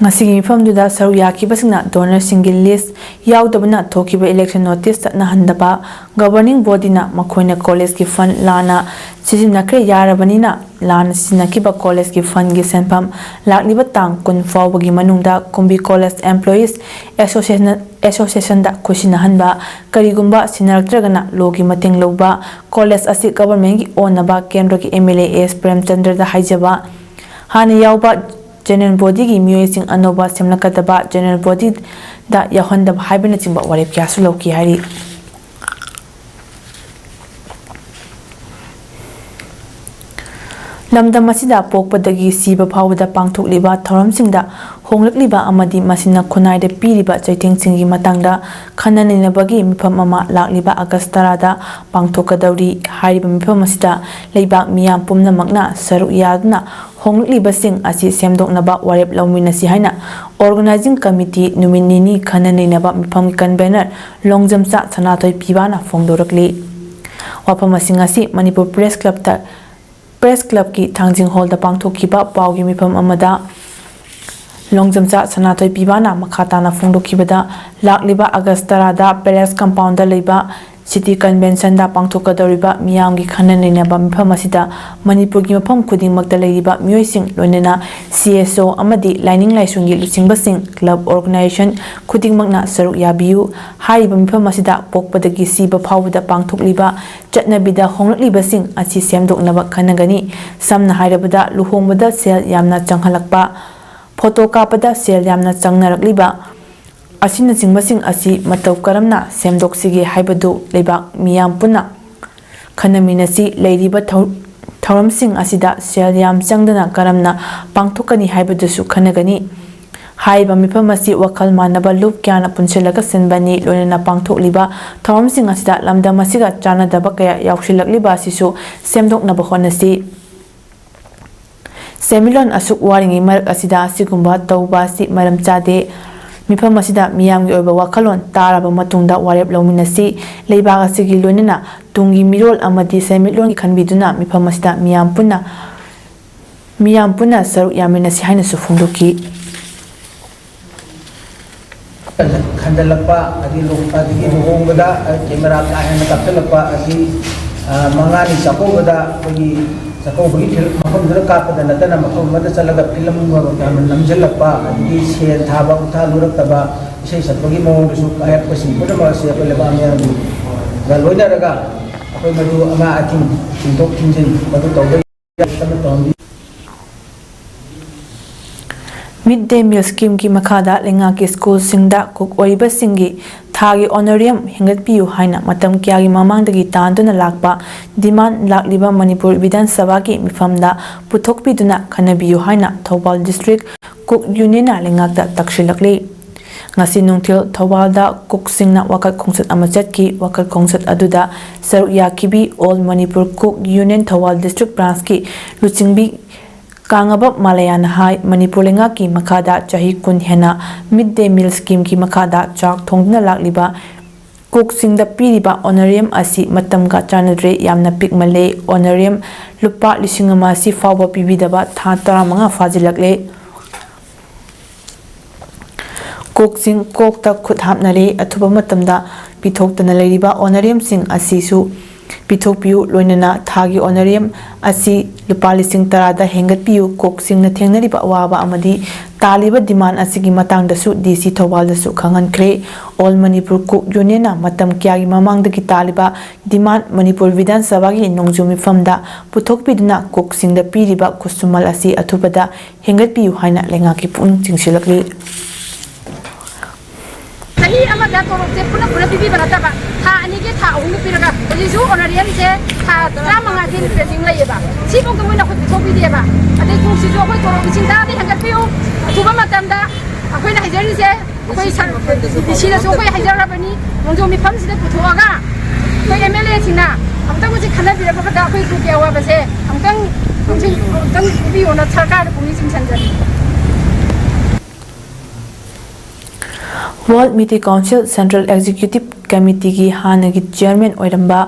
ꯉꯁꯤꯒꯤ ꯃꯤꯐꯝꯗꯨꯗ ꯁꯔꯨꯛ ꯌꯥꯈꯤꯕꯁꯤꯡꯅ ꯗꯣꯅꯔꯁꯤꯡꯒꯤ ꯂꯤꯁ ꯌꯥꯎꯗꯕꯅ ꯊꯣꯛꯈꯤꯕ ꯏꯂꯦꯛꯁꯟ ꯅꯣꯇꯤꯁ ꯆꯠꯅꯍꯟꯗꯕ, ꯒꯚꯔꯅꯤꯡ ꯕꯣꯗꯤꯅ ꯃꯈꯣꯏꯅ ꯀꯣꯂꯦꯖꯀꯤ ꯐꯟ ꯂꯥꯟꯅ ꯁꯤꯖꯤꯟꯅꯈ꯭ꯔꯦ ꯌꯥꯔꯕꯅꯤꯅ ꯂꯥꯟꯅ ꯁꯤꯖꯤꯟꯅꯈꯤꯕ ꯀꯣꯂꯦꯖꯀꯤ ꯐꯟꯒꯤ ꯁꯦꯟꯐꯝ ꯂꯥꯛꯂꯤꯕ ꯇꯥꯡ ꯀꯨꯟ ꯐꯥꯎꯕꯒꯤ ꯃꯅꯨꯡꯗ ꯀꯨꯝꯕꯤ ꯀꯣꯂꯦꯖ ꯑꯦꯝꯄ꯭ꯂꯣꯌꯤꯁ ꯑꯦꯁꯣꯁꯤꯌꯦꯁꯟ, ꯑꯦꯁꯣꯁꯤꯌꯦꯁꯟꯗ ꯈꯨꯠꯁꯤꯟꯅꯍꯟꯕ, ꯀꯔꯤꯒꯨꯝꯕ ꯁꯤꯟꯅꯔꯛꯇ꯭ꯔꯒꯅ ꯂꯣꯒꯤ ꯃꯇꯦꯡ ꯂꯧꯕ, ꯀꯣꯂꯦꯖ ꯑꯁꯤ ꯒꯚꯔꯟꯃꯦꯟꯒꯤ ꯑꯣꯟꯅꯕ ꯀꯦꯟꯗ꯭ꯔꯒꯤ ꯑꯦꯝ ꯑꯦꯜ ꯑꯦ ꯑꯦꯁ ꯄ꯭ꯔꯦꯝꯆꯟꯗ꯭ꯔꯗ ꯍꯥꯏꯖꯕ, ꯍꯥꯟꯅ ꯌꯥꯎꯕ ꯖꯦꯅꯔꯦꯜ ꯕꯣꯗꯤꯒꯤ ꯃꯤꯑꯣꯏꯁꯤꯡ ꯑꯅꯧꯕ ꯁꯦꯝꯂꯛꯀꯗꯕ ꯖꯦꯅꯔꯦꯜ ꯕꯣꯗꯤꯗ ꯌꯥꯎꯍꯟꯗꯕ ꯍꯥꯏꯕꯅꯆꯤꯡꯕ ꯋꯥꯔꯦꯞ ꯀꯌꯥꯁꯨ ꯂꯧꯈꯤ ꯍꯥꯏꯔꯤ꯫ ꯂꯝꯗꯝ ꯑꯁꯤꯗ ꯄꯣꯛꯄꯗꯒꯤ ꯁꯤꯕ ꯐꯥꯎꯕꯗ ꯄꯥꯡꯊꯣꯛꯂꯤꯕ ꯊꯧꯔꯝꯁꯤꯡꯗ ꯍꯣꯡꯂꯛꯂꯤꯕ ꯑꯃꯗꯤ ꯃꯁꯤꯅ ꯈꯨꯟꯅꯥꯏꯗ ꯄꯤꯔꯤꯕ ꯆꯩꯊꯦꯡꯁꯤꯡꯒꯤ ꯃꯇꯥꯡꯗ ꯈꯟꯅ ꯅꯩꯅꯕꯒꯤ ꯃꯤꯐꯝ ꯑꯃ ꯂꯥꯛꯂꯤꯕ ꯑꯥꯒꯁ ꯇꯔꯥꯗ ꯄꯥꯡꯊꯣꯛꯀꯗꯧꯔꯤ꯫ ꯍꯥꯏꯔꯤꯕ ꯃꯤꯐꯝ ꯑꯁꯤꯗ ꯂꯩꯕꯥꯛ ꯃꯤꯌꯥꯝ ꯄꯨꯝꯅꯃꯛꯅ ꯁꯔꯨꯛ ꯌꯥꯗꯨꯅ ꯍꯣꯡꯂꯛꯂꯤꯕꯁꯤꯡ ꯑꯁꯤ ꯁꯦꯝꯗꯣꯛꯅꯕ ꯋꯥꯔꯦꯞ ꯂꯧꯃꯤꯟꯅꯁꯤ ꯍꯥꯏꯅ organizing committee ꯅꯨꯃꯤꯠ ꯅꯤꯅꯤ ꯈꯟꯅ ꯅꯩꯅꯕ ꯃꯤꯐꯝꯒꯤ convener ꯂꯣꯡꯖꯝꯆꯥ ꯁꯅꯥꯊꯣꯏ ꯄꯤꯕꯥꯅ ꯐꯣꯡꯗꯣꯔꯛꯂꯤ꯫ ꯋꯥꯐꯝꯁꯤꯡ ꯑꯁꯤ ꯃꯅꯤꯄꯨꯔ ꯄ꯭ꯔꯦꯁ ꯀ꯭ꯂꯕꯇ, ꯄ꯭ꯔꯦꯁ ꯀ꯭ꯂꯕꯀꯤ ꯊꯥꯡꯖꯤꯡ ꯍꯣꯜꯗ ꯄꯥꯡꯊꯣꯛꯈꯤꯕ ꯄꯥꯎꯒꯤ ꯃꯤꯐꯝ ꯑꯃꯗ ꯂꯣꯡꯖꯝꯆꯥ ꯁꯅꯥꯊꯣꯏ ꯄꯤꯕꯥꯅ ꯃꯈꯥ ꯇꯥꯅ ꯐꯣꯡꯗꯣꯛꯈꯤꯕꯗ, ꯂꯥꯛꯂꯤꯕ ꯑꯥꯒꯁ ꯇꯔꯥꯗ ꯄꯦꯂꯦꯁ ꯀꯝꯄꯥꯎꯟꯗ ꯂꯩꯕ ꯁꯤꯇꯤ ꯀꯟꯚꯦꯟꯁꯟꯗ ꯄꯥꯡꯊꯣꯛꯀꯗꯧꯔꯤꯕ ꯃꯤꯌꯥꯝꯒꯤ ꯈꯟꯅ ꯅꯩꯅꯕ ꯃꯤꯐꯝ ꯑꯁꯤꯗ ꯃꯅꯤꯄꯨꯔꯒꯤ ꯃꯐꯝ ꯈꯨꯗꯤꯡꯃꯛꯇ ꯂꯩꯔꯤꯕ ꯃꯤꯑꯣꯏꯁꯤꯡ, ꯂꯣꯏꯅꯅ C S O ꯑꯃꯗꯤ ꯂꯥꯏꯅꯤꯡ ꯂꯥꯏꯁꯣꯟꯒꯤ ꯂꯨꯆꯤꯡꯕꯁꯤꯡ, ꯀ꯭ꯂꯕ, organization ꯈꯨꯗꯤꯡꯃꯛꯅ ꯁꯔꯨꯛ ꯌꯥꯕꯤꯌꯨ꯫ ꯍꯥꯏꯔꯤꯕ ꯃꯤꯐꯝ ꯑꯁꯤꯗ ꯄꯣꯛꯄꯗꯒꯤ ꯁꯤꯕ ꯐꯥꯎꯕꯗ ꯄꯥꯡꯊꯣꯛꯂꯤꯕ ꯆꯠꯅꯕꯤꯗ ꯍꯣꯡꯂꯛꯂꯤꯕꯁꯤꯡ ꯑꯁꯤ ꯁꯦꯝꯗꯣꯛꯅꯕ ꯈꯟꯅꯒꯅꯤ꯫ ꯁꯝꯅ ꯍꯥꯏꯔꯕꯗ, ꯂꯨꯍꯣꯡꯕꯗ ꯁꯦꯜ ꯌꯥꯝꯅ ꯆꯪꯍꯜꯂꯛꯄ, ꯐꯣꯇꯣ ꯀꯥꯞꯄꯗ ꯁꯦꯜ ꯌꯥꯝꯅ ꯆꯪꯅꯔꯛꯂꯤꯕ ꯑꯁꯤꯅꯆꯤꯡꯕꯁꯤꯡ ꯑꯁꯤ ꯃꯇꯧ ꯀꯔꯝꯅ ꯁꯦꯝꯗꯣꯛꯁꯤꯒꯦ ꯍꯥꯏꯕꯗꯨ ꯂꯩꯕꯥꯛ ꯃꯤꯌꯥꯝ ꯄꯨꯟꯅ ꯈꯟꯅꯃꯤꯟꯅꯁꯤ꯫ ꯂꯩꯔꯤꯕ ꯊꯧ-, ꯊꯧꯔꯝꯁꯤꯡ ꯑꯁꯤꯗ ꯁꯦꯜ ꯌꯥꯝ ꯆꯪꯗꯅ ꯀꯔꯝꯅ ꯄꯥꯡꯊꯣꯛꯀꯅꯤ ꯍꯥꯏꯕꯗꯨꯁꯨ ꯈꯟꯅꯒꯅꯤ꯫ ꯍꯥꯏꯔꯤꯕ ꯃꯤꯐꯝ ꯑꯁꯤ ꯋꯥꯈꯜ ꯃꯥꯟꯅꯕ ꯂꯨꯞ ꯀꯌꯥꯅ ꯄꯨꯟꯁꯤꯜꯂꯒ ꯁꯤꯟꯕꯅꯤ, ꯂꯣꯏꯅꯅ ꯄꯥꯡꯊꯣꯛꯂꯤꯕ ꯊꯧꯔꯝꯁꯤꯡ ꯑꯁꯤꯗ ꯂꯝꯗꯝ ꯑꯁꯤꯒ ꯆꯥꯟꯅꯗꯕ ꯀꯌꯥ ꯌꯥꯎꯁꯤꯜꯂꯛꯂꯤꯕ ꯑꯁꯤꯁꯨ ꯁꯦꯝꯗꯣꯛꯅꯕ ꯍꯣꯠꯅꯁꯤ꯫ ꯁꯦꯟꯃꯤꯠꯂꯣꯟ ꯑꯁꯨꯛ ꯋꯥꯔꯤꯉꯩ ꯃꯔꯛ ꯑꯁꯤꯗ ꯑꯁꯤꯒꯨꯝꯕ ꯇꯧꯕ ꯑꯁꯤ ꯃꯔꯝ ꯆꯥꯗꯦ꯫ ꯃꯤꯐꯝ ꯑꯁꯤꯗ ꯃꯤꯌꯥꯝꯒꯤ ꯑꯣꯏꯕ ꯋꯥꯈꯜꯂꯣꯟ ꯇꯥꯔꯕ ꯃꯇꯨꯡꯗ ꯋꯥꯔꯦꯞ ꯂꯧꯃꯤꯟꯅꯁꯤ꯫ ꯂꯩꯕꯥꯛ ꯑꯁꯤꯒꯤ ꯂꯣꯏꯅꯅ ꯇꯨꯡꯒꯤ ꯃꯤꯔꯣꯜ ꯑꯃꯗꯤ ꯁꯦꯟꯃꯤꯠꯂꯣꯟꯒꯤ ꯈꯟꯕꯤꯗꯨꯅ ꯃꯤꯐꯝ ꯑꯁꯤꯗ ꯃꯤꯌꯥꯝ ꯄꯨꯟꯅ, ꯃꯤꯌꯥꯝ ꯄꯨꯟꯅ ꯁꯔꯨꯛ ꯌꯥꯃꯤꯟꯅꯁꯤ ꯍꯥꯏꯅꯁꯨ ꯐꯣꯡꯗꯣꯛꯈꯤ꯫ ꯈꯟꯖꯜꯂꯛꯄ, ꯑꯗꯒꯤ ꯂꯨ-, ꯑꯗꯒꯤ ꯂꯨꯍꯣꯡꯕꯗ, ꯑ, ꯀꯦꯃꯦꯔꯥ ꯀꯥ ꯍꯦꯟꯅ ꯀꯥꯞꯁꯤꯜꯂꯛꯄ, ꯑꯗꯒꯤ, ꯑ, ꯃꯉꯥꯅꯤ ꯆꯥꯛꯀꯧꯕꯗ ꯑꯩꯈꯣꯏꯒꯤ ꯆꯥꯛꯀꯧꯕꯒꯤ ꯐꯤꯂꯝ ꯃꯐꯝꯗꯨꯗ ꯀꯥꯞꯄꯗ ꯅꯠꯇꯅ ꯃꯐꯝ ꯑꯃꯗ ꯆꯠꯂꯒ ꯐꯤꯂꯝ ꯌꯥꯝꯅ ꯅꯝꯁꯤꯜꯂꯛꯄ, ꯑꯗꯒꯤ ꯁꯦꯟ ꯊꯥꯕ ꯎꯊꯥ ꯂꯨꯔꯛꯇꯕ, ꯏꯁꯩ ꯁꯛꯄꯒꯤ ꯃꯑꯣꯡꯗꯁꯨ ꯀꯥꯏꯔꯛꯄꯁꯤꯡ ꯄꯨꯝꯅꯃꯛ ꯑꯁꯤ ꯑꯩꯈꯣꯏ ꯂꯩꯕꯥꯛ ꯃꯤꯌꯥꯝꯒ ꯂꯣꯏꯅꯔꯒ ꯑꯩꯈꯣꯏ ꯃꯗꯨ ꯑꯉꯥꯡ ꯑꯊꯤꯡ ꯆꯤꯡꯊꯣꯛ ꯆꯤꯡꯁꯤꯟ ꯃꯗꯨ ꯇꯧꯕ ꯀꯟꯅ ꯇꯧꯍꯟꯕꯤ꯫ Mid Day Meal Scheme ꯒꯤ ꯃꯈꯥꯗ ꯂꯩꯉꯥꯛꯀꯤ ꯁ꯭ꯀꯨꯜꯁꯤꯡꯗ ꯀꯨꯛ ꯑꯣꯏꯔꯤꯕꯁꯤꯡꯒꯤ ꯊꯥꯒꯤ honorarium ꯍꯦꯟꯒꯠꯄꯤꯌꯨ ꯍꯥꯏꯅ ꯃꯇꯝ ꯀꯌꯥꯒꯤ ꯃꯃꯥꯡꯗꯒꯤ ꯇꯥꯟꯗꯨꯅ ꯂꯥꯛꯄ demand ꯂꯥꯛꯂꯤꯕ ꯃꯅꯤꯄꯨꯔ ꯕꯤꯙꯥꯟ ꯁꯚꯥꯒꯤ ꯃꯤꯐꯝꯗ ꯄꯨꯊꯣꯛꯄꯤꯗꯨꯅ ꯈꯟꯅꯕꯤꯌꯨ ꯍꯥꯏꯅ ꯊꯧꯕꯥꯜ district ꯀꯨꯛ ꯌꯨꯅꯤꯌꯟꯅ ꯂꯩꯉꯥꯛꯇ ꯇꯛꯁꯤꯜꯂꯛꯂꯤ꯫ ꯉꯁꯤ ꯅꯨꯡꯊꯤꯜ ꯊꯧꯕꯥꯜꯗ ꯀꯨꯛꯁꯤꯡꯅ ꯋꯥꯀꯠ ꯈꯣꯡꯆꯠ ꯑꯃ ꯆꯠꯈꯤ꯫ ꯋꯥꯀꯠ ꯈꯣꯡꯆꯠ ꯑꯗꯨꯗ ꯁꯔꯨꯛ ꯌꯥꯈꯤꯕꯤ all Manipur cook union Thoubal district ꯕ꯭ꯔꯥꯟꯁꯀꯤ ꯂꯨꯆꯤꯡꯕꯤ ꯀꯥꯡꯉꯕꯝ ꯃꯥꯂꯌꯥꯅ ꯍꯥꯏ, ꯃꯅꯤꯄꯨꯔ ꯂꯩꯉꯥꯛꯀꯤ ꯃꯈꯥꯗ ꯆꯍꯤ ꯀꯨꯟ ꯍꯦꯟꯅ ꯃꯤꯗ ꯗꯦ ꯃꯤꯜ ꯁ꯭ꯀꯤꯝꯒꯤ ꯃꯈꯥꯗ ꯆꯥꯛ ꯊꯣꯡꯗꯨꯅ ꯂꯥꯛꯂꯤꯕ ꯀꯨꯛꯁꯤꯡꯗ ꯄꯤꯔꯤꯕ ꯑꯣꯅꯔꯦꯝ ꯑꯁꯤ ꯃꯇꯝꯒ ꯆꯥꯟꯅꯗ꯭ꯔꯦ, ꯌꯥꯝꯅ ꯄꯤꯛꯃꯜꯂꯦ꯫ ꯑꯣꯅꯔꯦꯝ ꯂꯨꯄꯥ ꯂꯤꯁꯤꯡ ꯑꯃ ꯑꯁꯤ ꯐꯥꯎꯕ ꯄꯤꯕꯤꯗꯕ ꯊꯥ ꯇꯔꯥꯃꯉꯥ ꯐꯥꯖꯤꯜꯂꯛꯂꯦ꯫ ꯀꯣꯛꯁꯤꯡ ꯀꯣꯛꯇ ꯈꯨꯠ ꯍꯥꯞꯅꯔꯦ꯫ ꯑꯊꯨꯕ ꯃꯇꯝꯗ ꯄꯤꯊꯣꯛꯇꯅ ꯂꯩꯔꯤꯕ ꯑꯣꯅꯔꯦꯝꯁꯤꯡ ꯑꯁꯤꯁꯨ ꯄꯤꯊꯣꯛꯄꯤꯌꯨ꯫ ꯂꯣꯏꯅꯅ ꯊꯥꯒꯤ ꯑꯣꯅꯔꯦꯝ ꯑꯁꯤ ꯂꯨꯄꯥ ꯂꯤꯁꯤꯡ ꯇꯔꯥꯗ ꯍꯦꯟꯒꯠꯄꯤꯌꯨ꯫ ꯀꯣꯛꯁꯤꯡꯅ ꯊꯦꯡꯅꯔꯤꯕ ꯑꯋꯥꯕ ꯑꯃꯗꯤ ꯇꯥꯜꯂꯤꯕ ꯗꯤꯃꯥꯟ ꯑꯁꯤꯒꯤ ꯃꯇꯥꯡꯗꯁꯨ ꯗꯤ ꯁꯤ ꯊꯧꯕꯥꯜꯗꯁꯨ ꯈꯪꯍꯟꯈ꯭ꯔꯦ꯫ ꯑꯣꯜ ꯃꯅꯤꯄꯨꯔ ꯀꯨꯛ ꯌꯨꯅꯤꯌꯟꯅ ꯃꯇꯝ ꯀꯌꯥꯒꯤ ꯃꯃꯥꯡꯗꯒꯤ ꯇꯥꯜꯂꯤꯕ ꯗꯤꯃꯥꯟ ꯃꯅꯤꯄꯨꯔ ꯕꯤꯙꯥꯟ ꯁꯚꯥꯒꯤ ꯅꯣꯡꯖꯨ ꯃꯤꯐꯝꯗ ꯄꯨꯊꯣꯛꯄꯤꯗꯨꯅ ꯀꯣꯛꯁꯤꯡꯗ ꯄꯤꯔꯤꯕ ꯈꯨꯠꯁꯨꯃꯜ ꯑꯁꯤ ꯑꯊꯨꯕꯗ ꯍꯦꯟꯒꯠꯄꯤꯌꯨ ꯍꯥꯏꯅ ꯂꯩꯉꯥꯛꯀꯤ ꯄꯨꯛꯅꯤꯡ ꯆꯤꯡꯁꯤꯜꯂꯛꯂꯤ꯫ ꯆꯍꯤ ꯑꯃꯗ ꯇꯣꯂꯣꯞꯁꯦ ꯄꯨꯟꯅ ꯄꯨꯟꯅ ꯄꯤꯕꯤꯕ ꯅꯠꯇꯕ, ꯊꯥ ꯑꯅꯤꯒꯤ, ꯊꯥ ꯑꯍꯨꯝꯒꯤ ꯄꯤꯔꯒ, ꯍꯧꯖꯤꯛꯁꯨ ꯑꯣꯅꯔꯦꯝꯁꯦ ꯊꯥ ꯇꯔꯥꯃꯉꯥꯒꯤ ꯄꯦꯟꯗꯤꯡ ꯂꯩꯌꯦꯕ꯫ ꯁꯤꯐꯥꯎꯗ ꯃꯣꯏꯅ ꯑꯩꯈꯣꯏ ꯄꯤꯊꯣꯛꯄꯤꯗꯦꯕ꯫ ꯑꯗꯩ ꯀꯣꯛꯁꯤꯁꯨ ꯑꯩꯈꯣꯏ ꯇꯣꯂꯣꯞ ꯂꯤꯁꯤꯡ ꯇꯔꯥꯗꯤ ꯍꯦꯟꯒꯠꯄꯤꯌꯨ꯫ ꯑꯊꯨꯕ ꯃꯇꯝꯗ ꯑꯩꯈꯣꯏꯅ ꯍꯥꯏꯖꯔꯤꯁꯦ, ꯑꯩꯈꯣꯏ ꯁꯔ-, ꯗꯤ ꯁꯤꯗꯁꯨ ꯑꯩꯈꯣꯏ ꯍꯥꯏꯖꯔꯕꯅꯤ, ꯅꯣꯡꯖꯨ ꯃꯤꯐꯝꯁꯤꯗ ꯄꯨꯊꯣꯛꯑꯒ ꯑꯩꯈꯣꯏ ꯑꯦꯝ ꯑꯦꯜ ꯑꯦꯁꯤꯡꯅ ꯑꯃꯨꯛꯇꯪ ꯍꯧꯖꯤꯛ ꯈꯟꯅꯕꯤꯔꯛꯄ ꯈꯛꯇ ꯑꯩꯈꯣꯏ ꯀꯨꯛꯀꯤ ꯑꯋꯥꯕꯁꯦ ꯑꯃꯨꯛꯇꯪ ꯅꯤꯡꯁꯤꯡ-, ꯑꯃꯨꯛꯇꯪ ꯄꯤꯕꯤꯌꯣꯅ ꯁꯔꯀꯥꯔꯗ ꯄꯨꯛꯅꯤꯡ ꯆꯤꯡꯁꯤꯟꯖꯔꯤ꯫ World Meeting Council Central Executive Committeeꯒꯤ ꯍꯥꯟꯅꯒꯤ chairman ꯑꯣꯏꯔꯝꯕ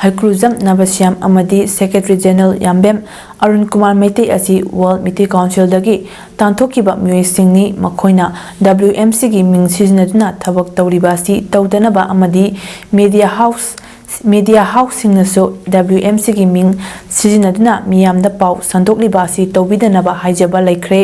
ꯍꯩꯀ꯭ꯔꯨꯖꯝ ꯅꯕꯁ꯭ꯌꯥꯝ ꯑꯃꯗꯤ secretary general ꯌꯥꯝꯕꯦꯝ ꯑꯔꯨꯟ ꯀꯨꯃꯥꯔ ꯃꯩꯇꯩ ꯑꯁꯤ World Meeting Councilꯗꯒꯤ ꯇꯥꯟꯊꯣꯛꯈꯤꯕ ꯃꯤꯑꯣꯏꯁꯤꯡꯅꯤ꯫ ꯃꯈꯣꯏꯅ W M Cꯒꯤ ꯃꯤꯡ ꯁꯤꯖꯤꯟꯅꯗꯨꯅ ꯊꯕꯛ ꯇꯧꯔꯤꯕ ꯑꯁꯤ ꯇꯧꯗꯅꯕ ꯑꯃꯗꯤ media house, media houseꯁꯤꯡꯅꯁꯨ W M Cꯒꯤ ꯃꯤꯡ ꯁꯤꯖꯤꯟꯅꯗꯨꯅ ꯃꯤꯌꯥꯝꯗ ꯄꯥꯎ ꯁꯟꯗꯣꯛꯂꯤꯕ ꯑꯁꯤ ꯇꯧꯕꯤꯗꯅꯕ ꯍꯥꯏꯖꯕ ꯂꯩꯈ꯭ꯔꯦ꯫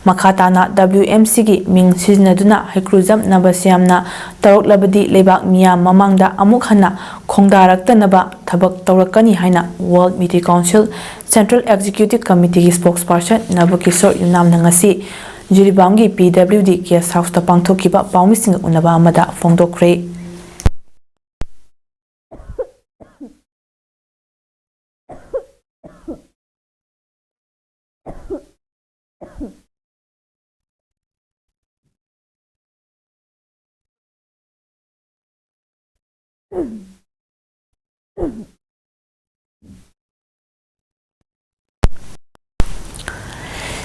ꯃꯈꯥ ꯇꯥꯅ W M Cꯒꯤ ꯃꯤꯡ ꯁꯤꯖꯤꯟꯅꯗꯨꯅ ꯍꯩꯀ꯭ꯔꯨꯖꯝ ꯅꯕꯁ꯭ꯌꯥꯝꯅ ꯇꯧꯔꯛꯂꯕꯗꯤ ꯂꯩꯕꯥꯛ ꯃꯤꯌꯥꯝ ꯃꯃꯥꯡꯗ ꯑꯃꯨꯛ ꯍꯟꯅ ꯈꯣꯡꯗꯥꯔꯛꯇꯅꯕ ꯊꯕꯛ ꯇꯧꯔꯛꯀꯅꯤ ꯍꯥꯏꯅ World Meeting Council Central Executive Committeeꯒꯤ spokesperson ꯅꯕꯀꯤꯁꯣꯔ ꯌꯨꯝꯅꯥꯝꯅ ꯉꯁꯤ ꯖꯤꯔꯤꯕꯥꯝꯒꯤ P W D guest houseꯇ ꯄꯥꯡꯊꯣꯛꯈꯤꯕ ꯄꯥꯎꯃꯤꯁꯤꯡꯒ ꯎꯅꯕ ꯑꯃꯗ ꯐꯣꯡꯗꯣꯛꯈ꯭ꯔꯦ꯫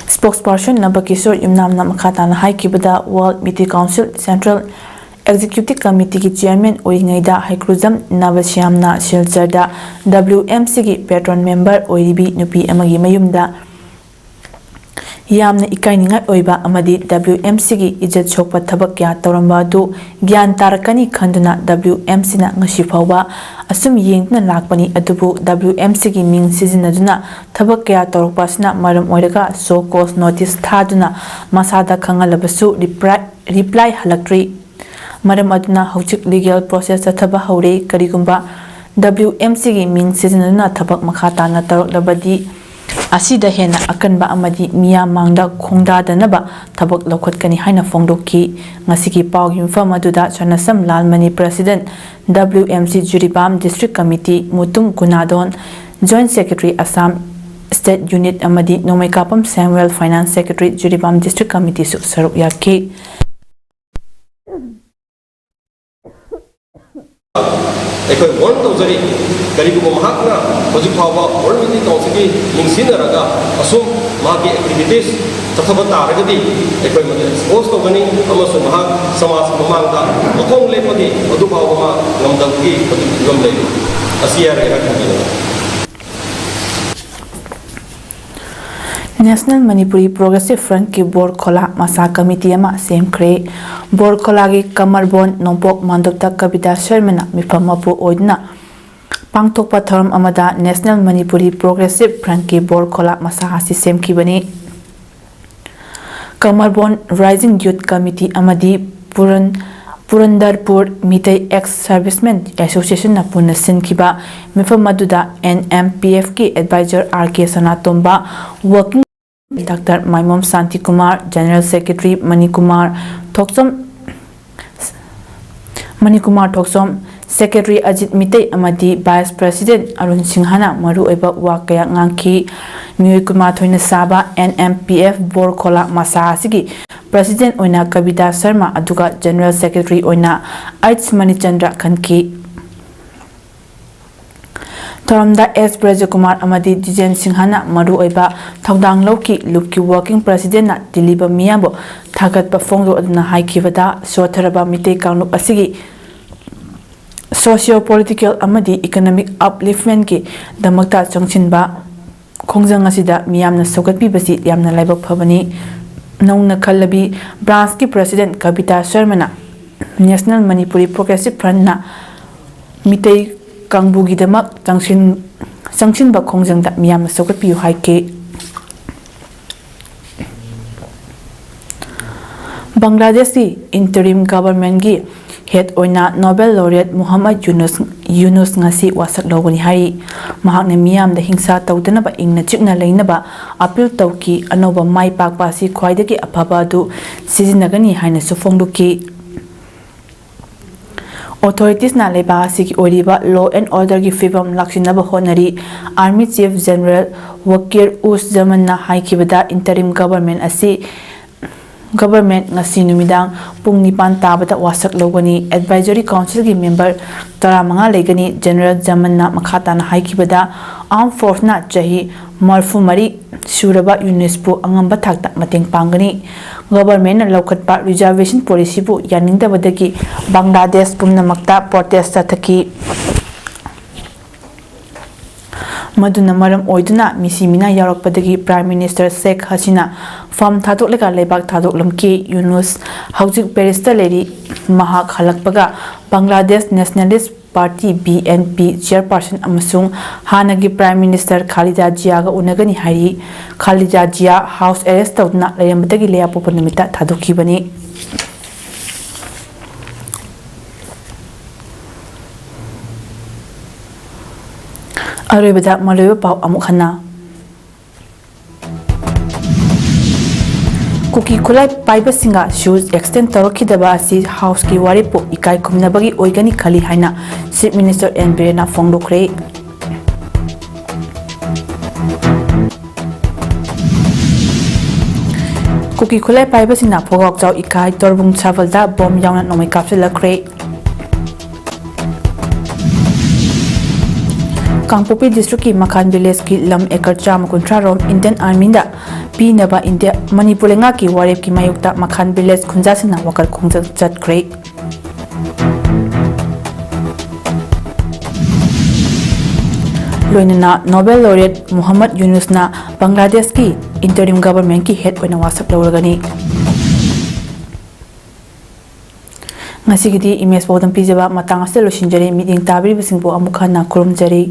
Spokesperson ꯅꯕꯀꯤꯁꯣꯔ ꯌꯨꯝꯅꯥꯝꯅ ꯃꯈꯥ ꯇꯥꯅ ꯍꯥꯏꯈꯤꯕꯗ, World Meitei Council Central Executive Committeeꯒꯤ Chairman ꯑꯣꯏꯔꯤꯉꯩꯗ ꯍꯩꯀ꯭ꯔꯨꯖꯝ ꯅꯕꯁ꯭ꯌꯥꯝꯅ ꯁꯤꯜꯆꯔꯗ WMCꯒꯤ patron member ꯑꯣꯏꯔꯤꯕꯤ ꯅꯨꯄꯤ ꯑꯃꯒꯤ ꯃꯌꯨꯝꯗ ꯌꯥꯝꯅ ꯏꯀꯥꯏꯅꯤꯡꯉꯥꯏ ꯑꯣꯏꯕ ꯑꯃꯗꯤ WMCꯒꯤ ꯏꯖꯠ ꯁꯣꯛꯄ ꯊꯕꯛ ꯀꯌꯥ ꯇꯧꯔꯝꯕ ꯑꯗꯨ ꯒ꯭ꯌꯥꯟ ꯇꯥꯔꯛꯀꯅꯤ ꯈꯟꯗꯨꯅ WMCꯅ ꯉꯁꯤ ꯐꯥꯎꯕ ꯑꯁꯨꯝ ꯌꯦꯡꯗꯨꯅ ꯂꯥꯛꯄꯅꯤ꯫ ꯑꯗꯨꯕꯨ WMCꯒꯤ ꯃꯤꯡ ꯁꯤꯖꯤꯟꯅꯗꯨꯅ ꯊꯕꯛ ꯀꯌꯥ ꯇꯧꯔꯛꯄ ꯑꯁꯤꯅ ꯃꯔꯝ ꯑꯣꯏꯔꯒ show cause notice ꯊꯥꯗꯨꯅ ꯃꯁꯥꯗ ꯈꯪꯍꯜꯂꯕꯁꯨ reply, reply ꯍꯜꯂꯛꯇ꯭ꯔꯤ꯫ ꯃꯔꯝ ꯑꯗꯨꯅ ꯍꯧꯖꯤꯛ legal process ꯆꯠꯊꯕ ꯍꯧꯔꯦ꯫ ꯀꯔꯤꯒꯨꯝꯕ WMCꯒꯤ ꯃꯤꯡ ꯁꯤꯖꯤꯟꯅꯗꯨꯅ ꯊꯕꯛ ꯃꯈꯥ ꯇꯥꯅ ꯇꯧꯔꯛꯂꯕꯗꯤ, ꯑꯁꯤꯗ ꯍꯦꯟꯅ ꯑꯀꯟꯕ ꯑꯃꯗꯤ ꯃꯤꯌꯥꯝ ꯃꯥꯡꯗ ꯈꯣꯡꯗꯥꯗꯅꯕ ꯊꯕꯛ ꯂꯧꯈꯠꯀꯅꯤ ꯍꯥꯏꯅ ꯐꯣꯡꯗꯣꯛꯈꯤ꯫ ꯉꯁꯤꯒꯤ ꯄꯥꯎꯒꯤ ꯃꯐꯝ ꯑꯗꯨꯗ ꯁꯅꯥꯁꯝ Lalmani, President, WMC Jiribam District Committee, Mutum ꯒꯨꯅꯥꯗꯣꯟ, Joint Secretary Assam State Unit, ꯑꯃꯗꯤ ꯅꯣꯡꯃꯩꯀꯥꯄꯝ ꯁꯦꯝꯋꯦꯜ, Finance Secretary, ꯖꯤꯔꯤꯕꯥꯝ District Committeeꯁꯨ ꯁꯔꯨꯛ ꯌꯥꯈꯤ꯫ ꯑꯩꯈꯣꯏ warn ꯇꯧꯖꯔꯤ꯫ ꯀꯔꯤꯒꯨꯝꯕ ꯃꯍꯥꯛꯅ ꯍꯧꯖꯤꯛ ꯐꯥꯎꯕ World Meitei Councilꯒꯤ ꯃꯤꯡ ꯁꯤꯖꯤꯟꯅꯔꯒ ꯑꯁꯨꯝ ꯃꯍꯥꯛꯀꯤ activities ꯆꯠꯊꯕ ꯇꯥꯔꯒꯗꯤ ꯑꯩꯈꯣꯏ ꯃꯗꯨ expose ꯇꯧꯒꯅꯤ ꯑꯃꯁꯨꯡ ꯃꯍꯥꯛ ꯁꯃꯥꯖꯀꯤ ꯃꯃꯥꯡꯗ ꯃꯈꯣꯡ ꯂꯦꯞꯄꯒꯤ ꯃꯗꯨ ꯐꯥꯎꯕ ꯃꯥ ꯉꯝꯗꯕꯒꯤ ꯃꯗꯨꯒꯤ ꯐꯤꯕꯝ ꯂꯩꯔꯤ꯫ ꯑꯁꯤ ꯍꯥꯏꯔꯒ ꯑꯩꯍꯥꯛ ꯊꯝꯖꯔꯒꯦ꯫ National Manipuri Progressive Frontꯀꯤ ꯕꯣꯔ ꯈꯣꯂꯥ ꯃꯁꯥ ꯀꯃꯤꯇꯤ ꯑꯃ ꯁꯦꯝꯈ꯭ꯔꯦ꯫ ꯕꯣꯔ ꯈꯣꯂꯥꯒꯤ ꯀꯃꯔꯕꯣꯟ ꯅꯣꯡꯄꯣꯛ ꯃꯥꯟꯗꯣꯞꯇ ꯀꯕꯤꯇꯥ ꯁꯔꯃꯅ ꯃꯤꯐꯝ ꯃꯄꯨ ꯑꯣꯏꯗꯨꯅ ꯄꯥꯡꯊꯣꯛꯄ ꯊꯧꯔꯝ ꯑꯃꯗ National Manipuri Progressive Frontꯀꯤ ꯕꯣꯔ ꯈꯣꯂꯥ ꯃꯁꯥ ꯑꯁꯤ ꯁꯦꯝꯈꯤꯕꯅꯤ꯫ ꯀꯃꯔꯕꯣꯟ Rising Youth Committee ꯑꯃꯗꯤ ꯄꯨꯔꯟ-, ꯄꯨꯔꯟꯗꯔꯄꯨꯔ ꯃꯤꯇꯩ Ex Servicemen Associationꯅ ꯄꯨꯟꯅ ꯁꯤꯟꯈꯤꯕ ꯃꯤꯐꯝ ꯑꯗꯨꯗ NMPFꯀꯤ advisor R K ꯁꯅꯥꯇꯣꯝꯕ, working Doctor ꯃꯥꯏꯃꯣꯝ Shantikumar, General Secretary Manikumar ꯊꯣꯛꯆꯣꯝ, ꯃꯅꯤꯀꯨꯃꯥꯔ ꯊꯣꯛꯆꯣꯝ, Secretary ꯑꯖꯤꯠ ꯃꯤꯇꯩ ꯑꯃꯗꯤ Vice President ꯑꯔꯨꯟ ꯁꯤꯡꯍꯅ ꯃꯔꯨꯑꯣꯏꯕ ꯋꯥ ꯀꯌꯥ ꯉꯥꯡꯈꯤ꯫ ꯃꯤꯑꯣꯏ ꯀꯨꯟꯃꯥꯊꯣꯏꯅ ꯁꯥꯕ NMPF ꯕꯣꯔ ꯈꯣꯂꯥ ꯃꯁꯥ ꯑꯁꯤꯒꯤ President ꯑꯣꯏꯅ ꯀꯕꯤꯇꯥ ꯁꯔꯃ, ꯑꯗꯨꯒ General Secretary ꯑꯣꯏꯅ ꯑꯩꯆ ꯃꯅꯤꯆꯟꯗ꯭ꯔ ꯈꯟꯈꯤ꯫ ꯊꯧꯔꯝꯗ ꯑꯦꯁ ꯕ꯭ꯔꯖꯀꯨꯃꯥꯔ ꯑꯃꯗꯤ ꯗꯤꯖꯦꯟ ꯁꯤꯡꯍꯅ ꯃꯔꯨꯑꯣꯏꯕ ꯊꯧꯗꯥꯡ ꯂꯧꯈꯤ꯫ ꯂꯨꯞꯀꯤ ꯋꯥꯔꯀꯤꯡ ꯄ꯭ꯔꯁꯤꯗꯦꯟꯠꯅ ꯇꯤꯂꯤꯕ ꯃꯤꯌꯥꯝꯕꯨ ꯊꯥꯒꯠꯄ ꯐꯣꯡꯗꯣꯛꯂꯗꯨꯅ ꯍꯥꯏꯈꯤꯕꯗ, ꯁꯣꯠꯊꯔꯕ ꯃꯤꯇꯩ ꯀꯥꯡꯂꯨꯞ ꯑꯁꯤꯒꯤ socio political ꯑꯃꯗꯤ economic upliftment ꯀꯤꯗꯃꯛꯇ ꯆꯪꯁꯤꯟꯕ ꯈꯣꯡꯖꯪ ꯑꯁꯤꯗ ꯃꯤꯌꯥꯝꯅ ꯁꯧꯒꯠꯄꯤꯕꯁꯤ ꯌꯥꯝꯅ ꯂꯥꯏꯕꯛ ꯐꯕꯅꯤ꯫ ꯅꯧꯅ ꯈꯜꯂꯕꯤ branch ꯀꯤ president ꯀꯕꯤꯇꯥ ꯁꯔꯃꯅ National Manipuri Progressive Front ꯅ ꯃꯤꯇꯩ ꯀꯥꯡꯕꯨꯒꯤꯗꯃꯛ ꯆꯪꯁꯤꯟ-, ꯆꯪꯁꯤꯟꯕ ꯈꯣꯡꯖꯪꯗ ꯃꯤꯌꯥꯝꯅ ꯁꯧꯒꯠꯄꯤꯌꯨ ꯍꯥꯏꯈꯤ꯫ ꯕꯪꯒ꯭ꯂꯥꯗꯦꯁꯀꯤ interim government ꯀꯤ head ꯑꯣꯏꯅ Nobel laureate ꯃꯨꯍꯝꯃꯗ ꯌꯨꯅꯨꯁ, ꯌꯨꯅꯨꯁ ꯉꯁꯤ ꯋꯥꯁꯛ ꯂꯧꯒꯅꯤ ꯍꯥꯏꯔꯤ꯫ ꯃꯍꯥꯛꯅ ꯃꯤꯌꯥꯝꯗ ꯍꯤꯡꯁꯥ ꯇꯧꯗꯅꯕ ꯏꯪꯅ ꯆꯤꯛꯅ ꯂꯩꯅꯕ appeal ꯇꯧꯈꯤ꯫ ꯑꯅꯧꯕ ꯃꯥꯏ ꯄꯥꯛꯄ ꯑꯁꯤ ꯈ꯭ꯋꯥꯏꯗꯒꯤ ꯑꯐꯕ ꯑꯗꯨ ꯁꯤꯖꯤꯟꯅꯒꯅꯤ ꯍꯥꯏꯅꯁꯨ ꯐꯣꯡꯗꯣꯛꯈꯤ꯫ Authorities ꯅ ꯂꯩꯕꯥꯛ ꯑꯁꯤꯒꯤ ꯑꯣꯏꯔꯤꯕ law and order ꯒꯤ ꯐꯤꯕꯝ ꯂꯥꯛꯁꯤꯟꯅꯕ ꯍꯣꯠꯅꯔꯤ꯫ Army Chief General ꯋꯀꯤꯔ ꯎꯁ ꯖꯃꯟꯅ ꯍꯥꯏꯈꯤꯕꯗ, interim government ꯑꯁꯤ, government ꯉꯁꯤ ꯅꯨꯃꯤꯗꯥꯡ ꯄꯨꯡ ꯅꯤꯄꯥꯟ ꯇꯥꯕꯗ ꯋꯥꯁꯛ ꯂꯧꯒꯅꯤ꯫ Advisory Council ꯒꯤ member ꯇꯔꯥꯃꯉꯥ ꯂꯩꯒꯅꯤ꯫ General ꯖꯃꯟꯅ ꯃꯈꯥ ꯇꯥꯅ ꯍꯥꯏꯈꯤꯕꯗ, Armed Force ꯅ ꯆꯍꯤ ꯃꯔꯤꯐꯨ ꯃꯔꯤ ꯁꯨꯔꯕ ꯌꯨꯅꯨꯁꯄꯨ ꯑꯉꯝꯕ ꯊꯥꯛꯇ ꯃꯇꯦꯡ ꯄꯥꯡꯒꯅꯤ꯫ Government ꯅ ꯂꯧꯈꯠꯄ reservation policy ꯕꯨ ꯌꯥꯅꯤꯡꯗꯕꯗꯒꯤ ꯕꯪꯒ꯭ꯂꯥꯗꯦꯁ ꯄꯨꯝꯅꯃꯛꯇ protest ꯆꯠꯊꯈꯤ꯫ ꯃꯗꯨꯅ ꯃꯔꯝ ꯑꯣꯏꯗꯨꯅ ꯃꯤꯁꯤ ꯃꯤꯅꯥ ꯌꯥꯎꯔꯛꯄꯗꯒꯤ Prime Minister ꯁꯦꯈ ꯍꯁꯤꯅꯥ ꯐꯝ ꯊꯥꯗꯣꯛꯂꯒ ꯂꯩꯕꯥꯛ ꯊꯥꯗꯣꯛꯂꯝꯈꯤ꯫ ꯌꯨꯅꯨꯁ ꯍꯧꯖꯤꯛ ꯄꯦꯔꯤꯁꯇ ꯂꯩꯔꯤ꯫ ꯃꯍꯥꯛ ꯍꯜꯂꯛꯄꯒ Bangladesh Nationalist Party, B N P, chairperson ꯑꯃꯁꯨꯡ ꯍꯥꯟꯅꯒꯤ Prime Minister ꯈꯥꯂꯤꯗꯥ ꯖꯤꯌꯥꯒ ꯎꯅꯒꯅꯤ ꯍꯥꯏꯔꯤ꯫ ꯈꯥꯂꯤꯗꯥ ꯖꯤꯌꯥ house arrest ꯇꯧꯗꯨꯅ ꯂꯩꯔꯝꯕꯗꯒꯤ ꯂꯩꯕꯥꯛꯄꯣꯛꯄ ꯅꯨꯃꯤꯠꯇ ꯊꯥꯗꯣꯛꯈꯤꯕꯅꯤ꯫ ꯑꯔꯣꯏꯕꯗ ꯃꯔꯨꯑꯣꯏꯕ ꯄꯥꯎ ꯑꯃꯨꯛ ꯍꯟꯅ꯫ ꯀꯨꯀꯤ ꯈꯨꯠꯂꯥꯏ ꯄꯥꯏꯕꯁꯤꯡꯒ ꯁꯤꯌꯨꯖ extend ꯇꯧꯔꯛꯈꯤꯗꯕ ꯑꯁꯤ House ꯀꯤ ꯋꯥꯔꯦꯞꯄꯨ ꯏꯀꯥꯏ ꯈꯨꯝꯅꯕꯒꯤ ꯑꯣꯏꯒꯅꯤ ꯈꯜꯂꯤ ꯍꯥꯏꯅ Chief Minister ꯑꯦꯟ ꯕꯤꯔꯦꯟꯅ ꯐꯣꯡꯗꯣꯛꯈ꯭ꯔꯦ꯫ ꯀꯨꯀꯤ ꯈꯨꯠꯂꯥꯏ ꯄꯥꯏꯕꯁꯤꯡꯅ ꯐꯣꯒꯥꯎꯆꯥꯎ ꯏꯀꯥꯏ ꯇꯣꯔꯕꯨꯡ ꯁꯥꯕꯜꯗ ꯕꯣꯝ ꯌꯥꯎꯅ ꯅꯣꯡꯃꯩ ꯀꯥꯞꯁꯤꯜꯂꯛꯈ꯭ꯔꯦ꯫ ꯀꯥꯡꯄꯣꯛꯄꯤ ꯗꯤꯁꯇ꯭ꯔꯤꯛꯀꯤ ꯃꯈꯥꯟ ꯚꯤꯂꯦꯖꯀꯤ ꯂꯝ ꯑꯦꯀꯔ ꯆꯥꯝꯃ ꯀꯨꯟꯊ꯭ꯔꯥ ꯔꯣꯝ ꯏꯟꯗꯤꯌꯟ ꯑꯥꯔꯃꯤꯗ ꯄꯤꯅꯕ ꯏꯟꯗꯤꯌꯥ, ꯃꯅꯤꯄꯨꯔ ꯂꯩꯉꯥꯛꯀꯤ ꯋꯥꯔꯦꯞꯀꯤ ꯃꯥꯌꯣꯛꯇ ꯃꯈꯥꯟ ꯚꯤꯂꯦꯖ ꯈꯨꯟꯖꯥꯁꯤꯡꯅ ꯋꯥꯀꯠ ꯈꯣꯡꯖꯪ ꯆꯠꯈ꯭ꯔꯦ꯫ ꯂꯣꯏꯅꯅ ꯅꯣꯕꯦꯜ ꯂꯣꯔꯤꯌꯦꯠ ꯃꯨꯍꯝꯃꯗ ꯌꯨꯅꯨꯁꯅ ꯕꯪꯒ꯭ꯂꯥꯗꯦꯁꯀꯤ ꯏꯟꯇꯔꯤꯝ ꯒꯕꯔꯃꯦꯟꯠꯀꯤ ꯍꯦꯗ ꯑꯣꯏꯅ ꯋꯥꯁꯛ ꯂꯧꯔꯒꯅꯤ꯫ ꯉꯁꯤꯒꯤꯗꯤ ꯏꯃꯦꯖ ꯄꯥꯎꯗꯝ ꯄꯤꯖꯕ ꯃꯇꯥꯡ ꯑꯁꯤꯗ ꯂꯣꯏꯁꯤꯟꯖꯔꯦ꯫ ꯃꯤꯠꯌꯦꯡ ꯇꯥꯕꯤꯔꯤꯕꯁꯤꯡꯕꯨ ꯑꯃꯨꯛ ꯍꯟꯅ ꯈꯨꯔꯨꯝꯖꯔꯤ꯫